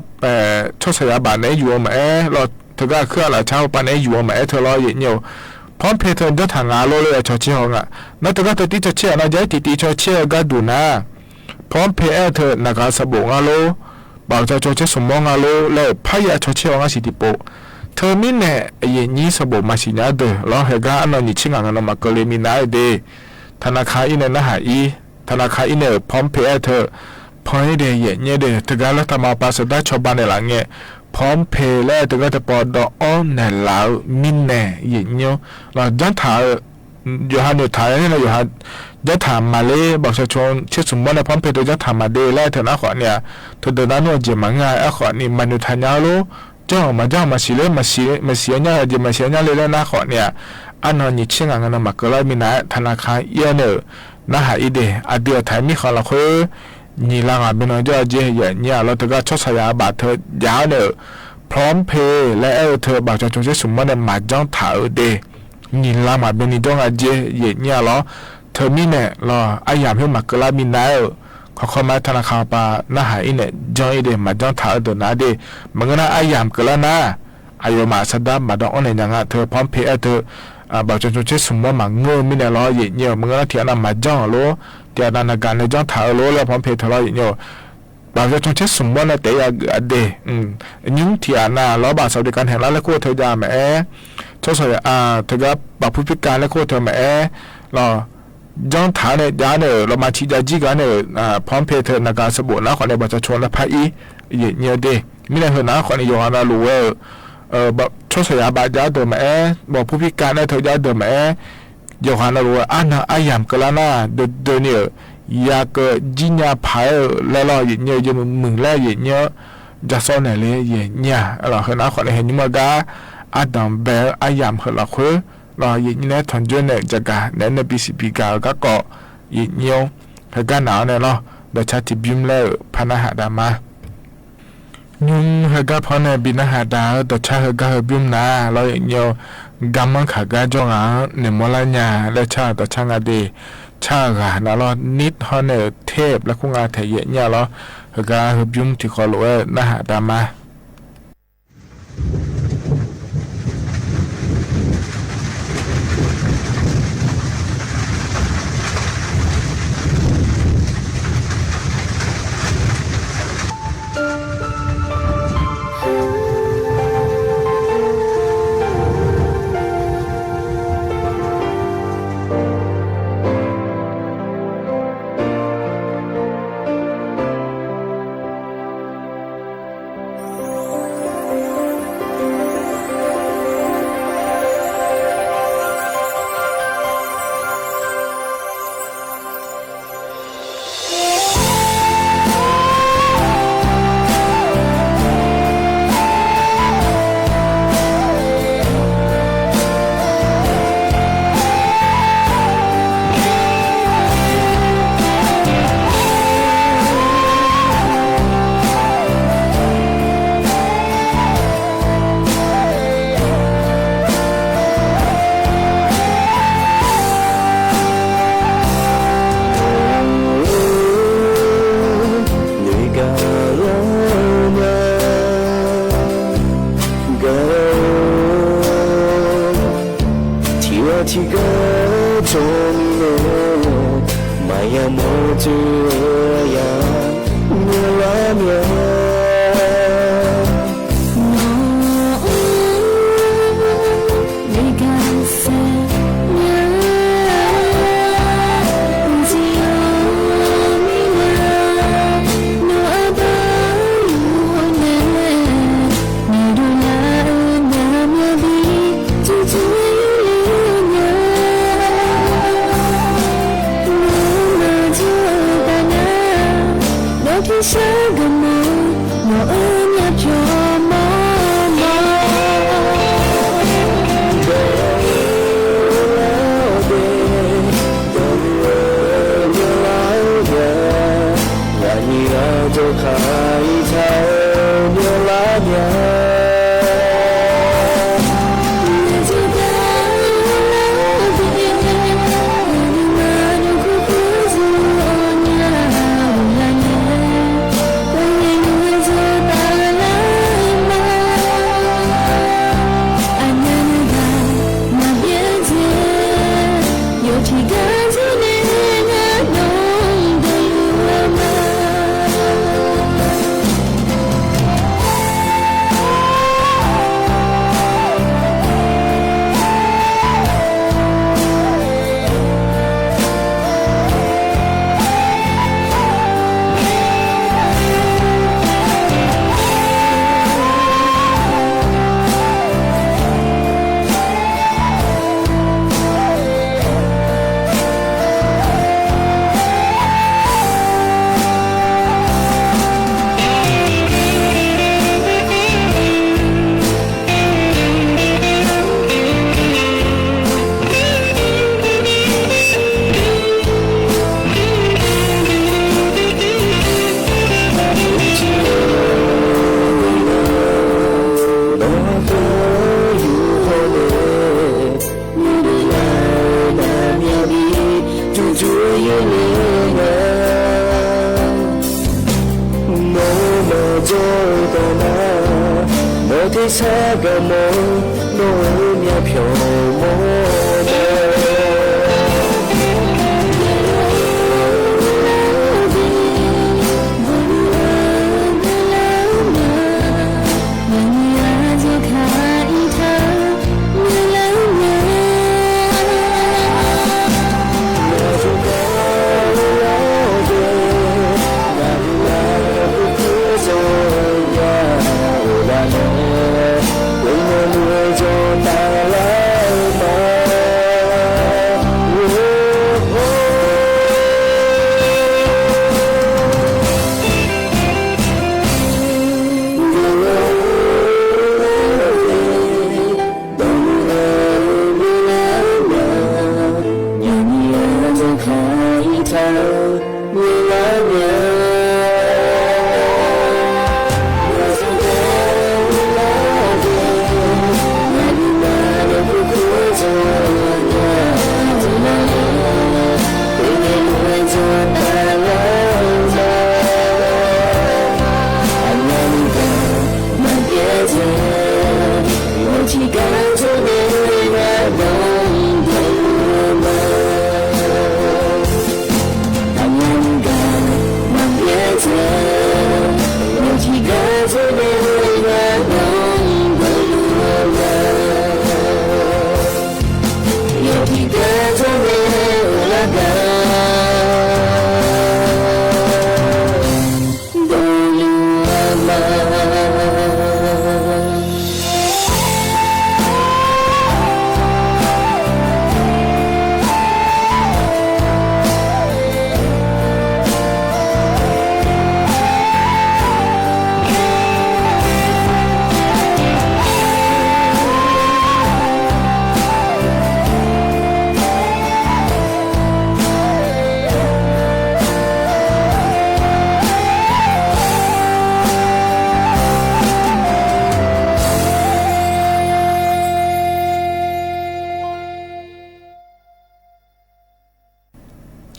ဆီၣ်ဆံယၤဘၣ်န့ၣ် ယူၤအီၤမးအဲ လီၤ တဂၤခုၣ်အလၢ်ဆါပၤန့ၣ် ယူၤအီၤမးအဲထၢၣ်လီၤ ယဲၢ်ညါ PromptPay ထၢၣ် ကၠီထၣ် ငါလီၤ လၢယၤ ဆီၣ်ဆ့ဟီၣ် ငါ နတဂၤထိၣ်တံၢ်ဆီၣ်ဆ့ နယဲၢ်တံၢ်တံၢ်ဆီၣ်ဆ့ ဂၤဒူၣ်နၤ PromptPay အဲထၢၣ် နဂါစဘိး ငါလီၤ ဘၣ်ပတၢ်ဆိ ဆ့စမီ ငါလီၤ လၢဖးယၤ ဆီၣ်ဆ့ဟီၣ် ငါစံးတံၢ်ပီၣ် ထဲမ့ၢ်န့ၣ် အယဲၢ်ညါ စဘိး မၤဆံညါဒၢးလီၤ ဟဲဂၤ အနီၢ်နံၣ်ဆံငါငါနီၢ် မၤကၢလ့မံနၤဒ့ၣ် ထနၢခၢၣ်အံၤန့ၣ် နဟးအံၤ ထနၢခၢၣ်အံၤန့ၣ် PromptPay အဲထၢၣ် ဟီၣ် ယဲၢ်ၼဵဝ်ဒၣ် တဂၤလၢတၢ်မၤပာ်စၢၤတၢ် စီၤဘးနဲၣ်လၢအငဲး PromptPay လၢတဂၤတပီၢ် ဒီးအီၣ်နဲၣ်လးဧိၤ မံနဲၣ် ယဲၢ်ၼဵဝ် လီၤ ယၢၢ်ထၢၣ်ဧိၤ ယိၤဟၣ်နုာ်ထၢၣ်န့ၣ် ယိၤဟၣ် ယၢၢ်ထၢၣ်မၤလၢ ဘၣ်ကၠိုၣ်ကၠိုၣ် ဆ့သူၣ်မီန့ၣ် PromptPay တယၢၢ်ထၢၣ်မၤဒ့ လၢထၢၣ်နါဃိးန့ၣ် တဒၢးနါနုၢ်အက့ၢ်မး အဃိန့ၣ် မၤနုာ်ထၢၣ်ညါလီၤ ကၠီၣ်မၤကၠီၣ် မၤစံးလၢ မၤစံး မၤစံးညါ ယမၤစံးညါလၢ လၢနါဃိးန့ၣ် အနီၢ်နံၣ်ဆံငါ နမၤကလီမံၤနၤ ထၣ်နၢ်ခါအံၤန့ၣ် နဟးအံၤဒၣ် အဒုးအထၢၣ်မံၣ်ဃီလီၤဃိ နံၣ်လါမးဘျီန့ၣ် ကၠီၣ်အက့ၢ် ယဲၢ်နံၣ်လီၤ တဂၤ ဆီၣ်ဆီၣ်ယၤဘၣ်ထၢၣ်ယၤန့ၣ် PromptPay လၢအဲၣ်ထၢၣ် ဘၣ်ကၠိုၣ်ကၠိုၣ် ဆ့သူၣ်မီန့ၣ် မၤယၢၢ်ထၢၣ်ဧိၤဒၣ် နံၣ်လါမးဘျီန့ၣ် ကၠီၣ်အက့ၢ် ယဲၢ်နံၣ်လီၤ ထၢၣ်မံၣ်နဲၣ်လီၤ အယၢ်မ့ၢ်မၤကလီမံၤနၤဧိၤ ခီခီမး ထၣ်နၢ်ခါပၤ နဟးအံၤန့ၣ် ယဲၢ်အံၤဒၣ် မၤယၢၢ်ထၢၣ်ဧိၤဒၣ်နၤဒၣ် မ့ၢ်ဂ့ၤနၤ အယၢ်မၤကလီနၤ အယိၤမး အစၢဒၣ်မၤဒီးအီၣ်နဲၣ်ညါ ထၢၣ် PromptPay အဲၣ်ထၢၣ် ဘၣ်ကၠိုၣ်ကၠိုၣ် ဆ့သူၣ်မီမၤငိၢ်မံၤနဲၣ်လီၤ ယဲၢ်နံၣ် မ့ၢ်ဂ့ၤနၤ ထံၣ်အနၢ်မၤယၢၢ်လီၤ ထံၣ်အနၢ်နဂၤန့ၣ် ယၢၢ်ထၢၣ်ဧိၤလီၤ လၢ PromptPay ထၢၣ်လီၤ ယဲၢ်နံၣ် ဘၣ်ကၠိုၣ်ကၠိုၣ် ဆ့သူၣ်မီန့ၣ် တဲယၤအဒၣ် ညိထံၣ်အနၢ်လီၤ ဘၣ်စၢ်ဒီးကါန့ၣ် လၢလၢခိၣ်ထၢၣ်ယၤမးအဲၣ် ဆီၣ်ဆီၣ်ယၤ တဂၤ ဘၣ်ဖုဖံကါလၢခိၣ်ထၢၣ် မးအဲၣ် လီၤ ယၢၢ်ထၢၣ်န့ၣ် ယၤန့ၣ် လီၤမၤထံယၤကံၢ်ဂၤန့ၣ် PromptPay ထၢၣ် နဂၤစဘိးနါဃိးန့ၣ် ဘၣ်ကၠိုၣ်ကၠိုၣ် နဖးအံၤ ယဲၢ်နံၣ်ဒၣ် မံၤနဲၣ်ဟၢၣ်နါဃိးန့ၣ် ယိၤဟၣ်နၢ်လူဝဲ ဆီၣ်ဆီၣ်ယၤဘၣ်ယၤဒၢးမးအဲၣ် ဘၣ်ဖုဖံကါန့ၣ်ထၢၣ်ယၤဒၢးမးအဲၣ် ယိၤဟၣ်နၢ်လူဝဲ အနၢ်အယၢ်မၤကလီနၤ ဒၢးဒၢးန့ၣ် ယၤကယံၣ်ညါဖးလၢလီၤ ယဲၢ်နံၣ် ယဲၢ်မုၢ်မုၢ်လၢယဲၢ်နံၣ် ယၤစီန့ၣ်လၢယဲၢ်နံၣ် လီၤ ဟၢၣ်နါဃိးန့ၣ် ဟဲညူမးဂၤ အတၢ်ဘဲအယၢ်မၤဟၢၣ်လီၤဃိ လီၤ ယဲၢ်နံၣ်န့ၣ် ထီၣ်ကၠိန့ၣ် ယဂၤ နဲၣ်နဲၣ် ဘံစံးဘံဂၤ ဂၤကီး ယဲၢ်နံၣ် ဟဲဂၤနၤအီၤန့ၣ်လီၤ ဒီးဆါတံၢ်ဘျုးလၢ ဖးနၢ်ဟးဒၣ်မး ညိဟဲဂၤဖီန့ၣ် ဘံနၢ်ဟးဒၣ်ဧၢ ဒီးဆါဟဲဂၤဟဲဘျုးနၤလီၤ ယဲၢ်နံၣ် ဂၤမၢခးဂၤကၠီဂၤ န့ၣ်မီလၢညါ လၢဆါဒီးဆါငါဒၣ် ဆါဂၤနၤလီၤ နံၣ်ဟီန့ၣ် ထဲလၢခိၣ်ငါထဲယဲၢ်နံၣ်လီၤ ဟဲဂၤဟဲဘျုးထံၣ်ဃီလိာ်ဝဲ နၢ်ဟးဒၣ်မး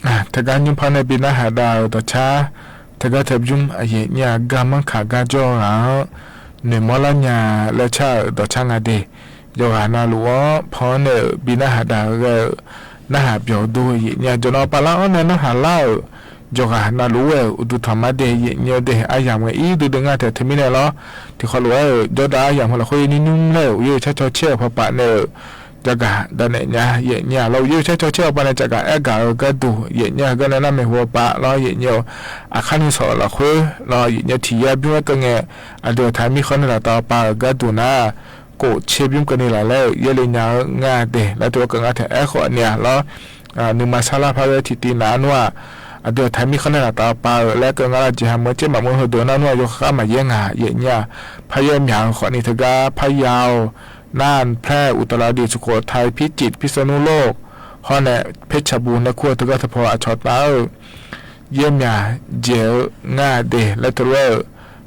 อ่ะ เถิงกั๋น ยุ้มพอในบิณฑบาตดาว ต่อจ๊ะ เถิงกั๋น เถิงยุ้ม อะ เยะเยียะ กามังคะ กาจ้อหา เน่อมอละญา และจ๊ะ ต่อจ๊ะ งาเด ยอหานาลู พอในบิณฑบาตดาว เออ นาหาเปียวดู เยะเยียะ จนออกปะละ อ้อ ในนาหาเล่า ยอหานาลู เออ อุตุธรรมะเด เยะเยียะเด อะหยังเวอ อีกตึงตึง งาเถิงเถิงมีในลอ ตี้ขอลู เออ ยอดา อะหยังหัวละค่อยนิ่มๆ เลย อุยเยะ จ๊ะ จอเช่ พอปะใน เออ จ๊ะกะ ดาแหน่งา เยะเยียะ ลอ อุยเยะ จ๊ะ จอเช่ ออกปะใน จ๊ะกะ แอ๊กกะ เออ กาดู เยะเยียะ กาในนาแหน่งหัวปะ ลอ เยะเยียะ อะ คันหนึ่งสอง ละค่อย ลอ เยะเยียะ ตี้ยา ปิ๊งไว้กั๋นไง อะ เดี๋ยวถ้ามีข้อในหลักตาปา เออ กาดูนา โกะเชฟ ปิ๊งกั๋นนี่ละ แล้ว เยะเลยญา งาเด แล้วตัวกั๋นงาแถวแอ๊กขอเนี่ย ลอ อ่า นึ่งมาซาลา พาเวที ตี้นานัว อะ เดี๋ยวถ้ามีข้อในหลักตาปา เออ แล้วกั๋นงาละ เจหาเมืองเจ๊หมาเมืองเฮอโดนานัว ยกข้ามาเยียะงา เยะเยียะ พาเยียะหมยา ขอนี้เถิงกา พะเยา น่าน แพร่ อุตรดิตถ์ สุโขทัย พิจิตร พิษณุโลก ฮอดแหน่ เพชรบูรณ์ และครัวเถิงกา เถิงปอ อะ ชอตา เออ เยียะหมยา เจ๋ว งาเด และตะเวอ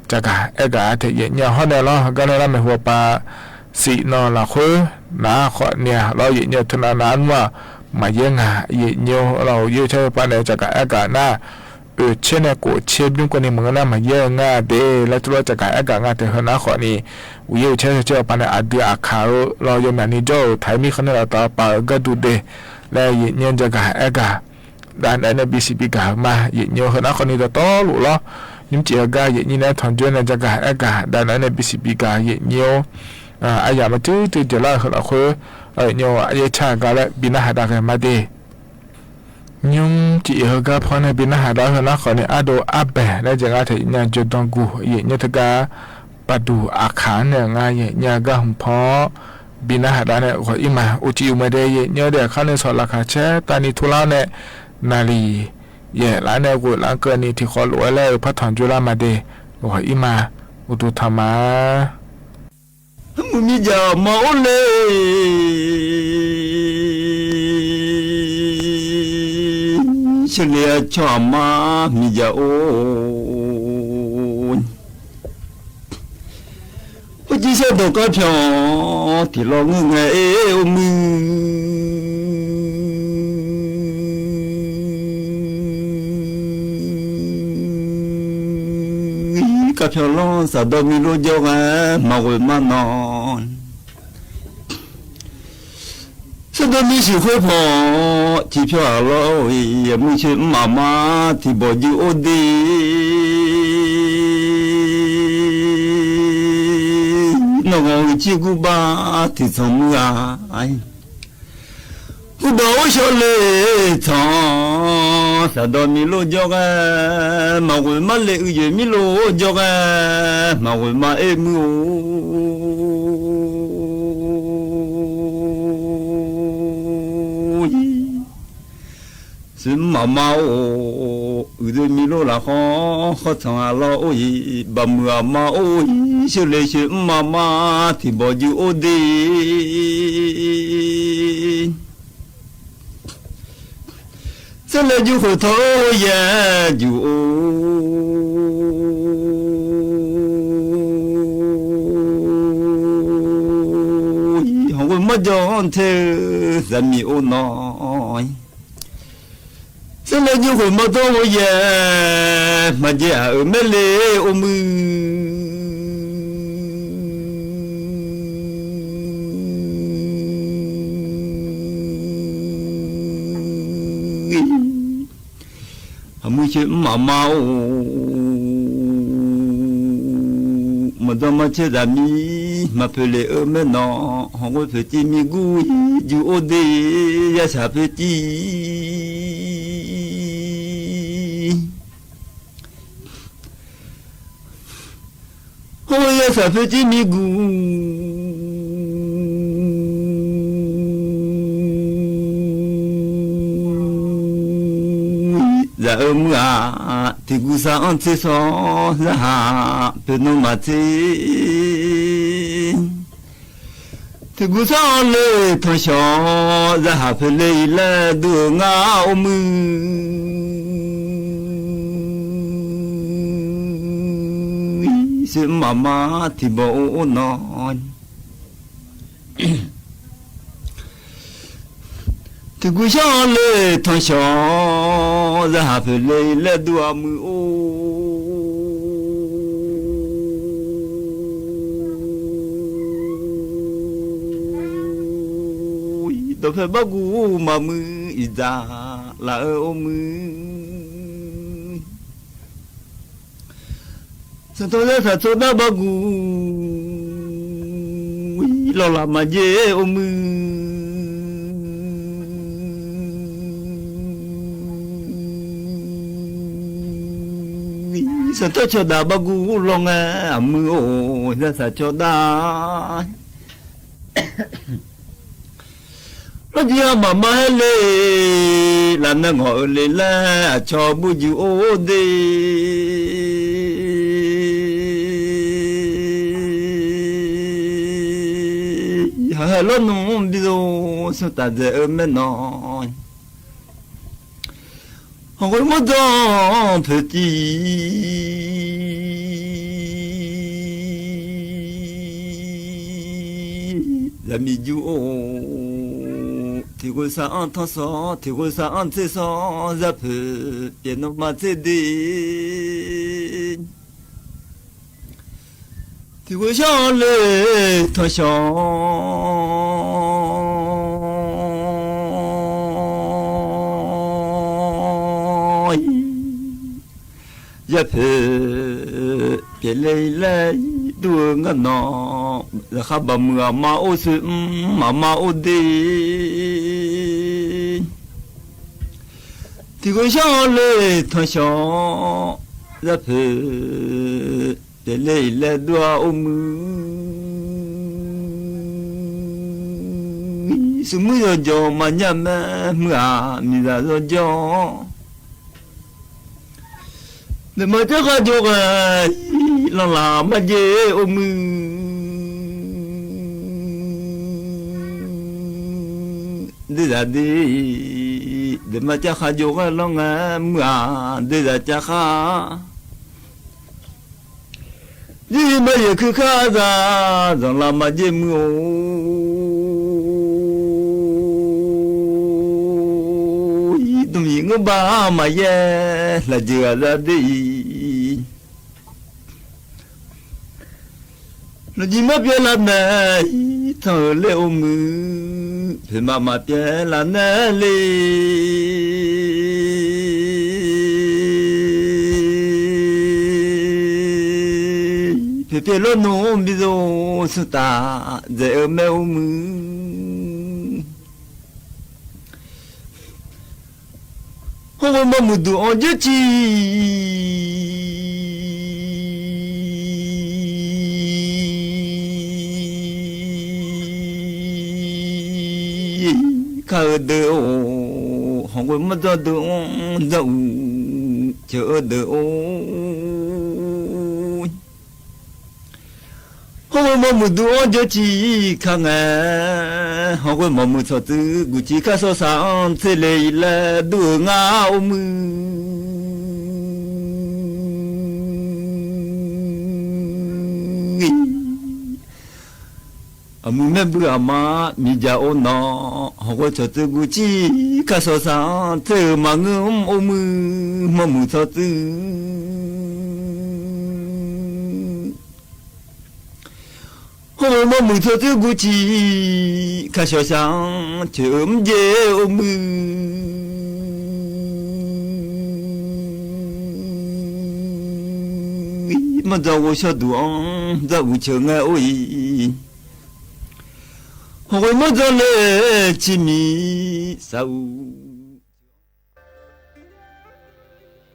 จ๊ะกะ แอ๊กกะ เทเยียะเยียะ ฮอดแหน่ลอ กาในนาแหน่งหัวปา สี่ นอ ละค่อย นา ขอเนี่ย ลอ เยะเยียะ เถิงนานานัว มาเยียะงา เยะเยียะ ลอ เยะเยียะ จ๊ะ ปาใน จ๊ะกะ แอ๊กกะ นา เออ เช่นแหน่ โกะเชฟ ปิ๊งกั๋นนี่ เมืองนา มาเยียะงาเด และตะเวอ จ๊ะกะ แอ๊กกะ งาเถิงเฮอนา ขอนี้ อุยเยียะ จ๊ะ จ๊ะ ปาใน อะ เดือ อะ ขา ลอ เยียะหมยา นี้จ้อ ถ้ามีข้อในหลักตาปา เออ กาดูเด และ เยะเยียะ จ๊ะกะ แอ๊กกะ ดานเอเนอร์ บีซี ปีกา มา เยะเยียะ เฮอนา ขอนี้ ตอตอลูลอ ยุ้มเจียกา เยะเยียะ แหน่ ถอนจ้วย แหน่ จ๊ะกะ แอ๊กกะ ดานเอเนอร์ บีซี ปีกา เยะเยียะ อ่า อะหยังมาจื้อ จื้อเจ๋วละ เฮอละค่อย เออ เยียะ อะ เยะ จ๊ะกะ และ บิณฑบาตดาว กั๋นมาเด ยุ้มเจียกา พอในบิณฑบาตดาว เฮอนา ขอนี้ อะโด อะแบะ และ จ๊ะกะ เทเยียะ โจดองกู เยะเยียะ เถิงกา ปาดู อะ ขา แหน่งา เยะเยียะ กาหุงพอ บิณฑบาตดาว แหน่ ขออิมา อุจิอุมาเด เยะเยียะ เดียว คันหนึ่งสอง ละค่า แชะ ตานี ทุเลา แหน่ นาลี เยะ ละแหน่ กู ละเกินนี้ ตี้ขอลู และ เออ พระถอนจุฬามาเด ขออิมา อุตุธรรมะ มุมียามาโอเล เฉลี่ยชอบมา มียาโอ โอจีเสดกก็เพียง ตี้ลองเงยเอ โอมือ ဖြီႇလွင်း သးဒီမံၤလိၣ်ကၠီဃာ် မၤဝဲမၤနီၢ် သးဒီမံၤ သီၣ်ဃိၣ်ဖီၣ် ထံၣ်ဖျီၣ်အလီၢ်အိၣ်အံၤ အမုၢ်ဆၢမုၢ်မး ထံၣ်ဘီၣ်ယူအိၣ်ဒ့ နီၢ်ဂီၤအုၣ်ကၠံၣ်ကူၣ်ဘၣ် ထံၣ်ဆီၣ်မုၢ်ဧါ ဟူဒီးအိၣ်ဆီလ့ၣ်ထီၣ် သးဒီမံၤလိၣ်ကၠီဃာ် မၤဝဲမၤလ့ၣ် အုၣ်ယဲၢ်မံၤလိၣ်ကၠီဃာ် မၤဝဲမၤအဲၣ်မုၢ်အိၣ် ဆၢမုၢ်မးမးအိၣ် အုၣ်ဒ့မံၤလိၣ်လၢဃီ ဃီထီၣ်အလီၢ်အိၣ်အံၤ ဘၣ်မုၢ်အမါအိၣ်အံၤ ဆၢလ့ၣ်ဆၢမုၢ်မးမး ထံၣ်ဘီၣ်ယူအိၣ်ဒ့ သၢလ့ၣ်ယူဃုထီၣ်အိၣ်ယဲၢ် ယူအိၣ် ဟီၣ်ဝဲမၤကၠီၣ်ထဲ သးမံၤအိၣ်နီၢ် သၢလ့ၣ်ယူဃုမၤတီၢ်အိၣ်ယဲၢ် မၤကၠီၣ်အအၢၣ်မဲာ်လ့ၣ်အိၣ်မုၢ် အမုၢ်ဆၢမုၢ်မးမးအိၣ် မၤဒီမၤဆဲးတၢ်မံၤ မၤဖဲလ့ၣ်အၢမဲာ်နီၢ် ဟီၣ်ဝဲဖဲကၠံမံၤကူၣ် ယူအိၣ်ဒ့ ယဲၢ်ဆၣ်ဖဲကၠံ ဟီၣ်ဝဲယဲၢ်ဆၣ်ဖဲကၠံမံၤကူၣ် ယဲၢ်အၢမုၢ်ဧါ ထံၣ်ကူၣ်စၢ်အီၣ်ဆ့စီ ယဲၢ်ဟးဖဲနီၢ်မၤဆ့ ထံၣ်ကူၣ်စၢ်အီၣ်လ့ၣ်ထီၣ်ဆီ ယဲၢ်ဟးဖဲလ့ၣ်အံၤလၢဒူၣ်အငါအိၣ်မုၢ် ဆၢမုၢ်မးမး ထံၣ်ဘီၣ်အိၣ်အိၣ်နီၢ် ထံၣ်ကူၣ်စၢ်အီၣ်လ့ၣ်ထီၣ်ဆီ ယဲၢ်ဟးဖဲလ့ၣ်အံၤလၢဒူၣ်အမုၢ်အိၣ် ဒီးဖဲဘၣ်ကူၣ်မၤမုၢ်အံၤ တၢ်လၢအၢအိၣ်မုၢ် စၢ်ထီၣ်ယဲၢ်ဆၣ်ဆိဒၣ်ဘၣ်ကူၣ် လီၢ်လၤမၤကၠီၣ်အိၣ်မုၢ် စၢ်ထီၣ်ဆီဒၣ်ဘၣ်ကူၣ်လီၤငါ အမုၢ်အိၣ် ယဲၢ်ဆၣ်ဆီဒၣ် လီၢ်ကၠံအမၤမါဟဲလ့ၣ် လၢနၢ်ဂီၤအၢလ့ၣ်လၢအဆီဘူးယူအိၣ်ဒ့ ဟးဟဲလီၤနုာ်ဘံၣ်သိ ဆိတၢ်ဒဲးအၢမဲာ်နီၢ် ဟီၣ်ဝဲမၤဒီဖဲကၠံ ယဲၢ်မံၤယူအိၣ် ထံၣ်ဃုာ်စၢ်အီၣ်ထီၣ်စီ ထံၣ်ဃုာ်စၢ်အီၣ်ဆ့စီ ယဲၢ်ဖဲပျဲၢ်နီၢ်မၤဆ့ဒ့ ထံၣ်ဃုာ်စၢ်အီၣ်လ့ၣ်ထီၣ်ဆီ ယဲၢ်ဖဲ ပျဲၢ်လ့ၣ်အံၤလၢဒူၣ်အငါနီၢ် လၢဃီဘၣ်မုၢ်အမါအိၣ်ဆၢ မၤမါအိၣ်ဒ့ ထံၣ်ဃုာ်စၢ်အီၣ်လ့ၣ်ထီၣ်ဆီ ယဲၢ်ဖဲ ပျဲၢ်လ့ၣ်အံၤလၢဒူၣ်အအိၣ်မုၢ် စူၣ်မုၢ်ယီၤယီၤ မၤညၣ်မဲာ်မုၢ်ဧါ မံၤဒၣ်ယီၤယီၤ ဒဲးမၤကၠီၣ်ဃာ်ကၠီၣ်ဃာ် လီၢ်လၤမၤကၠီၣ်အိၣ်မုၢ် ဒ့ဒၣ်ဒ့ ဒဲးမၤကၠီၣ်ဃာ်ကၠီၣ်ဃာ်လီၤငါ မုၢ်ဧါ ဒ့ဒၣ်ကၠီၣ်ဃာ် ဒ်မၤယဲၢ်ခုၣ်ခါအသး လီၢ်လၤမၤကၠီၣ်မုၢ်အိၣ် တမံၤငိုၢ်ဘၣ်မၤယဲၢ် လၢကၠီၣ်ဃာ်သးဒ့အံၤ လူကြီးမႃးပျဲလၢ်မဲာ် ထီၣ်လဵၼ်ၣ်အိၣ်မုာ် ဖဲမႃးမႃးပျဲလၢ်နဲၣ်လံ ဖဲပျဲလိာ်နုၢ်မံၤသိး ဆူတၢ် ဒဲးအၢမဲာ်အိၣ်မုာ် ဟီၣ်ဝဲမီၢ်မုၢ်ဒုးအီၣ်ယဲၢ်ထံ ခါအၢဒုးအိၣ် ဟီၣ်ဝဲမီၢ်ဒီဒုးအီၣ် ဒီးအူ ဆၢအၢဒုးအိၣ် ဟီၣ်ဝဲမီၢ်မုၢ်ဒုးအီၣ်ယဲၢ်ထံ ခါငါ ဟီၣ်ဝဲမီၢ်မုၢ်ထီၣ်သု ဂူၢ်ထံခါစီၤစၢ် သ့လ့ၣ်အံၤလၢ ဒုးအၢငါအိၣ်မုာ် အမုၢ်မ့ၢ်ဘုအမါ မံၤယၢ်အိၣ်နီၢ် ဟီၣ်ဝဲထီၣ်သု ဂူၢ်ထံခါစီၤစၢ် သ့အၢမၤငိုၢ်အိၣ်မုာ် မီၢ်မုၢ်ထီၣ်သု ဟီၣ်ဝဲမီၢ်မုၢ်ထီၣ်သု ဂူၢ်ထံခါစီၤစၢ် ဆၢအၢမုၢ်ယဲၢ်အိၣ်မုာ် မီၢ်ဒီးဂီၤဆီဒုးအီၣ် ဒီးဂူၢ်ဆၢငါအိၣ်အံၤ ဟ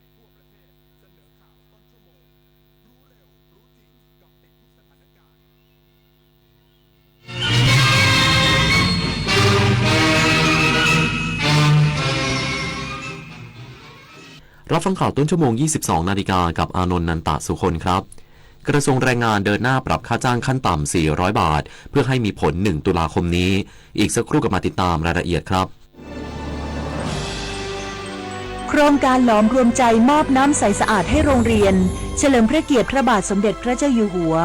ီၣ်ဝဲမီၢ်ဒီးလၢထံမံၤ စၢ်အူ รับฟังข่าวต้นชั่วโมง ยี่สิบสองนาฬิกา กับอานนท์ นันตะสุคนครับ กระทรวงแรงงานเดินหน้าปรับค่าจ้างขั้นต่ำ สี่ร้อยบาท เพื่อให้มีผล หนึ่งตุลาคมนี้ อีกสักครู่กลับมาติดตามรายละเอียดครับ โครงการหลอมรวมใจมอบน้ำใสสะอาดให้โรงเรียน เฉลิมพระเกียรติพระบาทสมเด็จพระเจ้าอยู่หัว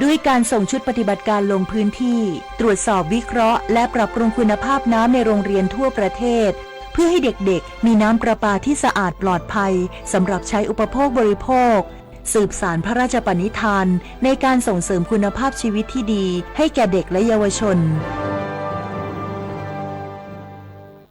ด้วยการส่งชุดปฏิบัติการลงพื้นที่ ตรวจสอบวิเคราะห์ และปรับปรุงคุณภาพน้ำในโรงเรียนทั่วประเทศ เพื่อให้เด็กๆ มีน้ำประปาที่สะอาดปลอดภัย สำหรับใช้อุปโภคบริโภค สืบสานพระราชปณิธานในการส่งเสริมคุณภาพชีวิตที่ดีให้แก่เด็กและเยาวชน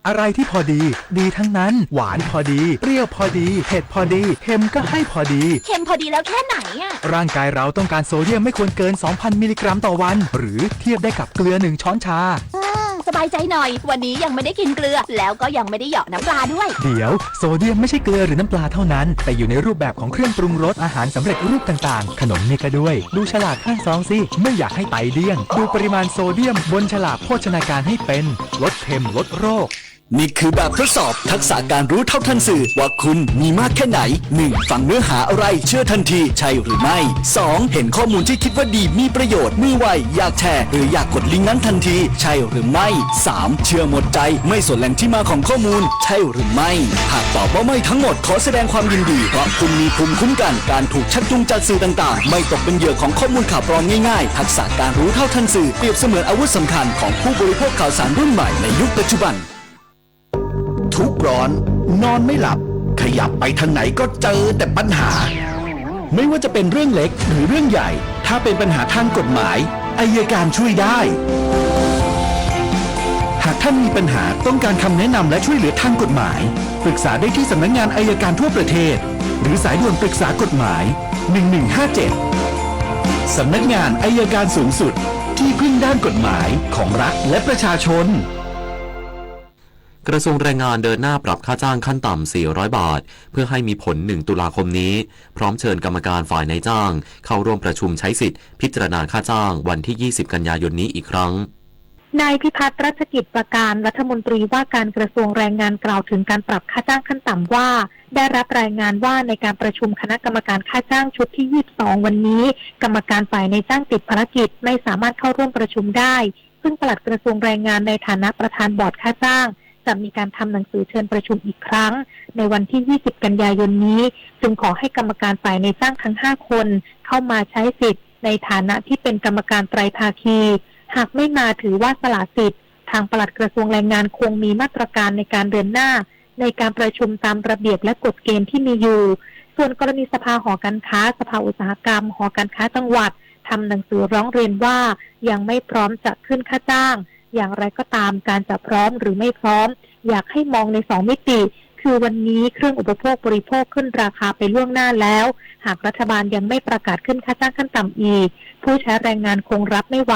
อะไรที่พอดี ดีทั้งนั้น หวานพอดี เปรี้ยวพอดี เผ็ดพอดี เค็มก็ให้พอดี เค็มพอดีแล้วแค่ไหนอะ ร่างกายเราต้องการโซเดียมไม่ควรเกิน สองพัน มิลลิกรัมต่อวัน หรือเทียบได้กับเกลือ หนึ่ง ช้อนชา อืม สบายใจหน่อย วันนี้ยังไม่ได้กินเกลือ แล้วก็ยังไม่ได้เหยาะน้ำปลาด้วย เดี๋ยว โซเดียมไม่ใช่เกลือหรือน้ำปลาเท่านั้น แต่อยู่ในรูปแบบของเครื่องปรุงรส อาหารสำเร็จรูปต่างๆ ขนมนี่ก็ด้วย ดูฉลากข้างซองสิ ไม่อยากให้ไตเดี้ยง ดูปริมาณโซเดียมบนฉลากโภชนาการให้เป็น ลดเค็มลดโรค นี่คือแบบทดสอบทักษะการรู้เท่าทันสื่อ ว่าคุณมีมากแค่ไหน หนึ่ง ฟังเนื้อหาอะไร เชื่อทันที ใช่หรือไม่ สอง เห็นข้อมูลที่คิดว่าดีมีประโยชน์ มือไว อยากแชร์ หรืออยากกดลิงก์นั้นทันที ใช่หรือไม่ สาม เชื่อหมดใจ ไม่สนแหล่งที่มาของข้อมูล ใช่หรือไม่ หากตอบว่าไม่ทั้งหมด ขอแสดงความยินดี เพราะคุณมีภูมิคุ้มกัน การถูกชักจูงจากสื่อต่างๆ ไม่ตกเป็นเหยื่อของข้อมูลข่าวปลอมง่ายๆ ทักษะการรู้เท่าทันสื่อ เปรียบเสมือนอาวุธสำคัญของผู้บริโภคข่าวสารรุ่นใหม่ในยุคปัจจุบัน ทุกข์ร้อน นอนไม่หลับ ขยับไปทางไหนก็เจอแต่ปัญหา ไม่ว่าจะเป็นเรื่องเล็กหรือเรื่องใหญ่ ถ้าเป็นปัญหาทางกฎหมาย อัยการช่วยได้ หากท่านมีปัญหาต้องการคำแนะนำและช่วยเหลือทางกฎหมาย ปรึกษาได้ที่สำนักงานอัยการทั่วประเทศ หรือสายด่วนปรึกษากฎหมาย หนึ่งหนึ่งห้าเจ็ด สำนักงานอัยการสูงสุด ที่พึ่งด้านกฎหมายของรัฐและประชาชน กระทรวงแรงงานเดินหน้าปรับค่าจ้างขั้นต่ำ สี่ร้อยบาท เพื่อให้มีผล หนึ่งตุลาคมนี้ พร้อมเชิญกรรมการฝ่ายนายจ้างเข้าร่วมประชุมใช้สิทธิ์พิจารณาค่าจ้างวันที่ ยี่สิบกันยายนนี้อีกครั้ง นายพิพัฒน์ รัชกิจประการ รัฐมนตรีว่าการกระทรวงแรงงานกล่าวถึงการปรับค่าจ้างขั้นต่ำว่า ได้รับรายงานว่าในการประชุมคณะกรรมการค่าจ้างชุดที่ ยี่สิบสอง วันนี้ กรรมการฝ่ายนายจ้างติดภารกิจไม่สามารถเข้าร่วมประชุมได้ ซึ่งปลัดกระทรวงแรงงานในฐานะประธานบอร์ดค่าจ้าง จะมีการทำหนังสือเชิญประชุมอีกครั้ง ในวันที่ ยี่สิบกันยายนนี้ จึงขอให้กรรมการฝ่ายนายจ้างทั้งห้าคนเข้ามาใช้สิทธิ์ในฐานะที่เป็นกรรมการไตรภาคี หากไม่มาถือว่าสละสิทธิ์ ทางปลัดกระทรวงแรงงานคงมีมาตรการในการเดินหน้าในการประชุมตามระเบียบและกฎเกณฑ์ที่มีอยู่ ส่วนกรณีสภาหอการค้า สภาอุตสาหกรรม หอการค้าจังหวัด ทำหนังสือร้องเรียนว่ายังไม่พร้อมจะขึ้นค่าจ้าง อย่างไรก็ตาม การจะพร้อมหรือไม่พร้อม อยากให้มองในสองมิติ คือวันนี้เครื่องอุปโภคบริโภคขึ้นราคาไปล่วงหน้าแล้ว หากรัฐบาลยังไม่ประกาศขึ้นค่าจ้างขั้นต่ำอีก ผู้ใช้แรงงานคงรับไม่ไหว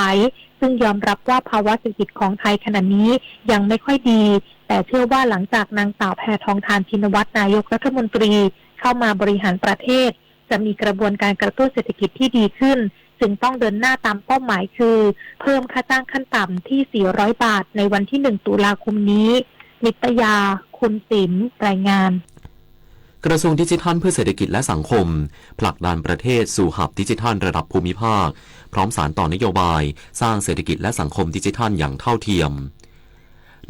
ซึ่งยอมรับว่าภาวะเศรษฐกิจของไทยขณะนี้ยังไม่ค่อยดี แต่เชื่อว่าหลังจากนางสาวแพทองธาร ชินวัตร นายกรัฐมนตรีเข้ามาบริหารประเทศ จะมีกระบวนการกระตุ้นเศรษฐกิจที่ดีขึ้น จึงต้องเดินหน้าตามเป้าหมายคือ เพิ่มค่าจ้างขั้นต่ำที่ สี่ร้อย บาท ในวันที่ หนึ่ง ตุลาคมนี้ นิตยา คุณศิลป์ รายงาน กระทรวงดิจิทัลเพื่อเศรษฐกิจและสังคม ผลักดันประเทศสู่หับดิจิทัลระดับภูมิภาค พร้อมสานต่อนโยบายสร้างเศรษฐกิจและสังคมดิจิทัลอย่างเท่าเทียม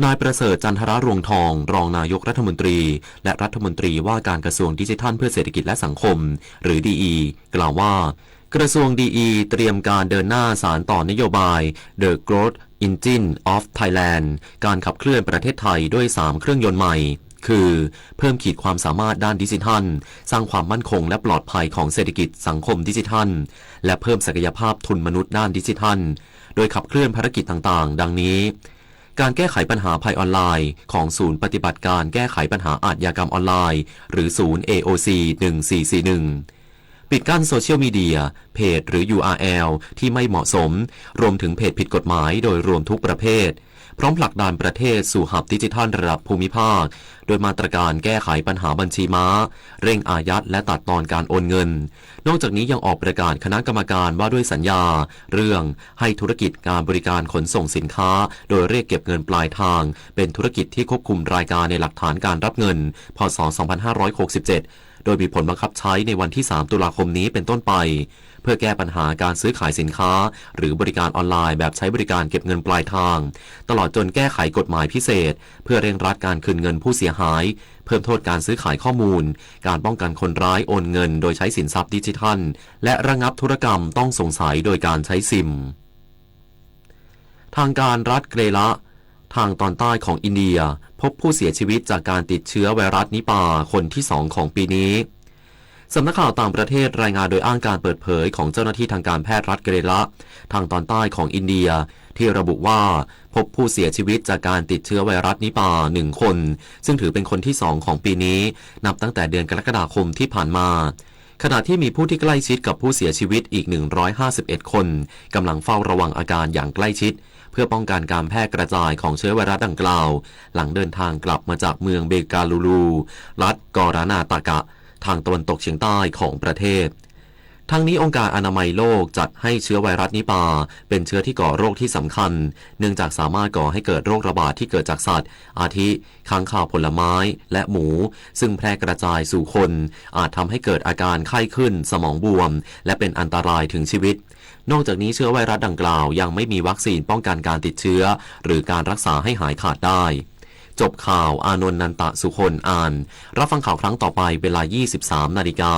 นายประเสริฐ จันทรรวงทอง รองนายกรัฐมนตรี และรัฐมนตรีว่าการกระทรวงดิจิทัลเพื่อเศรษฐกิจและสังคม หรือ ดีอี กล่าวว่า กระทรวง ดีอี เตรียมการเดินหน้าสานต่อนโยบาย The Growth Engine of Thailand การขับเคลื่อนประเทศไทยด้วยสามเครื่องยนต์ใหม่ คือ เพิ่มขีดความสามารถด้านดิจิทัล สร้างความมั่นคงและปลอดภัยของเศรษฐกิจสังคมดิจิทัล และเพิ่มศักยภาพทุนมนุษย์ด้านดิจิทัล โดยขับเคลื่อนภารกิจต่างๆ ดังนี้ การแก้ไขปัญหาภัยออนไลน์ ของศูนย์ปฏิบัติการแก้ไขปัญหาอาชญากรรมออนไลน์ หรือศูนย์ เอโอซี หนึ่งสี่สี่หนึ่ง ปิดกั้นโซเชียลมีเดีย เพจ หรือ ยูอาร์แอล ที่ไม่เหมาะสม รวมถึงเพจผิดกฎหมายโดยรวมทุกประเภท พร้อมผลักดันประเทศสู่หับดิจิทัลระดับภูมิภาค โดยมาตรการแก้ไขปัญหาบัญชีม้า เร่งอายัดและตัดตอนการโอนเงิน นอกจากนี้ยังออกประกาศคณะกรรมการว่าด้วยสัญญา เรื่องให้ธุรกิจการบริการขนส่งสินค้า โดยเรียกเก็บเงินปลายทาง เป็นธุรกิจที่ควบคุมรายการในหลักฐานการรับเงิน พ.ศ. สองพันห้าร้อยหกสิบเจ็ด โดยมีผลบังคับใช้ในวันที่ สาม ตุลาคมนี้เป็นต้นไป เพื่อแก้ปัญหาการซื้อขายสินค้า หรือบริการออนไลน์แบบใช้บริการเก็บเงินปลายทาง ตลอดจนแก้ไขกฎหมายพิเศษ เพื่อเร่งรัดการคืนเงินผู้เสียหาย เพิ่มโทษการซื้อขายข้อมูล การป้องกันคนร้ายโอนเงินโดยใช้สินทรัพย์ดิจิทัล และระงับธุรกรรมต้องสงสัยโดยการใช้ซิม ทางการรัฐเกเรละ ทางตอนใต้ของอินเดีย พบผู้เสียชีวิตจากการติดเชื้อไวรัสนิปาห์คนที่สองของปีนี้ สำนักข่าวต่างประเทศรายงานโดยอ้างการเปิดเผยของเจ้าหน้าที่ทางการแพทย์รัฐเกเรละ ทางตอนใต้ของอินเดีย ที่ระบุว่าพบผู้เสียชีวิตจากการติดเชื้อไวรัสนิปาห์หนึ่งคน ซึ่งถือเป็นคนที่สองของปีนี้ นับตั้งแต่เดือนกรกฎาคมที่ผ่านมา ขณะที่มีผู้ที่ใกล้ชิดกับผู้เสียชีวิตอีก หนึ่งร้อยห้าสิบเอ็ด คน กำลังเฝ้าระวังอาการอย่างใกล้ชิด เพื่อป้องกันการแพร่กระจายของเชื้อไวรัสดังกล่าว หลังเดินทางกลับมาจากเมืองเบงกาลูรู รัฐกอร์นาตากะ ทางตะวันตกเฉียงใต้องประเทศ ทั้งนี้องค์การอนามัยโลกจัดให้เชื้อไวรัสนิปาห์เป็นเชื้อที่ก่อโรคที่สำคัญ เนื่องจากสามารถก่อให้เกิดโรคระบาดที่เกิดจากสัตว์ อาทิ ค้างคาวผลไม้ และหมู ซึ่งแพร่กระจายสู่คน อาจทำให้เกิดอาการไข้ขึ้น สมองบวม และเป็นอันตรายถึงชีวิต นอกจากนี้เชื้อไวรัสดังกล่าวยังไม่มีวัคซีนป้องกันการติดเชื้อ หรือการรักษาให้หายขาดได้ จบข่าว อานนท์ นันตะสุคน อ่าน รับฟังข่าวครั้งต่อไปเวลา ยี่สิบสาม นาฬิกา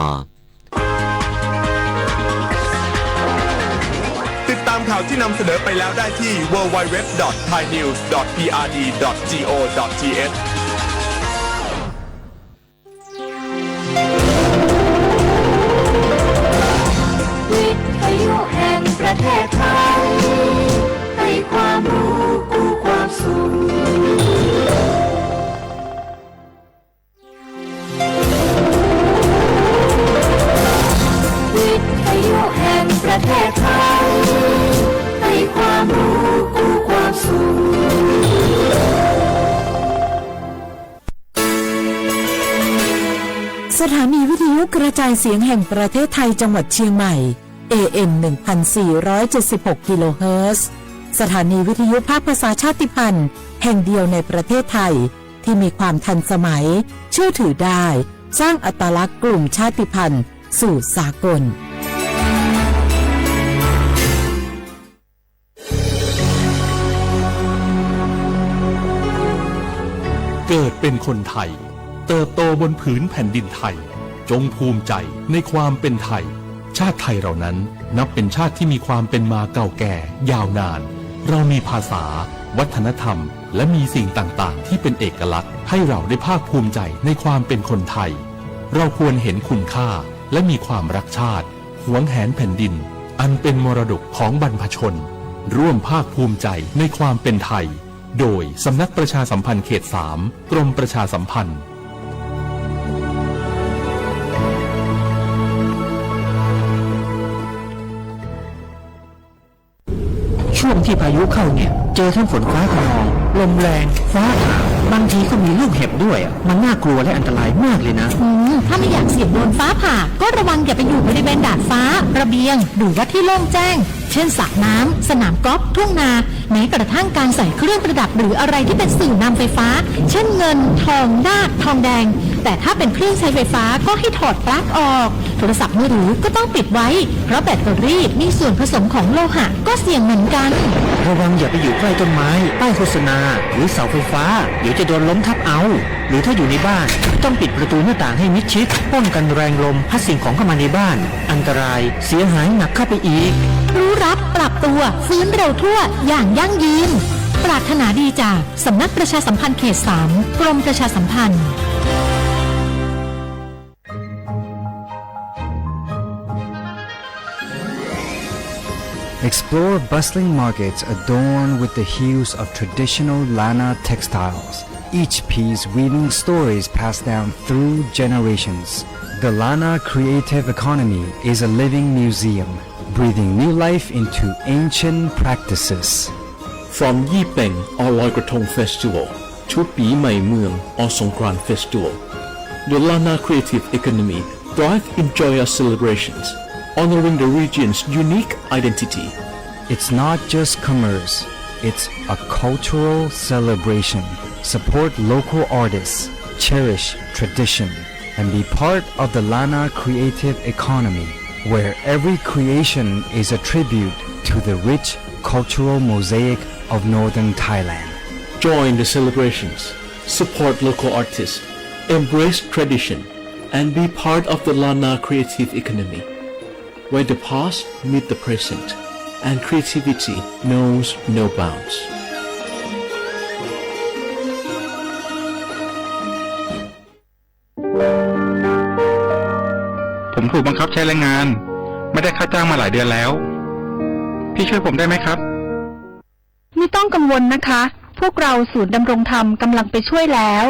ติดตามข่าวที่นำเสนอไปแล้วได้ที่ ดับเบิลยู ดับเบิลยู ดับเบิลยู ดอท ไทยนิวส์ ดอท พีอาร์ดี ดอท จีโอ ดอท ทีเอช วิทยุแห่งประเทศไทย ให้ความรู้กู้ความสุข วิทยุแห่งประเทศไทย ให้ความรู้กู้ความสุข สถานีวิทยุกระจายเสียงแห่งประเทศไทยจังหวัดเชียงใหม่ เอเอ็ม หนึ่งพันสี่ร้อยเจ็ดสิบหก กิโลเฮิรตซ์ สถานีวิทยุภาคภาษาชาติพันธุ์แห่งเดียวในประเทศไทย ที่มีความทันสมัย เชื่อถือได้ สร้างอัตลักษณ์กลุ่มชาติพันธุ์สู่สากล เกิดเป็นคนไทย เติบโตบนผืนแผ่นดินไทย จงภูมิใจในความเป็นไทย ชาติไทยเรานั้นนับเป็นชาติที่มีความเป็นมาเก่าแก่ยาวนาน เรามีภาษา วัฒนธรรม และมีสิ่งต่างๆ ที่เป็นเอกลักษณ์ ให้เราได้ภาคภูมิใจในความเป็นคนไทย เราควรเห็นคุณค่าและมีความรักชาติ หวงแหนแผ่นดิน อันเป็นมรดกของบรรพชน ร่วมภาคภูมิใจในความเป็นไทย โดยสำนักประชาสัมพันธ์เขตสาม กรมประชาสัมพันธ์ ช่วงที่พายุเข้าเนี่ย เจอทั้งฝนฟ้าคะนอง ลมแรง ฟ้าผ่า บางทีก็มีลูกเห็บด้วยอะ มันน่ากลัวและอันตรายมากเลยนะ อืม ถ้าไม่อยากเสี่ยงโดนฟ้าผ่า ก็ระวังอย่าไปอยู่บริเวณดาดฟ้า ระเบียง หรือว่าที่โล่งแจ้ง เช่น สระน้ำ สนามกอล์ฟ ทุ่งนา แม้กระทั่งการใส่เครื่องประดับหรืออะไรที่เป็นสื่อนำไฟฟ้า เช่น เงิน ทอง นาค ทองแดง แต่ถ้าเป็นเครื่องใช้ไฟฟ้าก็ให้ถอดปลั๊กออก โทรศัพท์มือถือก็ต้องปิดไว้ เพราะแบตเตอรี่มีส่วนผสมของโลหะก็เสี่ยงเหมือนกัน ระวังอย่าไปอยู่ใกล้ต้นไม้ ป้ายโฆษณา หรือเสาไฟฟ้า เดี๋ยวจะโดนล้มทับเอา หรือถ้าอยู่ในบ้าน ต้องปิดประตูหน้าต่างให้มิดชิด ป้องกันแรงลมพัดสิ่งของเข้ามาในบ้าน อันตรายเสียหายหนักเข้าไปอีก รู้รับปรับตัว ฟื้นเร็วทั่ว อย่างยั่งยืน ปรารถนาดีจากสำนักประชาสัมพันธ์เขตสาม กรมประชาสัมพันธ์ Explore bustling markets adorned with the hues of traditional Lanna textiles, each piece weaving stories passed down through generations. The Lanna creative economy is a living museum, breathing new life into ancient practices. From Yipeng or Loi Krathong Festival to Pi Mai Meung or Songkran Festival, the Lanna creative economy thrive in joyous celebrations, honoring the region's unique identity. It's not just commerce, it's a cultural celebration. Support local artists, cherish tradition, and be part of the Lanna creative economy, where every creation is a tribute to the rich cultural mosaic of northern Thailand. Join the celebrations, support local artists, embrace tradition, and be part of the Lanna creative economy, where the past meet the present, and creativity knows no bounds. ผมถูกบังคับใช้แรงงาน ไม่ได้ค่าจ้างมาหลายเดือนแล้ว พี่ช่วยผมได้ไหมครับ ไม่ต้องกังวลนะคะ พวกเราศูนย์ดำรงธรรมกำลังไปช่วยแล้ว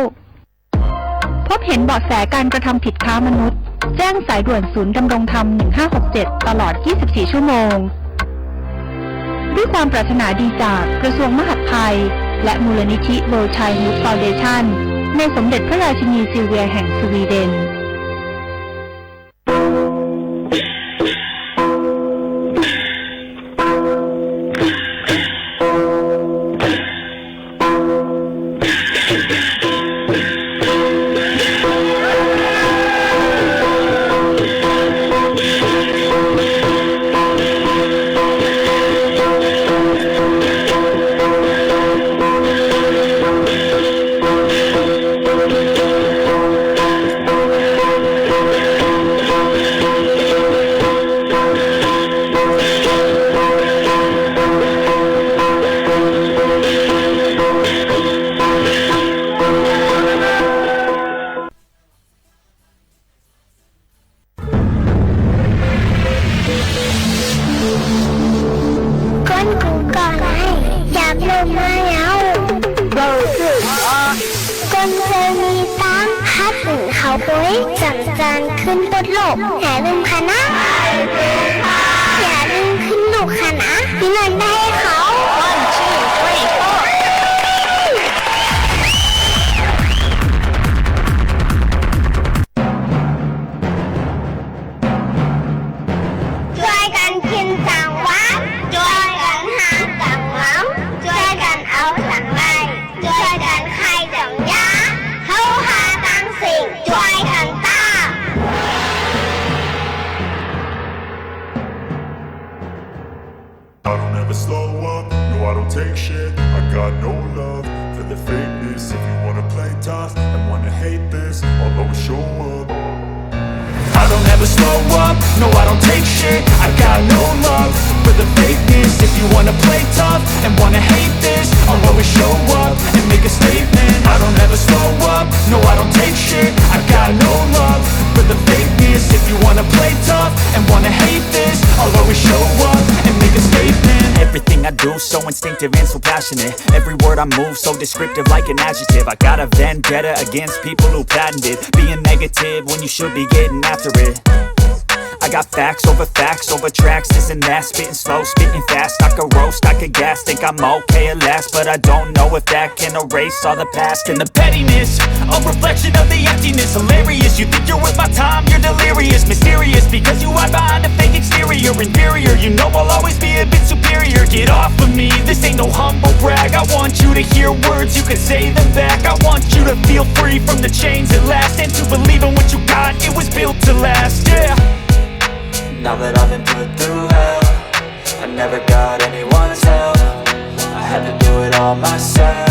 พบเห็นเบาะแสการกระทำผิดค้ามนุษย์ แจ้งสายด่วนศูนย์ดำรงธรรม หนึ่งห้าหกเจ็ด ตลอด ยี่สิบสี่ ชั่วโมง ด้วยความปรารถนาดีจากกระทรวงมหัดไทย และมูลนิธิ World Childhood Foundation ในสมเด็จพระราชินีซิลเวียแห่งสวีเดน ก้นกูก่อนไอ้ อยากลงมาแล้ว เบาสุด ก้นเคยมีตังค์ ฮัดหนึ่งเขาโป้ย สั่งจานขึ้นปดโลก อย่าลืมค่ะนะ อย่าลืมขึ้นลูกค่ะนะ พี่นนท์ได้เขา One, two, three, four. จ้วยกั๋นกิ๋นสังวัน จ้วยกั๋นหาสังหวัง จ้วยกั๋นเอาสังได้ จ้วยกั๋นไขสังยา เฮาหาตังสิ่ง จ้วยกั๋นต้า I don't ever slow up, no, I don't take shit. I got no love for the fakeness. If you wanna play tough and wanna hate this, I'll always show up. I don't ever slow up, no, I don't take shit. I got no love for the fakeness. If you wanna play tough and wanna hate this, I'll always show up and make a statement. I don't ever slow up, no, I don't take shit. I got no love for Show up and make a statement. Everything I do so instinctive and so passionate. Every word I move so descriptive like an adjective. I got a vendetta against people who patented being negative when you should be getting after it. I got facts over facts over tracks, this and that, spitting slow, spitting fast. I could roast, I could gas, think I'm okay at last, but I don't know if that can erase all the past and the pettiness. A reflection of the emptiness, hilarious. You think you're worth my time, you're delirious, mysterious, because you hide behind a fake exterior, inferior. You know I'll always be a bit superior. Get off of me, this ain't no humble brag. I want you to hear words, you can say them back. I want you to feel free from the chains at last, and to believe in what you got, it was built to last, yeah. Now that I've been put through hell, I never got anyone's help. I had to do it all myself.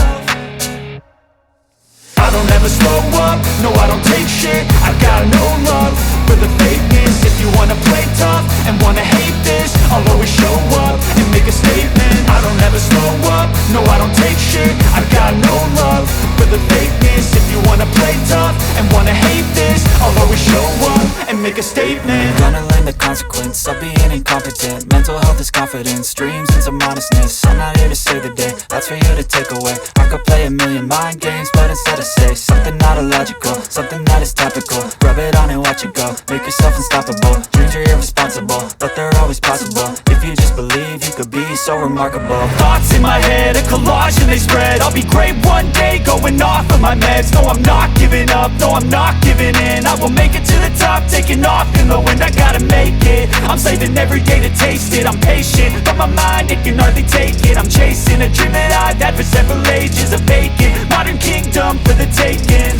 I don't ever slow up, no, I don't take shit. I got no love for the fakeness. If you wanna play tough and wanna hate this, I'll always show up and make a statement. I don't ever slow up, no, I don't take shit. I got no love for the fakeness. If you wanna play tough and wanna hate this, I'll always show up and make a statement. Gonna learn the consequence of being incompetent. Mental health is confidence, dreams and some honestness. I'm not here to save the day, that's for you to take away. I could play a million mind games, but instead I say something not illogical, something that is topical. Rub it on and watch it go. Make yourself unstoppable. Dreams are irresponsible, but they're always possible. If you just believe, you could be so remarkable. Thoughts in my head, a collage and they spread. I'll be great one day, going off of my meds. No, I'm not giving up, no, I'm not giving in. I will make it to the top, taking off in the wind. I gotta make it, I'm saving every day to taste it. I'm patient, but my mind, it can hardly take it. I'm chasing a dream that I've had for several ages. A vacant modern kingdom for the taking.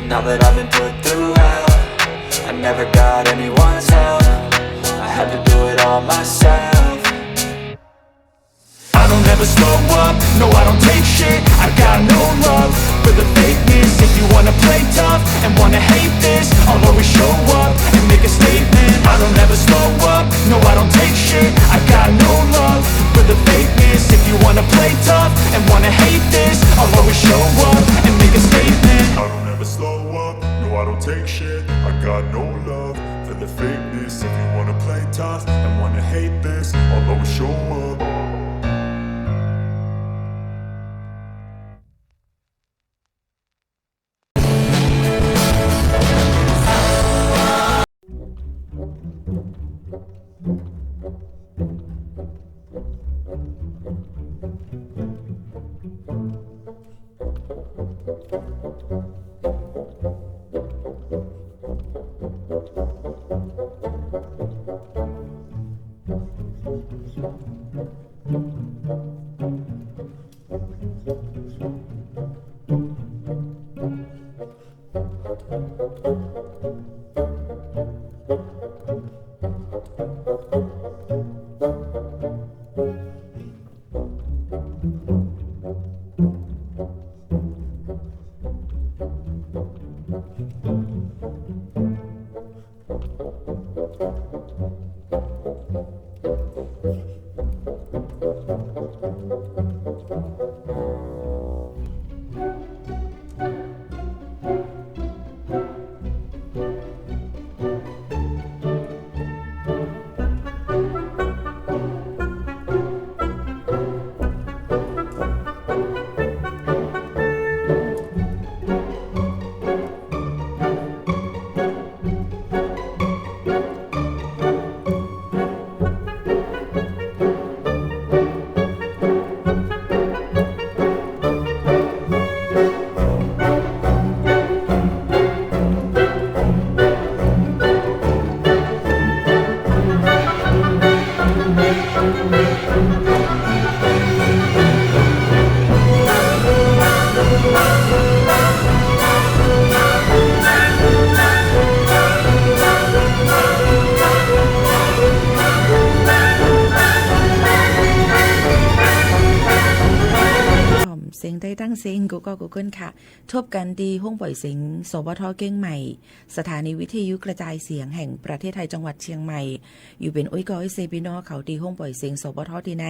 Now that I've been put through hell, I never got anyone's help. I had to do it all myself. I don't ever slow up, no, I don't take shit. I got no love for the fakeness. If you wanna play tough and wanna hate this, I'll always show up and make a statement. I don't ever slow up, no, I don't take shit. I got no love for the fakeness. If you wanna play tough and wanna hate this, I'll always show up and make a statement. I don't ever slow up, no, I don't take shit. I got no love for the fakeness. If you wanna play tough and wanna hate this, I'll always show up. เสียงใต้ตั้งเสียงกูก็กูเกิลค่ะ ทบกั๋นตี้ห้องป่อยเสียง สวท เกียงใหม่ สถานีวิทยุกระจายเสียงแห่งประเทศไทยจังหวัดเชียงใหม่ อยู่เป๋นอุ้ยก้อยเซปีน้องเขาตี้ห้องป่อยเสียง สวท ตี้ใน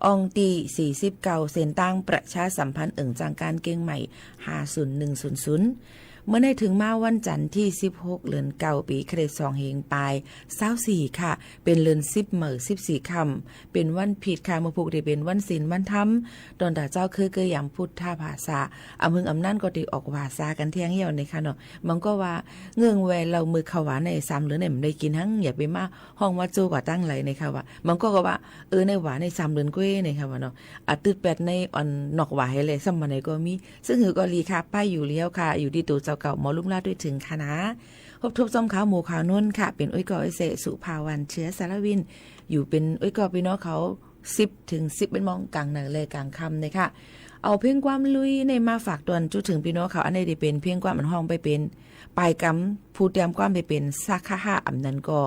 อ่องตี้ สี่สิบเก้า เส้นตางประชาสัมพันธ์เอิงจางก๋านเกียงใหม่ ห้าศูนย์หนึ่งศูนย์ศูนย์ เมื่อได้เถิงมาวันจันทร์ตี้สิบหก เดือนเก้า ปี๋คริสต์สองเฮงปายซาวสี่ค่ะ เป๋นเดือนสิบใหม่สิบสี่ค่ำ เป๋นวันผิดค่ะ เมื่อพูกตี้เป๋นวันศีลวันธรรม ต๋อนต๋าเจ้าคือเกยยำพุทธภาษา อำหึงอำนั้นก็ตี้ออกวาสากั๋นแทงเยียะในค่ะเนาะ บางก็ว่าเงื่องแวเล่ามือเขาว่าในสามเดือนเนี่ยบ่ได้กิ๋นหัง อย่าไปมาฮ้องว่าโจ้กว่าตังไหลในค่ะว่า บางก็ก็ว่า เออ ในหว่าในสามเดือนก้วยในค่ะว่าเนาะ อะ ตึดแปดในอ่อนนอกหว่าไหแล ซ้ำบ่าไหนก็มี ซึ่งหือก็ดีค่ะ ไปอยู่แล้วค่ะ อยู่ตี้ตั๋วเจ้าเก่า หมอลุ่มลาดด้วยเถิงค่ะนะ พบทบจ้อมเขาหมู่เขานนท์ค่ะ เป๋นอ้อยก่ออ้อยเสะ สุภาวัน เชื้อสารวิน อยู่เป๋นอ้อยก่อปี้น้องเขา สิบเถิงสิบเอ็ดโมง ก๋างเหน่อและก๋างค่ำในค่ะ เอาเพลงความลุยในมาฝากตวนจุเถิงปี้น้องเขา อันนี้ตี้เป๋นเพลงความอันฮ้องไปเป๋น ปายกำ ผู้เตรียมความไปเป๋น ซาคาฮะ อำนั้นก็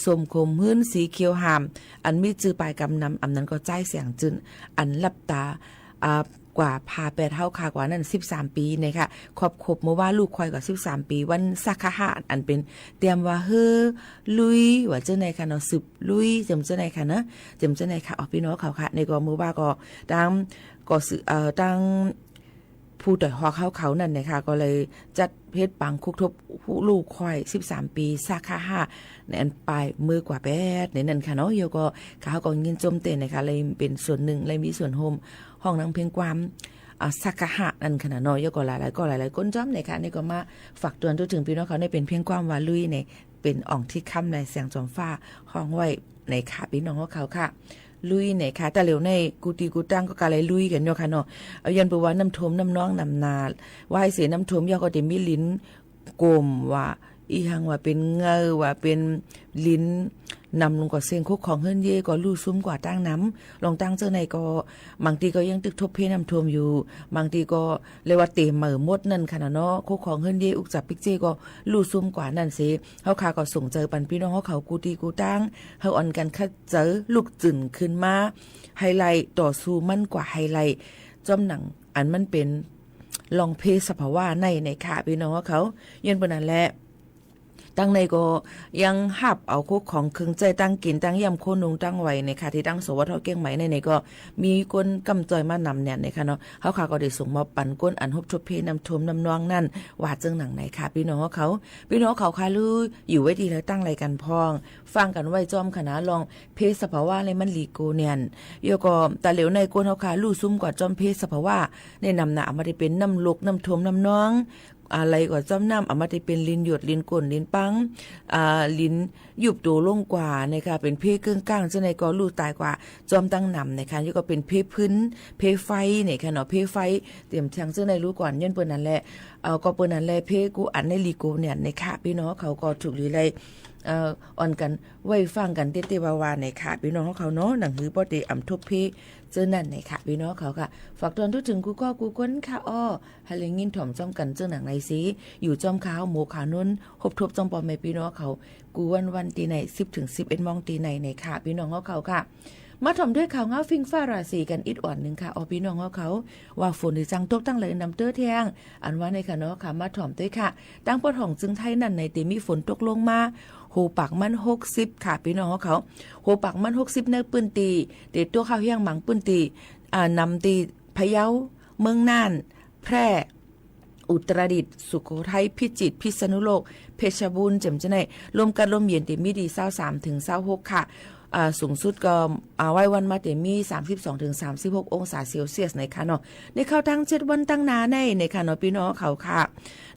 สมคม หื้นสีเขียวหาม อันมีจื้อปายกำนำ อำนั้นก็ จ้ายแสงจื้น อันลับตา อ่า กว่าผ่าแปดเฮาคากว่านั้น สิบสาม ปี๋ในค่ะ ครบครบเมื่อว่าลูกคอยกว่า สิบสาม ปี๋ วันซาคาฮะ อันเป๋นเตรียมว่าเฮ้อลุย ว่าเจ้าในค่ะเนาะ สืบลุย เจิมเจ้าในค่ะเนาะ เจิมเจ้าในค่ะ ออกปี้น้องเขาค่ะ ในก็เมื่อว่าก็ตั้ง ก็สืบ เอ่อ ตั้ง ผู้ต่อยฮอกเฮาเขานั่นนะคะ ก็เลยจัดเฮ็ดปางคุกทบฮู้ลู่ควาย สิบสาม ปี๋ ซาคาฮะ ในอันปายเมื่อกว่าแปดในนั้นค่ะเนาะ เยียะก็ข้าก็ยินจมเต้นนะคะ เลยเป๋นส่วนนึ่ง เลยมีส่วนฮ่วมฮ้องนำเพลงความ อ่า ซาคาฮะนั่นค่ะเนาะ เยียะก็หลายๆ ก็หลายๆ ก้นจ้อมในค่ะ นี่ก็มาฝากตวนจุเถิงปี้น้องเขา นี่เป๋นเพลงความว่าลุยใน เป๋นอ่องทิดค่ำในแสงจอมฟ้าฮ้องไว้ในค่ะ ปี้น้องเขาค่ะ ลุยในค่ะ ตะเหลียวในกู้ตี้กู้ตังก็กาเลยลุยกั๋นอยู่ค่ะเนาะ เอาย้อนไปว่าน้ำท่วมน้ำนองนำนา ว่าไอ้เสียน้ำท่วมเยียะก็ตี้มีลินโกมว่า อีหังว่าเป๋นเงา ว่าเป๋นลินนำลงก่อเสี้ยง โคของเฮือนเย้ก็ลู่ซุมกว่าตั้งนำ ลองตั้งเจ้าในก็ บางตี้ก็ยังตึกทบเพน้ำท่วมอยู่ บางตี้ก็เรียกว่าเต๋มเหม่อหมดนั่นค่ะเนาะ โคของเฮือนเย้อุกจับปิ๊กเจ้ก็ลู่ซุมกว่านั่นเสีย เฮาข้าก็ส่งเจอปันปี้น้องเฮาเขากู้ตี้กู้ตัง เฮาอ่อนกั๋นขัดเจอลุกจื้นขึ้นมา ไหไล่ต่อสู้มันกว่าไหไล่ จ้อมหนังอันมันเป๋นลองเพสภาวะในในค่ะ ปี้น้องเฮาเขา ย้อนเปิ้นนั้นแหละ ตังในก็ยังฮับเอาโคของเครื่องใจ๊ตังกิ๋นตังเยี่ยมโคนุงตังไหวในค่ะ ตี้ตังสวทเก้งใหม่ในในก็มีก้นก้ำจ้อยมานำเนี่ยในค่ะเนาะ เฮาข้าก็ได้ส่งมอบปันก้นอันฮบทบเพน้ำท่วมน้ำนองนั่น ว่าเจิ่งหนังในค่ะ ปี้น้องเฮาเขา ปี้น้องเฮาเขาค่ะ ลู่อยู่ไว้ตี้แล้วตั้งไหลกั๋นพ่อง ฟังกั๋นไว้จ้อมค่ะนะ ลองเพสภาวะในมันหลีโกเนียน เยียะก็ตะเหลียวในก้นเฮาข้าลู่ซุมกว่าจ้อมเพสภาวะในนำนา อาจมาได้เป๋นน้ำลกน้ำท่วมน้ำนอง อะไรก็จ้อมนำ อาจมาได้เป๋นลินหยดลินก้นลินปัง อ่า ลินยุบตั๋วลงกว่าในค่ะ เป๋นเพเกิ่งก้างเจ้าในก็ลู่ต๋ายกว่าจ้อมตั้งนำในค่ะ เยียะก็เป๋นเพพื้น เพไฟในค่ะเนาะ เพไฟเต๋มแทงเจ้าในลู่ก่อน ย้อนเปิ้นนั้นแหละ เอ่อ ก็เปิ้นนั้นแหละ เพกู้อันในหลีโกเนียนในค่ะ ปี้น้องเขาก็ถูกหลีไล่ เอ่อ อ่อนกั๋นไหว้ฟังกั๋นเต๊ะๆ ว่าๆ ในค่ะ ปี้น้องเขาเนาะ หนังหื้อป้อเต๋อ่ำทบเพเจ้านั่นในค่ะ ปี้น้องเขาค่ะ ฝากตวนจุเถิงกู้ก้อกู้ก้นค่ะอ้อ หื้อได้ยินถ่อมจ้อมกั๋นเจิ่งหนังในเสีย อยู่จ้อมข้าหมู่ข้านนท์ ฮบทบจ้อมป้อแม่ปี้น้องเขา กู้วันๆ ตี้ใน สิบเถิงสิบเอ็ดโมงตี้ในในค่ะ ปี้น้องเฮาเขาค่ะ มาถ่อมด้วยข่าวเงาฟิ้งฟ้าราศีกั๋นอีกอ่อนนึ่งค่ะ อ้อ ปี้น้องเฮาเขา ว่าฝนจะจั่งตกตังไหลนำเตื้อแทง อันว่าในค่ะเนาะค่ะ มาถ่อมด้วยค่ะ ตังปอดห้องเจิงไทยนั่นในเต๋มีฝนตกลงมา หัวปากมันหกสิบค่ะ ปี้น้องเฮาเขา หัวปากมันหกสิบในปื้นตี้ เต๋ตกเฮาแห้งหมางปื้นตี้ อ่า นำตี้พะเยา เมืองน่าน แพร่ อุตรดิตถ์ สุโขทัย พิจิตร พิษณุโลก เพชรบูรณ์ เจิ่มเจ้าใน ลมกัดลมเย็นเต๋มีดี ซาวสามเถิงซาวหกค่ะ อ่า สูงสุดก็ อ่า ไหว้วันมาเต๋มี สามสิบสองเถิงสามสิบหกองศาเซลเซียสในค่ะเนาะ ในเข้าตังเจ็ดวันตังหน้าในในค่ะเนาะ ปี้น้องเขาค่ะ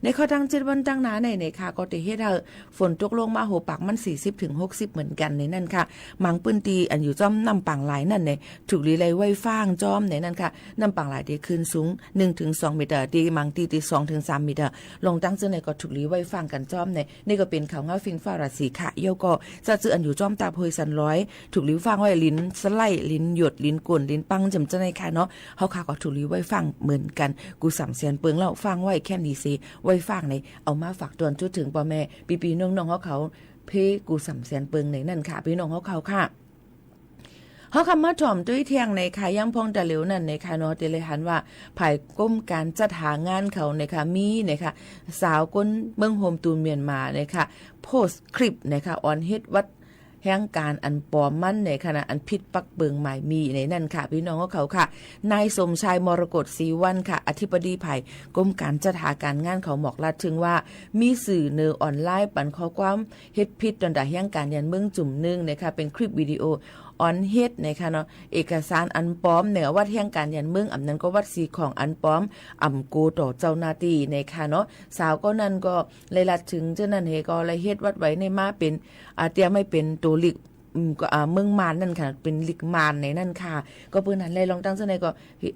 ในเข้าตังเจ็ดวันตังหน้าในในค่ะ ก็เต๋เฮ็ดหื้อฝนตกลงมาหัวปากมันสี่สิบเถิงหกสิบเหมือนกั๋นในนั้นค่ะ หมางปื้นตี้อันอยู่จ้อมน้ำป่างหลายนั่นใน ถูกหลีไล่ไหว้ฟางจ้อมในนั้นค่ะ น้ำป่างหลายตี้ขึ้นสูงหนึ่งเถิงสองเมตร ตี้หมางตี้ตี้สองเถิงสามเมตร ลองตั้งเจ้าในก็ถูกหลีไหว้ฟางกั๋นจ้อมใน นี่ก็เป๋นข่าวเงาฟิ้งฟ้าราศีค่ะ เยียะก็จะจื้ออันอยู่จ้อมตาโพยสันลอย ถูกหลีฟางไหว้ลินสไลด์ ลินหยด ลินก้น ลินปัง เจิ่มเจ้าในค่ะเนาะ เฮาข้าก็ถูกหลีไหว้ฟางเหมือนกั๋น กู้สามแสนเปิงเล่าฟางไหว้แค่นี้เสีย ไหว้ฟางใน เอามาฝากตวนจุเถิงป้อแม่ปี้ๆ น้องๆ เฮาเขา เพกู้สามแสนเปิงในนั้นค่ะ ปี้น้องเฮาเขาค่ะ เฮาข้ามาถ่อมด้วยแทงในค่ะ ยังพ่องตะเหลียวนั่นในค่ะเนาะ เต๋เลยหันว่า ภายกรมก๋านจัดหางานเขาในค่ะ มีในค่ะ สาวก้นเมืองโฮมตูนเมียนมาในค่ะ โพสต์คลิปในค่ะ อ่อนเฮ็ดวัด แห่งก๋านอันป๋อมมันในขณะอันผิดปักเปิงหมายมีในนั้นค่ะ ปี้น้องเฮาเขาค่ะ นายสมชาย มรกตศรีวรรณค่ะ อธิบดีฝ่ายกรมก๋านจัดหาก๋านงานเขาหมอกลาดเถิงว่า มีสื่อเนอออนไลน์ปันข้อความเฮ็ดผิดต๋อนตาแห่งก๋านยันเมืองจุ่มนึ่งนะคะ เป๋นคลิปวิดีโออ่อนเฮ็ดนะคะเนาะ เอกสารอันป๋อมเนอวัตรแห่งก๋านยันเมือง อำนั้นก็วัตรสีของอันป๋อม อำโกต่อเจ้าหน้าตี้นะคะเนาะ สาวก็นั้นก็ ไล่ลาดเถิงเจ้านั้นเฮก็ไล่เฮ็ดวัตรไหวในมาเป๋น อ่า เตรียมไว้เป๋นตั๋วหลีก อืม ก็ อ่า เมืองมานนั่นค่ะ เป๋นหลีกมานในนั้นค่ะ ก็เปิ้นหันไล่ลองตั้งเจ้าในก็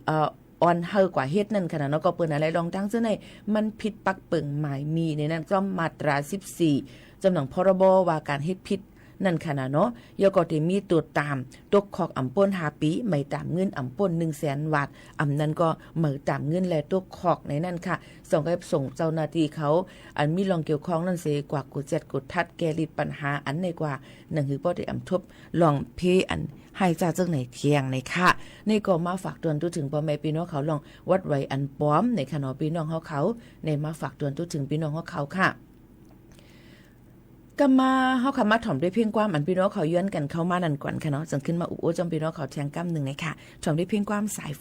เอ่อ อ่อนหื้อกว่าเฮ็ดนั่นค่ะเนาะ ก็เปิ้นหันไล่ลองตั้งเจ้าใน มันผิดปักเปิงหมายมีในนั้น จ้อมมาตราสิบสี่ จำหนัง พรบ ว่าก๋านเฮ็ดผิด นั่นค่ะนะเนาะ ยอก็ตี้มีโต้ษต๋าม ตกคอกอำป้นห้าปี๋ ไหมต๋ามเงินอำป้นหนึ่งแสนวาท อำนั้นก็ไหมต๋ามเงินและตกคอกในนั้นค่ะ ส่งกับส่งเจ้าหน้าตี้เขา อันมีล่องเกี่ยวข้องนั้นเสียกว่ากวดแจ๊ดกวดทัดแก้ลิดปัญหาอันในกว่า หนังหื้อป้อได้อำทบล่องเพอันไห้จ้าเจิ่งในเตียงในค่ะ ในก็มาฝากเตือนตุ๊เถิงป้อแม่ปี้น้องเขาล่องวัตรไหวอันป๋อมในค่ะเนาะ ปี้น้องเฮาเขา ในมาฝากเตือนตุ๊เถิงปี้น้องเฮาเขาค่ะ ก็มา เฮาค่ะมาถ่อมด้วยเพลงความอันปี้น้องเขาย้อนกั๋นเข้ามานั่นก่อนค่ะเนาะ จึงขึ้นมาอุบโอ้จ้อมปี้น้องเขาแทงก้ำนึ่งในค่ะ ถ่อมด้วยเพลงความสาย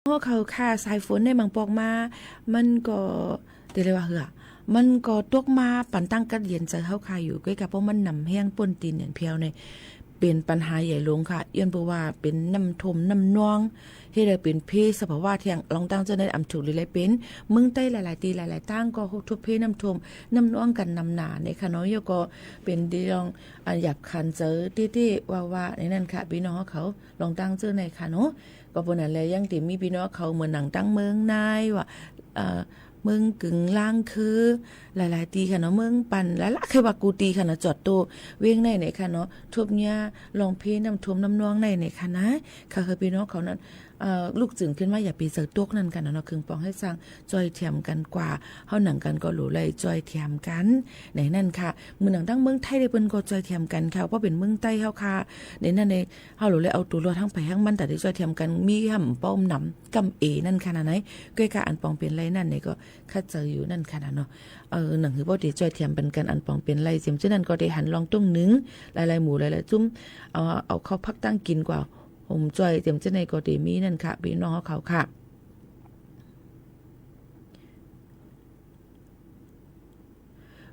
เฮาเขาค่ะ สายฝนในบางปอกมา มันก็ เต๋เลยว่าเหือ มันก็ตกมาปันตังกัดเย็นใจ๋เฮาค่ะอยู่ ก้อยกะเพราะมันหนำแฮงป้นตี๋นอย่างแผวใน เป๋นปัญหาใหญ่หลวงค่ะ ย้อนเปื้อว่าเป๋นน้ำท่วมน้ำนอง เฮ็ดหื้อเป๋นภัยสภาวะแท่ง ลองตั้งเจ้านั้นอำถูกหรือไรเป๋น เมืองใต้หลายๆ ตี้หลายๆ ตางก็ทบภัยน้ำท่วมน้ำนองกั๋นนำหน้าในค่ะเนาะ แล้วก็เป๋นตี้ลอง อันหยาบขันใจ๋เต๊ๆ ว่าๆ ในนั้นค่ะ ปี้น้องเฮาเขา ลองตั้งเจ้าในค่ะเนาะ ก็เปื้อนั้นแหละ ยังตี้มีปี้น้องเขาเหมือนหนังตั้งเมืองนายว่า เอ่อ เมืองกึ่งลางคือ หลายๆ ตี้ค่ะเนาะ เมืองปัน หลายๆ ใค่ว่ากู้ตี้ค่ะเนาะ จอดโตเวียงในในค่ะเนาะ ทบเยียะลองภัยน้ำท่วมน้ำนองในในค่ะนะ ค่ะ หื้อปี้น้องเขานั้น เอ่อ ลุกจึงขึ้นมา อย่าไปใจ๋ตกนั่นค่ะเนาะ เคิงปองหื้อซ่าง จ้อยแถมกั๋นกว่า เฮาหนังกั๋นก็หลู่ไล่จ้อยแถมกั๋น ในนั้นค่ะ เหมือนหนังตั้งเมืองไทยได้เปิ้นก็จ้อยแถมกั๋นค่ะ เพราะเป๋นเมืองใต้เฮาค่ะ ในนั้นใน เฮาหลู่ไล่เอาตั๋วรอดตังใผตังมัน แต่ได้จ้อยแถมกั๋น มีห้ำป้อมหนำ ก้ำเอนั่นค่ะนะ ใน ก้อยก้าอันปองเป๋นไรนั่นในก็ คัดใจ๋อยู่นั่นค่ะนะเนาะ เออ หนังหื้อป้อได้จ้อยแถมปันกั๋น อันปองเป๋นไร เจียมเจ้านั้นก็ได้หันลองตุ้งนึ่ง หลายๆ หมู่หลายๆ จุ้ม เอา เอาเข้าพักตั้งกิ๋นกว่า โฮมจ้อย เจียมเจ้าในก็ได้มีนั่นค่ะ ปี้น้องเฮาเขาค่ะ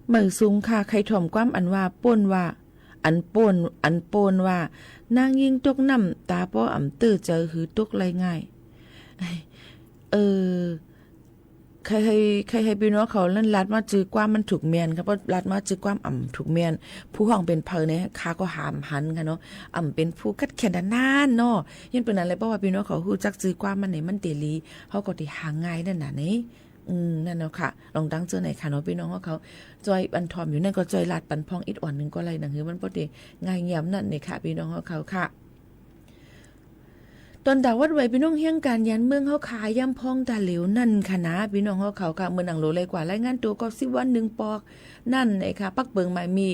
เมยสูงค่ะ ใค่ถ่อมความอันว่าโป้นว่า อันโป้น อันโป้นว่า นางญิงตกน้ำ ต๋าป้ออ่ำเตื้อ ใจ๋หื้อตกไหลง่าย เออ ใค่หื้อ ใค่หื้อปี้น้องเขานั้นลาดมาจื้อความมันถูกแม่นค่ะ เพราะลาดมาจื้อความอ่ำถูกแม่น ผู้ฮ้องเป๋นใผใน ข้าก็หาบ่หันค่ะเนาะ อ่ำเป๋นผู้คัดแขนด้านนั้นเนาะ ย้อนเปื้อนั้นแหละ เพราะว่าปี้น้องเขาฮู้จักจื้อความมันใน มันเต๋หลี เฮาก็เต๋หาง่ายนั่นน่ะใน อืม นั่นเนาะค่ะ ลองตั้งเจ้าในค่ะเนาะ ปี้น้องเฮาเขา จ้อยอันถ่อมอยู่นั่นก็จ้อยลาดปันพ่องอิดอ่อนนึ่งก็ไร หนังหื้อมันป้อได้ง่ายเงียบนั่นในค่ะ ปี้น้องเฮาเขาค่ะ ตอนตาวัดไหวปี้น้องแฮงก๋านยานเมืองเฮาค่ะ ย่ำพ่องตาเหลียวนั่นค่ะนะ ปี้น้องเฮาเขาค่ะ เหมือนหนังหลู่ไล่กว่ารายงานตั๋วเก้าสิบวันนึ่งปอก นั่นในค่ะ ปักเปิงหมายมี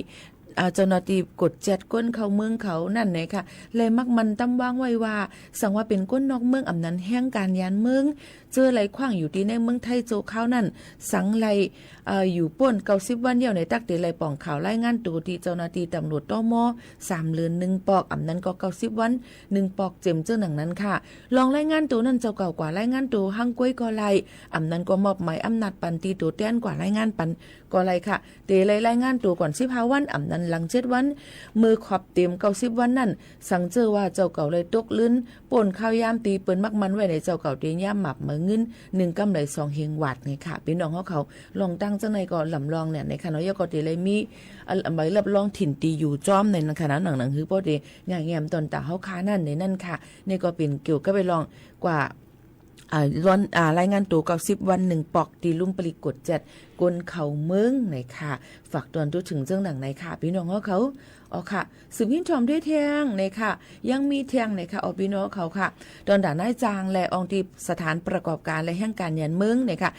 อ่า เจ้าหน้าตี้กวดแจ๊ดคนเข้าเมืองเขานั่นในค่ะ และมักมันตำวางไว้ว่า สังว่าเป๋นคนนอกเมือง อ่ำนั้นแฮงก๋านยานเมือง เจื้อไล่ขว้างอยู่ตี้ในเมืองไทยโจ้คราวนั้น สังไล่ เอ่อ อยู่ป้นเก้าสิบวันเดียวใน ตั๊กเต๋ไล่ป่องข่าวรายงานตั๋วตี้เจ้าหน้าตี้ตำรวจ ตม. สามเดือนนึ่งปอก อ่ำนั้นก็เก้าสิบวันนึ่งปอก เจียมเจ้าหนังนั้นค่ะ ลองรายงานตั๋วนั้น เจ้าเก่ากว่ารายงานตั๋วหั้งก๊วยก็ไล่ อ่ำนั้นก็มอบหมายอำนาจปันตี้ตั๋วแตนกว่ารายงานปันก็ไล่ค่ะ เต๋ไล่รายงานตั๋วก่อนสิบห้าวัน อ่ำนั้นหลังเจ็ดวัน เมื่อครบเต๋มเก้าสิบวันนั้น สังเจ้าว่าเจ้าเก่าไล่ตกลื่น ป้นข้าวยามตี้เปิ้นมักมันไว้ใน เจ้าเก่าเต๋ยอมหมาบเหมาเงิน นึ่งก้ำไล่สองเฮงวาทไงค่ะ ปี้น้องเฮาเขา ลองตั้งเจ้าในก็ลำลองเนี่ยในค่ะเนาะ แล้วก็เต๋ไล่มี อ่า ใบรับรองถิ่นตี้อยู่จ้อมในนั้นค่ะนะ หนัง หนังหื้อป้อได้ง่ายเงียบตอนตาเฮาค่ะนั่นในนั้นค่ะ นี่ก็เป๋นเกี่ยวกับไปลองกว่า อ่า ร้อน อ่า รายงานตั๋วเก้าสิบวันนึ่งปอก ตี้ลุ่มปลีกกวดแจ๊ดคนเข้าเมืองในค่ะ ฝากตวนทั่วเถิงเจ้าหนังในค่ะ ปี้น้องเฮาเขา อ๋อค่ะ สืบหิ้นถ่อมด้วยแท่งในค่ะ ยังมีแท่งในค่ะ อ๋อ ปี้น้องเขาค่ะ ตอนตานายจ้างและอ่องตี้สถานประกอบก๋านและแฮงก๋านยานเมืองในค่ะ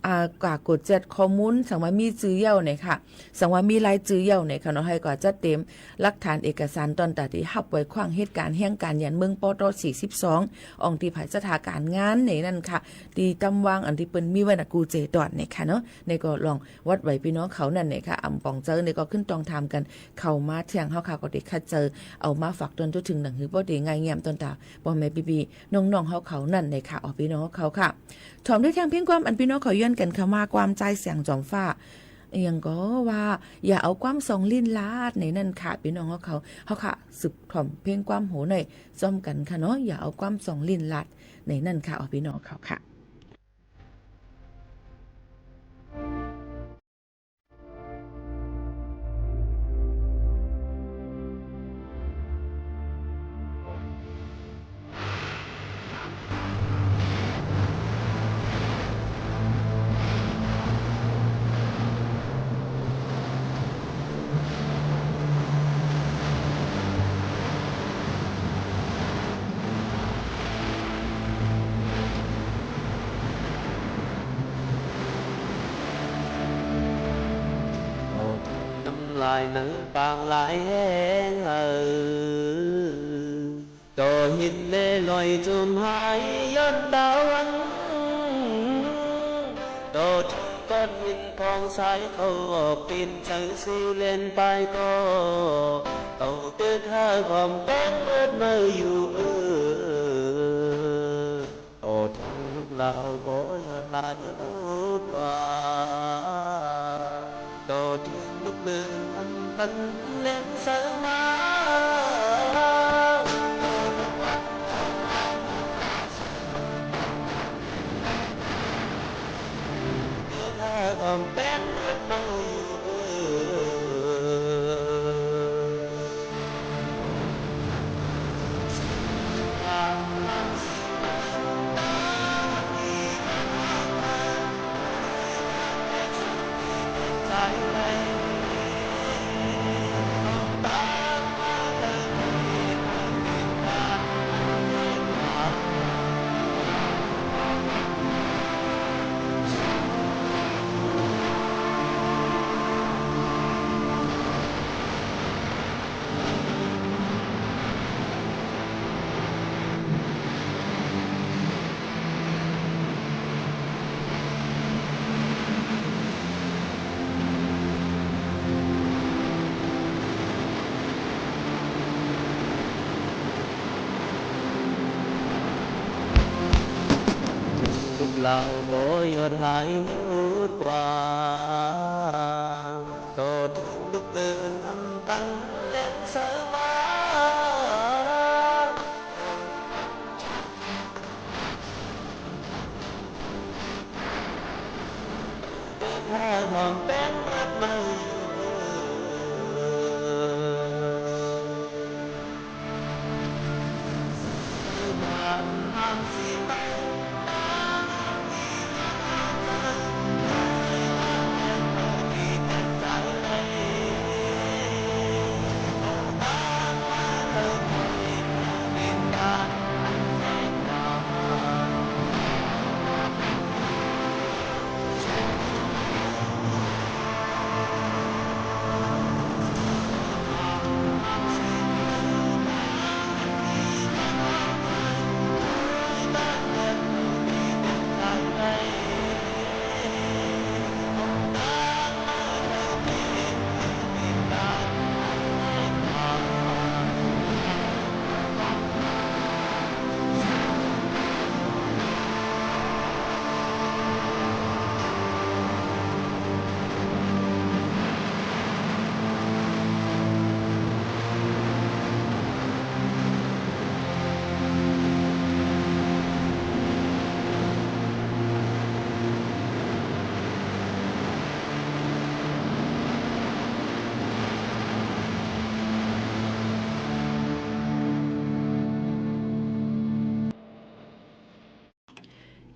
อ่า กว่ากวดแจ๊ดข้อมูล สังว่ามีจื้อเย้าในค่ะ สังว่ามีรายจื้อเย้าในค่ะเนาะ หื้อกว่าจัดเต๋มหลักฐานเอกสารตอนตาตี้ฮับไว้ขว้างเหตุก๋ารณ์แฮงก๋านยานเมือง ปต. สี่สิบสอง อ่องตี้ผายสถาก๋านงานในนั้นค่ะ ตี้ตำวางอันตี้เปิ้นมีไว้นะกู้เจตอนในค่ะเนาะ นี่ก็ลองวัดไหวปี้น้องเขานั่นในค่ะ อ่ำป่องเจิงในก็ขึ้นต้องถามกั๋นเข้ามาแท่ง เฮาค่ะก็ได้คัดเจิงเอามาฝากตวนทั่วเถิงหนังหื้อป้อได้ง่ายเงียบตอนตาป้อแม่ปี้ๆน้องๆเฮาเขานั่นในค่ะ อ๋อ ปี้น้องเฮาเขาค่ะ ถ่อมด้วยแท่งเพลงความอันปี้น้องเขาย้อนกั๋นเข้ามา ความจายแสงจ๋อมฟ้า อะหยังก็ว่า อย่าเอาความสองลิ้นลาดในนั้นค่ะ ปี้น้องเฮาเขา เฮาค่ะ สืบถ่อมเพลงความโหหน่อยจ้อมกั๋นค่ะเนาะ อย่าเอาความสองลิ้นลาดในนั้นค่ะ อ๋อ ปี้น้องเขาค่ะ น้ำลายในปากหลายแฮงเอ่อ ต่อหินแลลอยจุ่มหายย้อนตะวัน ต่อถึงก้อนหินผ่องใสเขาออกปีนใสซิวเล่นไปก็ ต่อเกิดหาความแป้งเมิดเมาอยู่เอ่อ ต่อถึงลูกลาวบ่ละลายกว่า ต่อถึงลูกเมืองอันมันแหลมใสมา เฮาบ่หยุดหายหยุดกว้าง ต่อเถิงลูกเปิ้นนำตังแหลงเสามา เปิ้นหาหอมแป้งมัดมา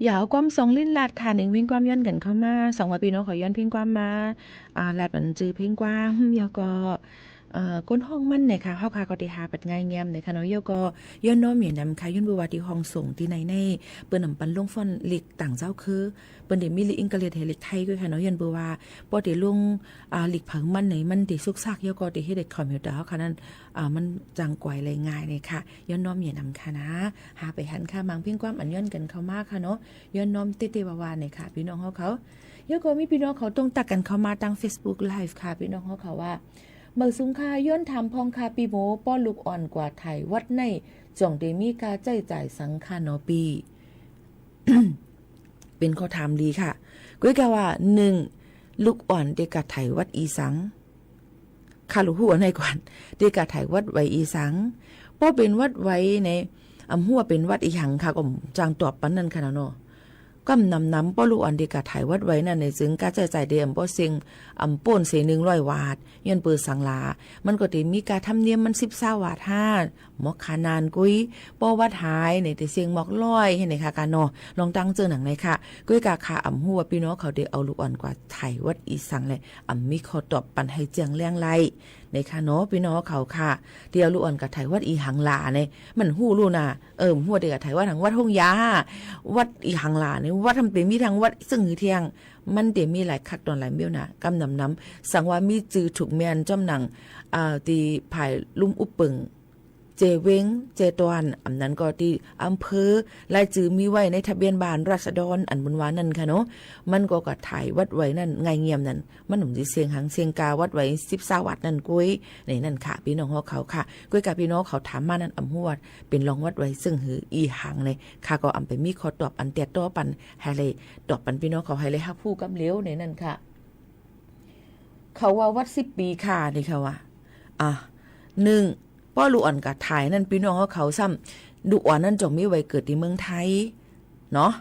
อย่าเอาความสองลิ้นลาดค่ะ เน่งเพ่งความย้อนกั๋นเข้ามา สังว่าปี้น้องเขาย้อนเพ่งความมา อ่า ลาดปันจื้อเพ่งความ แล้วก็ เอ่อ คนฮ้องมันเนี่ยค่ะ เฮาค่ะก็ได้หาปัดง่ายแง้มเนี่ยค่ะเนาะ แล้วก็ย้อนน้อมเหยียดหนำค่ะ ย้อนเปื้อว่าตี้ห้องส่งตี้ไหนใน เปิ้นนำปันลงฟ้อนลิกต่างเจ้าคือ เปิ้นได้มีลิกอังกฤษหื้อลิกไทยก้วยค่ะเนาะ ย้อนเปื้อว่า ปอตี้ลง อ่า ลิกเผิงมันไหน มันได้สุกซาก แล้วก็ได้เฮ็ดให้คอมพิวเตอร์เฮาค่ะนั้น อ่า มันจั่งก๋วยไหลง่ายเนี่ยค่ะ ย้อนน้อมเหยียดหนำค่ะนะ หาไปหันค่ะ หมางเพ่งความอันย้อนกั๋นเข้ามาค่ะเนาะ ย้อนน้อมเต๊ๆ ว่าๆ เนี่ยค่ะ ปี้น้องเฮาเขา แล้วก็มีปี้น้องเขาต้องตักกั๋นเข้ามาตางเฟซบุ๊กไลฟ์ค่ะ ปี้น้องเฮาเขาว่า เมิกสุงค่ะ ย้อนถามพ่องค่ะปี้หมู ป้อลูกอ่อนกว่าถ่ายวัดใน จ่องได้มีก้าใจ๊จ่ายสังค่ะเนาะปี้ เป๋นข้อถามดีค่ะ ก้วยกาว่า นึ่ง ลูกอ่อนได้ก้าถ่ายวัดอี่สัง ข้าลูกฮู้อันไหนก่อน ได้ก้าถ่ายวัดไหวอี่สัง ป้อเป๋นวัดไหวใน อ่ำฮู้ว่าเป๋นวัดอี่หังค่ะ ก็บ่จั่งตอบปันนั้นค่ะเนาะ ก้ำหนำๆ ป้อลูกอ่อนได้ก้าถ่ายวัดไหวนั้นใน เซิงก้าใจ๊จ่ายได้อ่ำป้อเซ็ง อ่ำป้นเสย นึ่งร้อยวาท ย้อนเปื้อสังหลา มันก็ได้มีก้าธรรมเนียมมันสิบซาวบาทห้า หมอกขานานกุ้ย ป้อวัดหายใน ได้เซ็งหมอกร้อย หั้นไหนค่ะกาเนาะ ลองตั้งเจิ่งหนังในค่ะ ก้วยกาค่ะ อ่ำฮู้ว่าปี้น้องเขาได้เอาลูกอ่อนกว่าถ่ายวัดอี่สังแล อ่ำมีข้อตอบปันหื้อแจ้งแรงไล่ ในค่ะเนาะ ปี้น้องเขาค่ะ ตี้เอาลูกอ่อนกว่าถ่ายวัดอี่หังหลาใน มันฮู้ลู่น่ะ เออ ฮู้ได้ก้าถ่ายวัดหัง วัดห้องยา วัดอี่หังหลาใน วัดทำเป๋นมีตังวัดเซิ่งหื้อเตี้ยง มันได้มีหลายคักตอนหลายเมี้ยวน่ะ ก้ำหนำๆ สังว่ามีจื้อถูกแม่นจ้อมหนัง อ่า ตี้ผายลุ่มอุบเปิง เจเวง เจตวน อ่ำนั้นก็ตี้อำเภอ รายจื้อมีไว้ในทะเบียนบ้านราษฎร อันบุญว่านั้นค่ะเนาะ มันก็ก้าถ่ายวัดไหวนั้น ง่ายแง้มนั้น มันหนุ่มตี้เซ็งหังเซ็งก้าวัดไหวสิบซาวบาทนั้นกุ้ย ในนั้นค่ะ ปี้น้องเฮาเขาค่ะ ก้วยกาปี้น้องเขาถามมานั้น อ่ำฮู้ว่าเป๋นรองวัดไหวเซิ่งหื้ออี่หังใน ค่ะ ก็อ่ำไปมีข้อตอบอันเตี้ยต่อปัน หื้อได้ตอบปันปี้น้องเขาหื้อได้ฮับฮู้ก้ำเร็วในนั้นค่ะ เขาว่าวัดสิบปี๋ค่ะ นี่ค่ะว่า อ่ะ นึ่ง ป้อลูกอ่อนก้าถ่ายนั้น ปี้น้องเฮาเขาซ้ำ ลูกอ่อนนั้นจ่องมีไหวเกิดตี้เมืองไทย เนาะ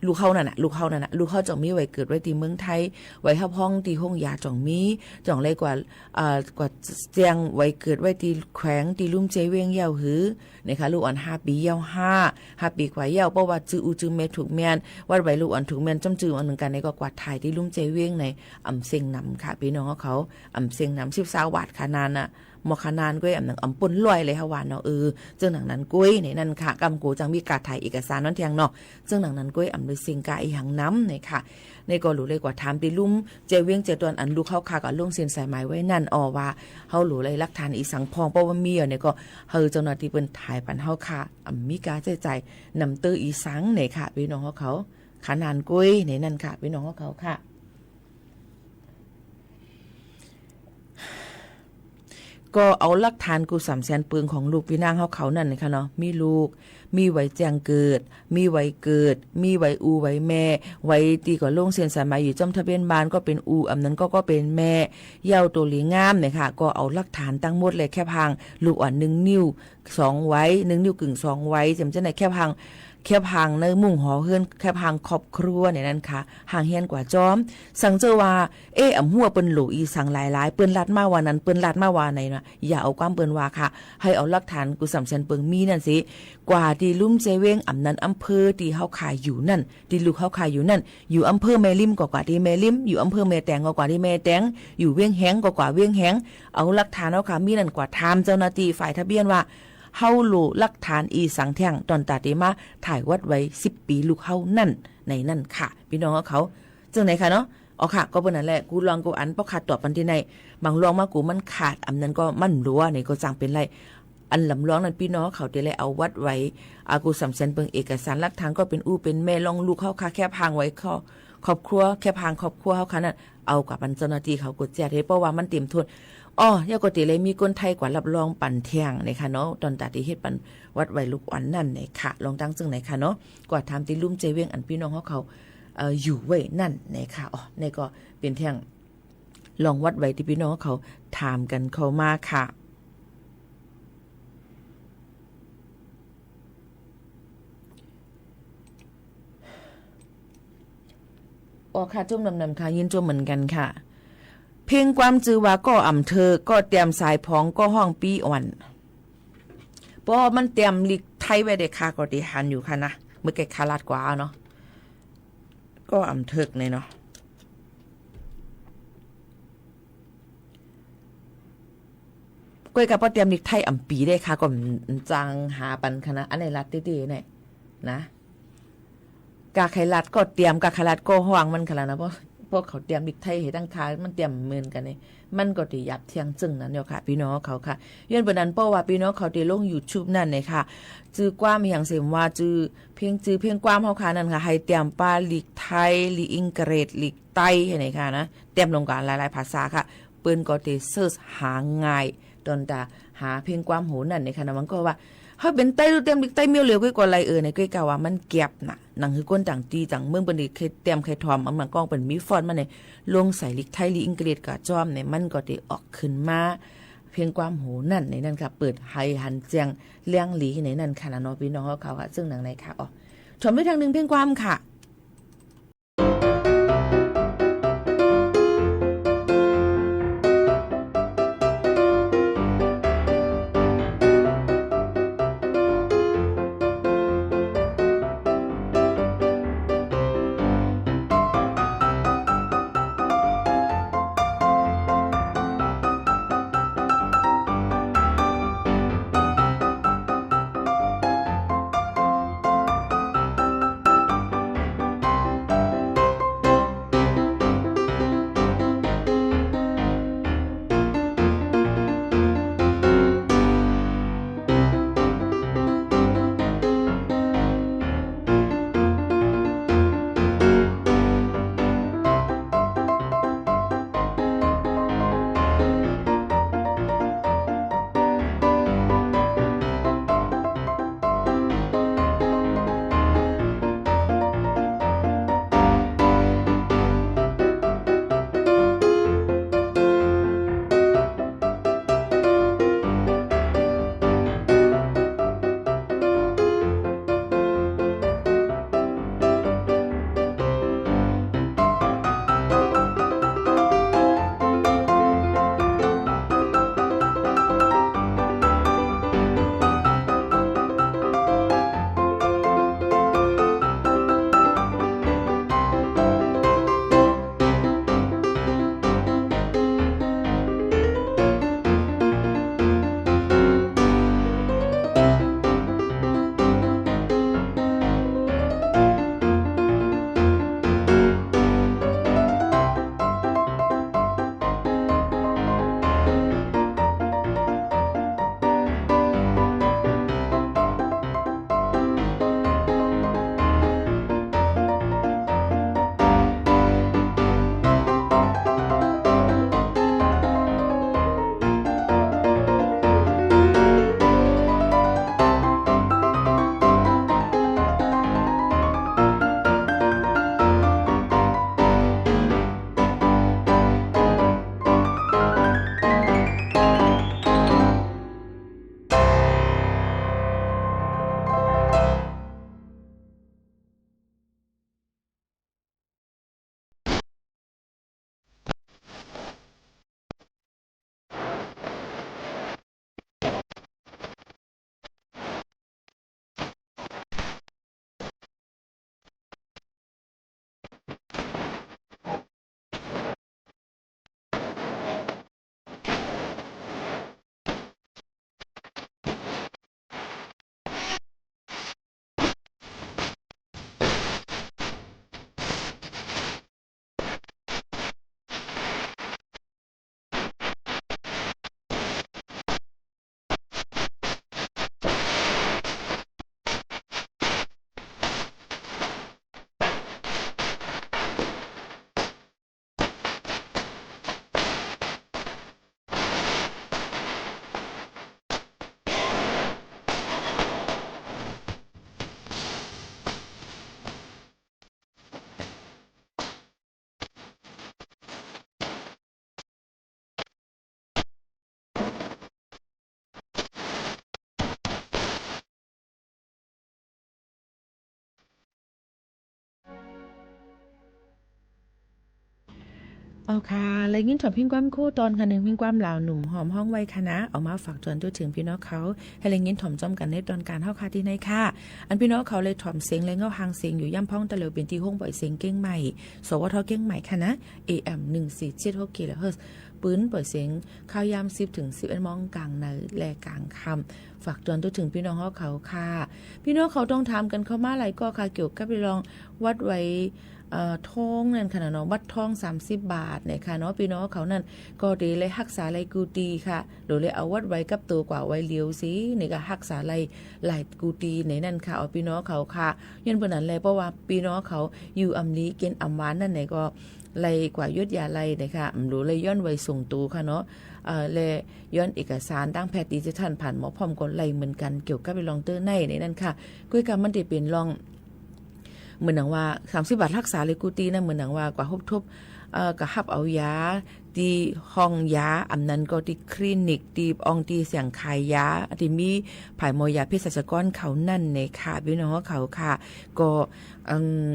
ลูกเฮานั่นน่ะ ลูกเฮานั่นน่ะ ลูกเฮาจ่องมีไหวเกิดไว้ตี้เมืองไทย ไหวฮับฮ้องตี้ห้องยาจ่องมี จ่องเลยกว่า อ่า กว่าแจ้งไหวเกิดไว้ตี้แขวงตี้ลุ่มเจเวงเย้าหื้อ ในค่ะ ลูกอ่อนห้าปี๋เย้า ห้า ห้าปี๋กว่าเย้า เพราะว่าจื้ออู้จื้อแม่ถูกแม่น วัดไหวลูกอ่อนถูกแม่น จ้ำจื้ออันหนึ่งกั๋นในก็กว่าถ่ายตี้ลุ่มเจเวงใน อ่ำเซ็งหนำค่ะ ปี้น้องเฮาเขา อ่ำเซ็งหนำ สิบซาวบาทขานานน่ะ หมอกขานานกุ้ย อ่ำหนังอ่ำป้นร้อยเลยค่ะว่าเนาะ เออ เจิ่งหนังนั้นกุ้ย ในนั้นค่ะ ก้ำโกจั่งมีก้าถ่ายเอกสารนั้นเตี้ยงเนาะ เจิ่งหนังนั้นกุ้ย อ่ำเลยเซ็งก้าอี่หังหนำในค่ะ ในก็หลูเลยกว่าถามตี้ลุ่มเจเวงเจตวน อันลูกเฮาค่ะก็ลงเส้นสายหมายไว้นั้น อ่อ ว่าเฮาหลูเลยหลักฐานอี่สังพ่อง เพราะว่ามีอ่ะในก็หื้อเจ้าหน้าตี้เปิ้นถ่ายปันเฮาค่ะ อ่ำมีก้าใจ๊จ่ายนำเตื้ออี่สังในค่ะ ปี้น้องเฮาเขา ขานานกุ้ย ในนั้นค่ะ ปี้น้องเฮาเขาค่ะ ก ก็เอาหลักฐานกู้สามแสนเปิงของลูกปี้น้องเฮาเขานั้นนะคะเนาะ มีลูก มีใบแจ้งเกิด มีใบเกิด มีใบอู้ใบแม่ ใบตี้ก่อลงเซ็นสัญญาอยู่จ้ำทะเบียนบ้านก็เป๋นอู้ อำนั้นก็ ก็เป๋นแม่ เย้าตั๋วหลีงามเนี่ยค่ะ ก็เอาหลักฐานตังหมดเลย แคปร่างลูกอ่อนนึ่งนิ้วสองใบ นึ่งนิ้วเกิ่งสองใบ เจ๋มเจ้าไหน แคปร่าง แคปร่างในมุ้งหอเฮือน แคปร่างครอบครัวเนี่ยนั้นค่ะ ห่างเฮียนกว่าจ้อม สังเจ้าว่า เอ๊ะ อำหัวเปิ้นโหลอีสังหลายๆ เปิ้นลัดมาว่านั้น เปิ้นลัดมาว่าไหนนะ อย่าเอาความเปิ้นว่าค่ะ หื้อเอาหลักฐานกู้สามแสนเปิงมีนั้นสิ กว่าตี้ลุ่มเจเว้ง อำนั้นอำเภอตี้เฮาขายอยู่นั้น ตี้ลูกเฮาขายอยู่นั้น อยู่อำเภอแม่ริมก็กว่าตี้แม่ริม อยู่อำเภอแม่แตงก็กว่าตี้แม่แตง อยู่เวียงแหงก็กว่าเวียงแหง เอาหลักฐานเฮาค่ะมีนั้นกว่าถามเจ้าหน้าตี้ฝ่ายทะเบียนว่า เฮาโหลหลักฐานอีสังแท่ง ตอนต๋าตี้มาถ่ายวัดไว้สิบปี๋ลูกเฮานั้น ในนั้นค่ะ ปี้น้องเฮาเขา เจิ่งไหนค่ะเนาะ อ๋อค่ะ ก็เปิ้นนั้นแหละ กู้ลองกู้อัน ป้อข้าตอบปันตี้ไหน บางลองมากู้มันขาด อำนั้นก็มันหลัวเนี่ยก็จั่งเป๋นไร อันลำลองนั้นปี้น้องเขาตี้แลเอาวัดไว้ อา กู้สามแสนเปิงเอกสารหลักฐานก็เป๋นอู้เป๋นแม่ ลองลูกเฮาค่ะ แคปร่างไว้ครอบ ครอบครัว แคปร่างครอบครัวเฮาค่ะนั้น เอากว่าปันเจ้าหน้าตี้เขากู้เจียดหื้อ เพราะว่ามันเตรียมโทษ อ๋อ แล้วก็ตี้แลมีคนไทยกว่ารับรองปันแท่งเนี่ยค่ะเนาะ ตอนต๋าตี้เฮ็ดปันวัดไว้ลูกอ่อนนั้นเนี่ยค่ะ ลองตั้งเจิ่งไหนค่ะเนาะ กว่าถามตี้ลุ่มเจเว้งอันปี้น้องเฮาเขา เอ่อ อยู่ไว้นั่นนะคะ อ๋อ นี่ก็เป๋นแท่งลองวัดไว้ตี้ปี้น้องเขาถามกั๋นเข้ามาค่ะ อ๋อค่ะ จุ้มนำๆ ค่ะ ยินจุ้มเหมือนกั๋นค่ะ เพลงความจื้อว่าก็อ่ำเถิก ก็เตรียมสายผอง ก็ฮ้องปี้อ่อน เพราะมันเตรียมลิกไทยไว้เด้อค่ะ ก็ตี้หันอยู่ค่ะนะ เมื่อกี้ข้าลัดกว่าเนาะ ก็อ่ำเถิกเนี่ยเนาะ ก้อยก็ป้อเตรียมลิกไทยอ่ำปี๋ได้ค่ะ ก็มันจั่งหาปันค่ะนะ อันไหนลัดตี้ๆ เนี่ยนะ กาใค่ลัดก็เตรียม กาใค่ลัดก็ฮ้องมันค่ะนะ เพราะ เพราะเขาเตรียมลิกไทยหื้อตั้งค่า มันเตรียมเหมือนกั๋นเนี่ย มันก็ตี้หยาบเถียงเจิ่งนั้นเนาะค่ะ ปี้น้องเขาค่ะ ย้อนเป๋นนั้น เพราะว่าปี้น้องเขาตี้ลงยูทูบนั่นเนี่ยค่ะ จื้อความอย่างเช่นว่า จื้อเพลง จื้อเพลงความเฮาค่ะนั้นค่ะ หื้อเตรียมปาลิกไทย ลิกอังกฤษ ลิกใต้หื้อเนี่ยค่ะนะ เตรียมลงกั๋นหลายๆ ภาษาค่ะ เปิ้นก็ตี้เสิร์ชหาง่าย ตอนต๋าหาเพลงความโหนั่นเนี่ยค่ะนะ มันก็ว่า เฮาเป๋นใต้ ลูกเตรียมลิกใต้เมียวเหลียวก้อยก็ไหล เออ ในก้อยก็ว่ามันแก็บนะ หนังหื้อคนต่างตี้ต่างเมืองเปิ้นตี้ใค่เตรียมใค่ถ่อม อันมันก้องเปิ้นมีฟอนต์มาเนี่ย ลงใส่ลิกไทย ลิกอังกฤษก็จ้อมเนี่ย มันก็ตี้ออกขึ้นมา เพลงความโหนั่นในนั้นค่ะ เปิดหื้อหันแจ้งแหล่งหลีในนั้นค่ะนะเนาะ ปี้น้องเขาค่ะ เจิ่งหนังไหนค่ะ อ๋อ ถ่อมไปทางนึ่งเพลงความค่ะ เอาค่ะ ได้ยินถ่อมเพียงความโค้ตอนค่ะ นึ่งเพียงความลาวหนุ่มหอมฮ้องไว้ค่ะนะ เอามาฝากตวนทั่วเถิงปี้น้องเขา หื้อได้ยินถ่อมจ้อมกั๋นในตอนก๋านเฮาค่ะตี้นี่ค่ะ อันปี้น้องเขาได้ถ่อมเสียงและเงาะฮางเสียงอยู่ย่ำพ้องตะเหลียวเป๋นตี้ห้องปล่อยเสียงเจียงใหม่ สวท เจียงใหม่ค่ะนะ เอเอ็ม หนึ่งสี่เจ็ดหก กิโลเฮิรตซ์ ปื๊นปล่อยเสียง ค่าวยามสิบเถิงสิบเอ็ดโมงก๋างในและก๋างค่ำ ฝากตวนทั่วเถิงปี้น้องเฮาเขาค่ะ ปี้น้องเขาต้องถามกั๋นเข้ามาหลายก้อค่ะ เกี่ยวกับเรื่องวัดไหว้ เอ่อ ทองนั่นค่ะนะเนาะ บัตรทองสามสิบบาทเนี่ยค่ะเนาะ ปี้น้องเขานั่น ก็เต๋ได้ฮักษาไหว้กู้ตี้ค่ะ โดยได้เอาวัดไหว้กับตั๋วกว่าไหว้เหลียวสิ นี่ก็ฮักษาไหว้หลายกู้ตี้ในนั้นค่ะ เอาปี้น้องเขาค่ะ ย้อนเป๋นนั้นแหละ เพราะว่าปี้น้องเขาอยู่อำดีกิ๋นอำหวานนั่นไหนก็ ไหว้กว่าหยดยาไหว้นะคะ อืม หรือไหว้ย้อนไหว้ส่งตั๋วค่ะเนาะ เอ่อ และย้อนเอกสารตางแพทย์ตี้จะต้านผ่านหมอพร้อมก็ไหว้เหมือนกั๋น เกี่ยวกับเรื่องเตื้อในในนั้นค่ะ ก้อยกามันจะเป๋นเรื่อง เหมือนดังว่าสามสิบบาทฮักษาไหว้กู้ตี้นะ เหมือนดังว่ากว่าฮบทบ เอ่อ กาฮับเอายาตี้ห้องยา อำนั้นก็ตี้คลินิก ตี้อ่องตี้เสียงขายยา ตี้มีผายหมอยาเภสัชกรเขานั่นเนี่ยค่ะ ปี้น้องเขาค่ะ ก็ อืม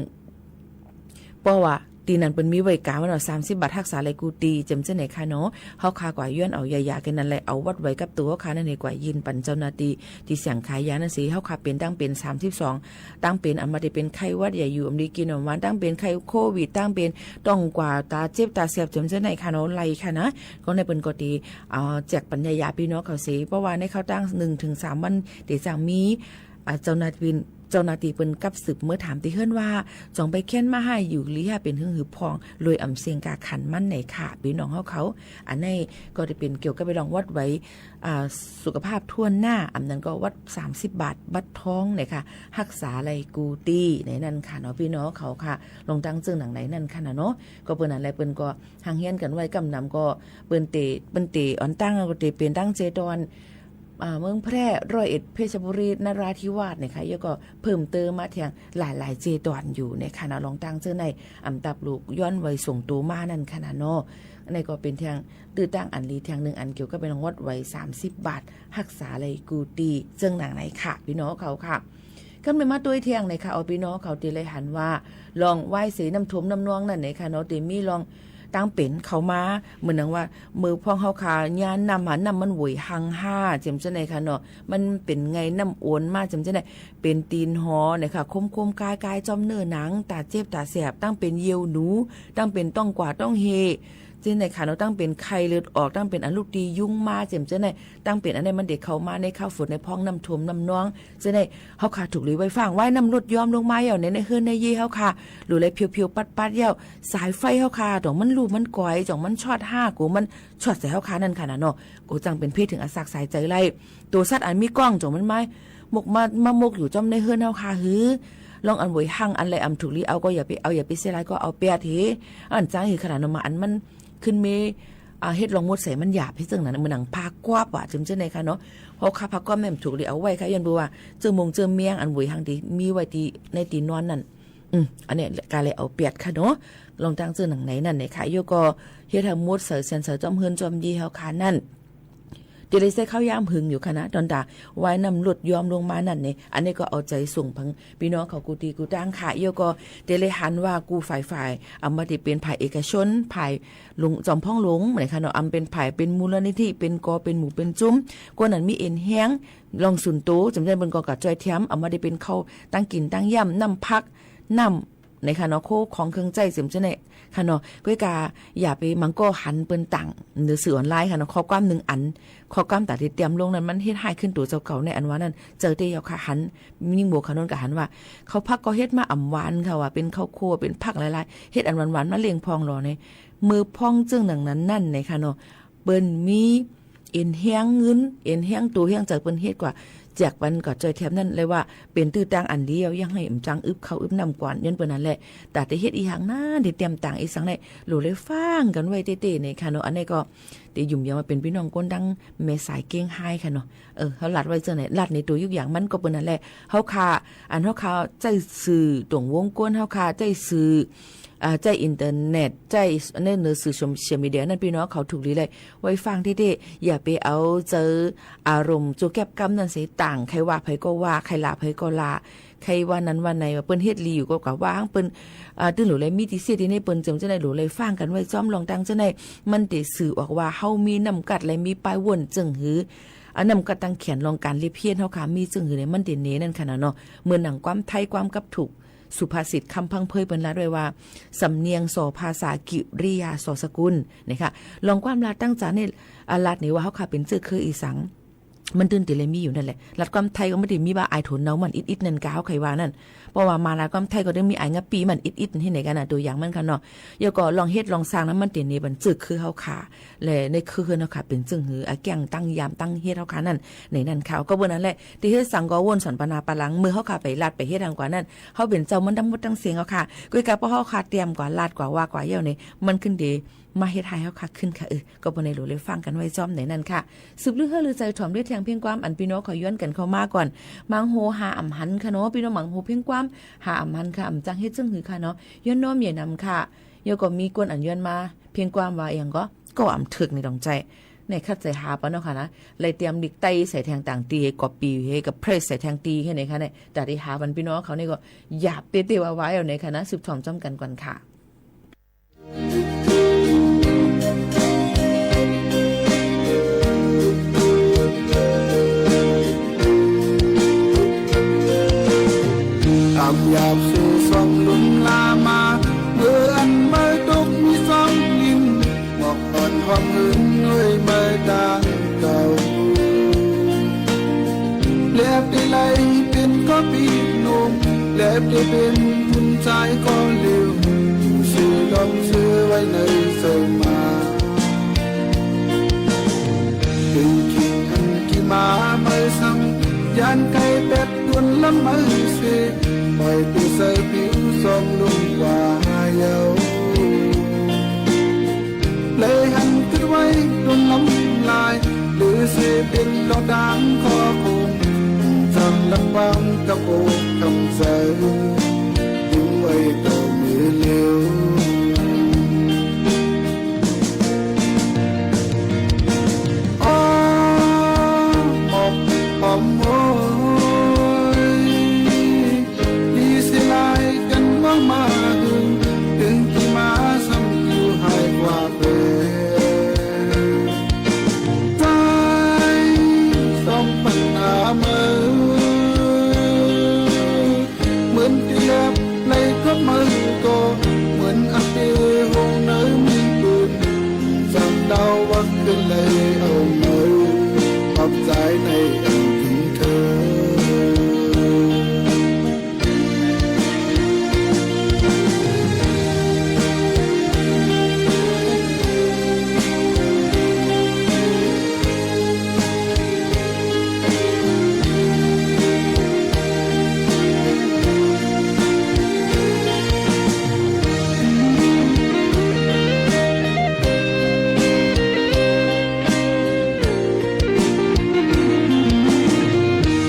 เพราะว่าตี้นั้นเปิ้นมีไว้ก๋าว่าเนาะ สามสิบบาทฮักษาไหว้กู้ตี้ เจิ่มเจ้าไหนค่ะเนาะ เฮาค่ะกว่าย้อนเอายา ยาแค่นั้นแหละ เอาวัดไหว้กับตั๋วเฮาค่ะนั่นเอง กว่ายื่นปันเจ้าหน้าตี้ ตี้เสียงขายยานั่นสิ เฮาค่ะเป๋นตั้งเป๋นสามสิบสอง ตั้งเป๋นอันบ่าตี้เป๋นไข้หวัดใหญ่อยู่อำดีกิ๋นอำหวาน ตั้งเป๋นไข้โควิด ตั้งเป๋นต้องกว่าต๋าเจ็บต๋าแสบ เจิ่มเจ้าไหนค่ะเนาะ ไหว้ค่ะนะ ก็ในเปิ้นก็ตี้ เอ่อ แจกปันยา ยาปี้น้องเขาสิ เพราะว่าในคราวตั้งหนึ่งเถิงสามวัน ตี้จะมี อ่า เจ้าหน้าตี้ เจ้าหน้าตี้เปิ้นกับสืบเมือถามตี้เฮือนว่า จ๋องไปแค้นมาหื้ออยู่หรือหื้อเป๋นหึงหือผ่อง โดยอำเสียงกาขันมันไหนค่ะ ปี้น้องเฮาเขา อันนี้ก็จะเป๋นเกี่ยวกับเรื่องวัดไหว้ อ่า สุขภาพถ้วนหน้า อำนั้นก็วัดสามสิบบาท บัตรทองเนี่ยค่ะ ฮักษาไหว้กู้ตี้ในนั้นค่ะเนาะ ปี้น้องเขาค่ะ ลองตั้งเจิ่งหนังไหนนั่นค่ะนะเนาะ ก็เปิ้นนั้นแหละ เปิ้นก็หางเฮียนกั๋นไว้กำนำ ก็เปิ้นเต๋ เปิ้นเต๋อ่อนตั้งก็เต๋เป๋นตั้งเจดอน อ่า เมืองแพร่ ร้อยเอ็ด เพชรบุรี นราธิวาสเนี่ยค่ะ แล้วก็เพิ่มเติมมาแถงหลายๆ เจดอนอยู่เนี่ยค่ะนะ ลองตั้งเจิ่งใน อำตับลูกย้อนไหว้ส่งตั๋วมานั่นค่ะนะเนาะ อันนี้ก็เป๋นแถงตื้อตั้งอันดีแถงหนึ่งอันเกี่ยวกับเรื่องวัดไหว้สามสิบบาท ฮักษาไหว้กู้ตี้ เจิ่งหนังไหนค่ะ ปี้น้องเขาค่ะ กำเป๋นมาตวยแถงไหนค่ะ เอาปี้น้องเขาตี้ได้หันว่า ลองไหว้เสน้ำท่วมน้ำนองนั่นไหนค่ะเนาะ ตี้มีลอง ตั้งเป๋นเข้ามา เหมือนดังว่า เมื่อพ่องเฮาค่ะ ย่านน้ำหาน้ำมันโหยหังห้า เจิ่มเจ้าไหนค่ะเนาะ มันเป๋นไงน้ำโอนมา เจิ่มเจ้าไหน เป๋นตี๋นหอไหนค่ะ คมๆ ก้ายๆ จ้อมเนื้อหนัง ต๋าเจ็บต๋าแสบ ตั้งเป๋นเยี่ยวหนู ตั้งเป๋นต้องกว่าต้องเฮ เจ้าไหนค่ะเนาะ ตั้งเป๋นไข้เลือดออก ตั้งเป๋นอันลูกตี้ยุงมา เจิ่มเจ้าไหน ตั้งเป๋นอันไหนมันเดะเข้ามาในคราวฝนในพ่องน้ำท่วมน้ำนอง เจ้าไหน เฮาค่ะถูกหลีไหว้ฟ้าง ไหว้น้ำลดย้อมลงมาแล้วใน ในเฮือนในเย้เฮาค่ะ หรือไหลเพียวๆ ปัดๆ แล้ว สายไฟเฮาค่ะ ต๋องมันลู่มันก๋อย ต๋องมันช็อตห้า กูมันช็อตใส่เฮาค่ะนั่นค่ะนะเนาะ กูจั่งเป๋นเภทเถิงอะสากสายใจ๋ไร้ ตั๋วสัตว์อันมีก้อง ต๋องมันมาหมกมา มาหมกอยู่จ้อมในเฮือนเฮาค่ะ หื้อ ลองอันโหยหังอันใดอำถูกหลีเอาก็อย่าไปเอา อย่าไปเสียหลายก็เอาแปดเห อันจั่งหื้อขนาดนั้นมา อันมันขึ้นเม อ่า เฮ็ดลองมดใส่มันหยาบ เฮ็ดเจิ่งนั้น เหมือนหนังผ้ากวาบอะ เจิ่มเจ้าไหนค่ะเนาะ เฮาค่ะผ้ากวาบแม่นถูกหลีเอาไว้ค่ะ ย้อนเปื้อว่า เจิ่งมงเจิ่งเมียงอันโหยหังตี้มีไว้ตี้ในตี้นอนนั่น อืม อันนี้กาเลยเอาแปดค่ะเนาะ ลองตั้งเจิ่งหนังไหนนั่นเนี่ยค่ะ แล้วก็เฮ็ดหื้อมดใส่เสียนใส่จ้อมเฮือนจ้อมเย้เฮาค่ะนั่น ตี้ได้ใส่ข้าวยามหึงอยู่ค่ะนะ ต๋อนต๋าไหว้น้ำลดย้อมลงมานั่นเนี่ย อันนี้ก็เอาใจ๋ส่งเผิงปี้น้องเขากู้ตี้กู้ตั้งค่ะ แล้วก็ตี้ได้หันว่ากู้ฝ่ายๆ อำบ่าตี้เป๋นฝ่ายเอกชน ฝ่ายหลวง จ๋อมพ่องหลวงไหนค่ะเนาะ อำเป๋นฝ่ายเป๋นมูลนิธิ เป๋นกอ เป๋นหมู่ เป๋นจุ้ม กวนนั้นมีเอ็นแฮง ลองสุนโต เจิ่มเจ้าไหน เปิ้นก็กระจ้อยแถม อำบ่าตี้เป๋นข้าวตั้งกิ๋นตั้งย่ำ น้ำผัก น้ำ ไหนค่ะเนาะ โคของเครื่องใจ๊ เจิ่มเจ้าไหนค่ะเนาะ ก้อยกาอย่าไป บางก็หันเปิ้นต่าง ในสื่อออนไลน์ค่ะเนาะ ข้อความหนึ่งอัน ข้อความต๋าตี้เตรียมลงนั้น มันเฮ็ดฮ้ายขึ้นตั๋วเจ้าเก่าในอันว่านั้น เจ้าเต้เฮาค่ะหัน ยิ่งโบกเขาโน้นก็หันว่า ข้าวผักก็เฮ็ดมาอ่ำหวานค่ะ ว่าเป๋นข้าวคั่ว เป๋นผักหลายๆ เฮ็ดอันหวานๆ มาเลี้ยงพ่องหลอใน เมื่อพ่องเจิ่งหนังนั้นนั่นไหนค่ะเนาะ เปิ้นมี เอ็นแฮงเงิน เอ็นแฮงตั๋วแฮงใจ๋ เปิ้นเฮ็ดกว่า แจกปันกว่าจ้อยแถมนั่นเลยว่า เป๋นตื้อตั้งอันเดียว ยังหื้อมันจั่งอึบข้าวอึบน้ำกวน ย้อนเปื้อนั้นแหละ ต๋าตี้เฮ็ดอีหยังนั้น ตี้เตรียมต่างอีสังไหน หลู่เลยฟังกั๋นไว้เต้ๆ เนี่ยค่ะเนาะ อันนี้ก็ตี้ยุ่มยามว่าเป๋นปี้น้องคนตังแม่สายเก้งฮ้ายค่ะเนาะ เออ เฮาลัดไว้เจิ่งไหน ลัดในตั๋วยุกอย่างมันก็เปื้อนั้นแหละ เฮาค่ะ อันเฮาค่ะใจ๊สื่อต๋วงวงก้น เฮาค่ะใจ๊สื่อ อ่า ใจ๊อินเทอร์เน็ต ใจ๊ใน ในสื่อโซเชียลมีเดียนั้น ปี้น้องเขาถูกหลีเลย ไว้ฟังเต๊ๆ อย่าไปเอาใจ๋อารมณ์โจ้แก๊บกำนั้นเสีย ต่างใครว่าใผก็ว่า ใครหล่าใผก็หล่า ใครว่านั้นว่าใน ว่าเปิ้นเฮ็ดหลีอยู่ก็กว่าว่า หั้งเปิ้น อ่า ตึงหลูเลยมีตี้เสี้ยตี้ใน เปิ้นเจิ่งจะได้หลูเลยฟังกั๋นไว้จ้อม ลองตังจะได้ มันเต๋สื่อออกว่าเฮามีน้ำกัดและมีป้ายว่นเจิ่งหื้อ อ่า น้ำกัดตังแขนลองก๋านเรียบเฮี้ยนเฮาค่ะ มีเจิ่งหื้อเนี่ย มันเต๋เนนั่นค่ะนะเนาะ เหมือนหนังความไทยความกับถูก สุภาษิตคำพังเพยเปิ้นลาดไว้ว่า สำเนียงส่อภาษา กิริยาส่อสกุล นะคะ ลองความลาดตังจ๋าเนี่ย อ่า ลาดนี่ว่าเฮาค่ะเป๋นเจ้าเค้ยอีสัง มันตึงเต๋เลยมีอยู่นั่นแหละ ลาดความไทยก็บ่ได้มีว่าอายโถนเนามันอิดๆ นั่นกา เฮาใค่ว่านั้น เพราะว่ามาลาดความไทยก็ได้มีอายงะปี้มันอิดๆ ตี้ไหนกั๋นนะ ตั๋วอย่างมันค่ะเนาะ แล้วก็ลองเฮ็ดลองสร้างนั้นมันเต๋เนเป๋นเจ้าเค้ยเฮาค่ะ และในเค้ยเฮือนเฮาค่ะ เป๋นเจิ่งหื้อ อะ แก้งตังยามตังเฮ็ดเฮาค่ะนั้น ในนั้นค่ะ ก็เปิ้นนั้นแหละ ตี้เฮ็ดสังก็ว่นสรรปนาปะหลัง เมื่อเฮาค่ะไปลาดไปเฮ็ดหั้นกว่านั้น เฮาเป๋นเจ้ามันตังหมดตังเสียงเฮาค่ะ ก็กาะเพราะเฮาค่ะเตรียมกว่าลาดกว่าว่ากว่าเยียะเนี่ย มันขึ้นเต๋มาเฮ็ดหื้อเฮาค่ะขึ้นค่ะ เออ ก็เปิ้นในหลูเลยฟังกั๋นไว้จ้อมในนั้นค่ะ สืบลือเฮ้อลือใจ๋ถ่อมเลียดแทงเพียงความ อันปี้น้องเขาย้อนกั๋นเข้ามาก่อน บางโหหาอ่ำหันค่ะเนาะ ปี้น้องบางโหเพียงความ หาอ่ำหันค่ะ อ่ำจักเฮ็ดเจิ่งหื้อค่ะเนาะ ย้อนน้อมเยียะนำค่ะ แล้วก็มีคนอันย้อนมาเพียงความว่าอะหยังก็ ก็อ่ำเถิกในดวงใจ๋ ในขัดใจ๋หาปันเนาะค่ะนะ เลยเตรียมลิกไต้ใส่แทงต่างตี้ ให้ก๊อปปี้ ให้กับเพรสใส่แทงตี้ แค่นี้ค่ะเนี่ย แต่ตี้หาปันปี้น้องเขานี่ก็หยาบเต๊ๆ ว่าๆ เอาเนี่ยค่ะนะ สืบถ่อมจ้อมกั๋นก่อนค่ะ กำหยาบเสสองลุมลามา เมื่ออันเมยตกมีสองลิ้น หมอกอ่อนหอมหืนหน่วยเมยตางเก่า แลบได้ไหลเป๋นก็ปี้หนุ่ม แลบได้เป๋นผู้จายก็เร็ว อยู่ซื่อลองซื่อไว้ในใส่มา เป๋นกิ่งอันกี่มาเมยซ้ำ ย้านไก่แป๊ด ตวนลำเมยเส ปล่อยตั๋วใส่ปิวสองลุมกว่าเย้า เลยหันกึ๊ดไว้ตวนลำลาย หรือเสเป๋นลองตางข้อคง จำลำความกะโปกกำใจ๋ ตึงไว้ต่อเมื่อเร็ว อ้อ หมอกหอมโหย ดีเสียหลายกั๋นมองมาหึง ตึงกี่มาซ้ำอยู่หายกว่าแปร ใจ๋สองปันหาเมย เหมือนตี้แลบในกำเมยก็ เหมือนอันเตหงเนยมีปืน จำเดาว่าขึ้นเลยเอาเมย ขอบใจ๋ในอันถึงเถิง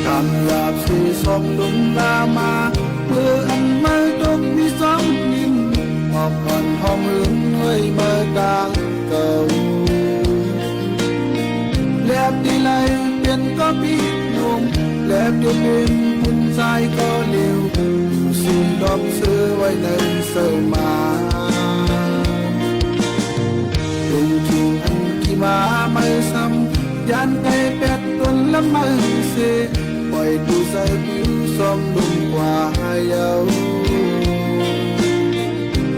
กำหยาบเสสองลุมลามา เมื่ออันเมยตกมีสองลิ้น หมอกอ่อนหอมหืนหน่วยเมยตางเก่า แลบได้ไหลเป๋นก็ปี้หนุ่ม แลบได้เป๋นผู้จายก็เร็ว อยู่ซื่อลองซื่อไว้ในใส่มา เป๋นกิ่งอันกี่มาเมยซ้ำ ย้านไก่แป๊ดตวนลำเมยเส ปล่อยตั๋วใส่ปิวสองลุมกว่าเย้า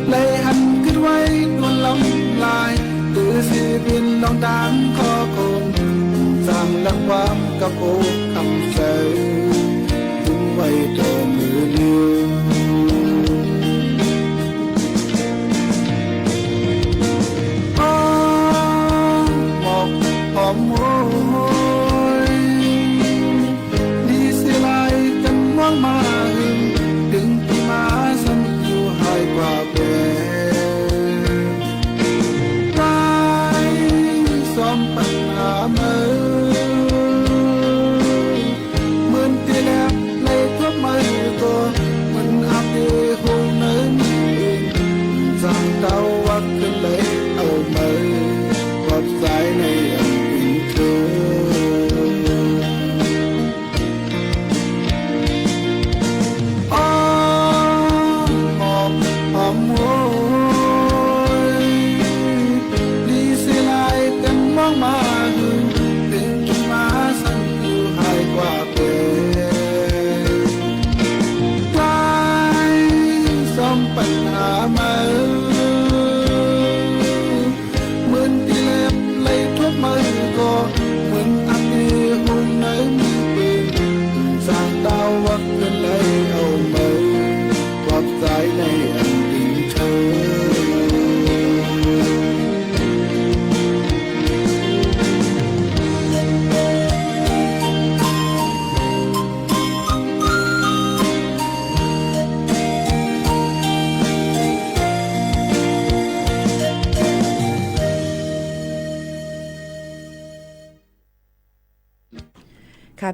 เลยหันกึ๊ดไว้ตวนลำลาย หรือเสเป๋นลองตางข้อคง สร้างหลักความกะโปกกำใจ๋ ตึงไว้ต่อเมื่อเร็ว อ้อ หมอกหอมโหย ดีเสียหลายกั๋นมองมาหึง ตึงกี่มาซ้ำอยู่หายกว่าแปร ใจ๋สองปันหาเมย เหมือนตี้แลบในกำเมย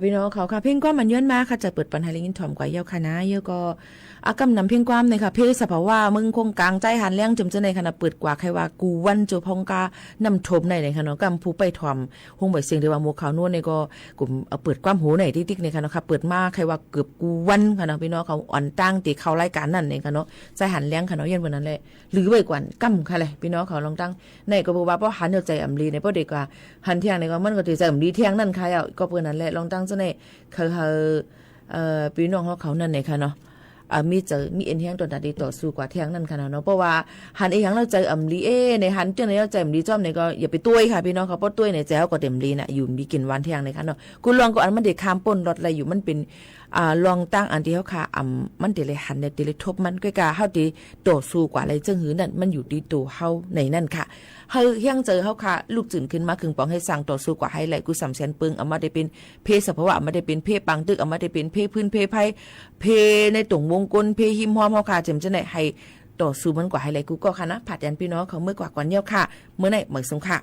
ปี้น้องเขาค่ะ เพลงความอันย้อนมาค่ะ จะเปิดปันให้ได้ยินถ่อมกว่าเย้าค่ะนะ เย้าก็ อ่ะ กำนำเพลงความเนี่ยค่ะ เพสภาวะเมืองคงกลาง ใจ๊หันแล้ง เจิมเจ้าไหนค่ะนะ เปิดกว่าใค่ว่ากู้วัน เจ้าพ่องกาน้ำท่วมไหนเนี่ยค่ะเนาะ กำผู้ไปถ่อม ฮุ้งใบเสียงตี้ว่าหมู่เขาโน้นเนี่ยก็ กุม เอ่อ เปิดความหูไหนติ๊กๆ เนี่ยค่ะเนาะค่ะ เปิดมาใค่ว่าเกือบกู้วันค่ะเนาะ ปี้น้องเขา อ่อนตั้งแต่เข้ารายก๋านนั้นเนี่ยค่ะเนาะ ใจ๊หันแล้งค่ะเนาะ ย้อนวันนั้นแหละ ลือไว้ก่อนกำค่ะเลย ปี้น้องเขา ลองตั้ง ไหนก็บอกว่า ป้อหันแล้วใจ๋อำลีเนี่ย ป้อเด็กว่า หันแท่งเนี่ยก็ มันก็จะใจ๋อำลีแท่งนั้นค่ะ แล้วก็เปิ้นนั้นแหละ ลองตั้งเจ้าไหน เขา เขา เอ่อ ปี้น้องเขา เขานั้นเนี่ยค่ะเนาะ อ่า มีใจ๋ มีเอ็นแฮงต่อหน้าตี้ต่อสู้กว่าแท่งนั้นค่ะเนาะ เพราะว่าหันอีหยังแล้วใจ๋อำลี เอ๊ะ ไหนหันเจ้าไหนแล้วใจ๋อำลีจ้อมเนี่ยก็อย่าไปตวยค่ะ ปี้น้องเขา ป้อตวยเนี่ยใจ๋เขาก็เต็มลีน่ะ อยู่ดีกิ๋นหวานแท่งเนี่ยค่ะเนาะ กู้ลองก็อันมันได้ข้ามป๊นลอดอะไรอยู่ มันเป๋น อ่า ลองตั้งอันตี้เขาค่ะ อ่ำ มันเต๋เลยหันเนี่ย เต๋เลยทบมัน ก้อยก่า เขาเต๋ต่อสู้กว่าอะไรเจิ่งหื้อนั่น มันอยู่ตี้ตั๋วเขาในนั้นค่ะ หื้อแฮงใจ๋เขาค่ะ ลุกจื้นขึ้นมา เคิงป๋อง หื้อสร้างต่อสู้กว่าให้ไหล กู้สามแสนเปิง เอามาได้เป๋น เพสภาวะ เอามาได้เป๋น เพปางตึก เอามาได้เป๋น เพพื้น เพไพ เพในต๋งวงกล เพฮิมฮอมเขาค่ะ เจิมเจ้าไหน หื้อต่อสู้มันกว่าให้ไหล กู้ก็ค่ะนะ ผลักดันปี้น้องเขาเมือกว่าก่อนเย้าค่ะ เมื่อไหร่ หมายสงค่ะ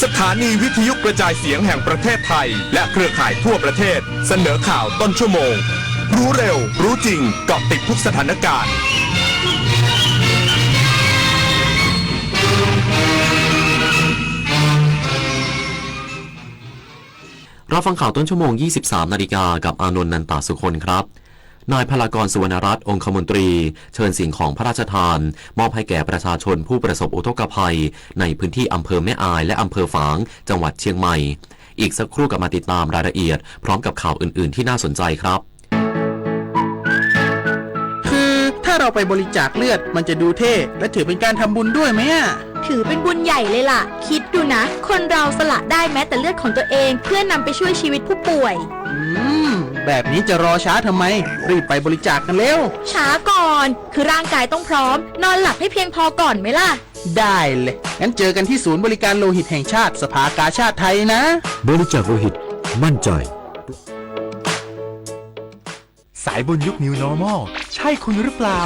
สถานีวิทยุกระจายเสียงแห่งประเทศไทย และเครือข่ายทั่วประเทศ เสนอข่าวต้นชั่วโมง รู้เร็ว รู้จริง เกาะติดทุกสถานการณ์ รับฟังข่าวต้นชั่วโมง ยี่สิบสามนาฬิกา กับอานนท์ นันตาสุคนครับ นายพลากร สุวรรณรัตน์ องคมนตรี เชิญสิ่งของพระราชทาน มอบให้แก่ประชาชนผู้ประสบอุทกภัย ในพื้นที่อำเภอแม่อาย และอำเภอฝาง จังหวัดเชียงใหม่ อีกสักครู่กลับมาติดตามรายละเอียด พร้อมกับข่าวอื่นๆ ที่น่าสนใจครับ คือถ้าเราไปบริจาคเลือด มันจะดูเท่ และถือเป็นการทำบุญด้วยไหมอะ ถือเป็นบุญใหญ่เลยล่ะ คิดดูนะ คนเราสละได้แม้แต่เลือดของตัวเอง เพื่อนำไปช่วยชีวิตผู้ป่วย อืม แบบนี้จะรอช้าทำไม รีบไปบริจาคกันเร็ว ช้าก่อน คือร่างกายต้องพร้อม นอนหลับให้เพียงพอก่อนไหมล่ะ ได้เลย งั้นเจอกันที่ศูนย์บริการโลหิตแห่งชาติ สภากาชาดไทยนะ บริจาคโลหิต มั่นใจ สายบุญยุค New Normal ใช่คุณหรือเปล่า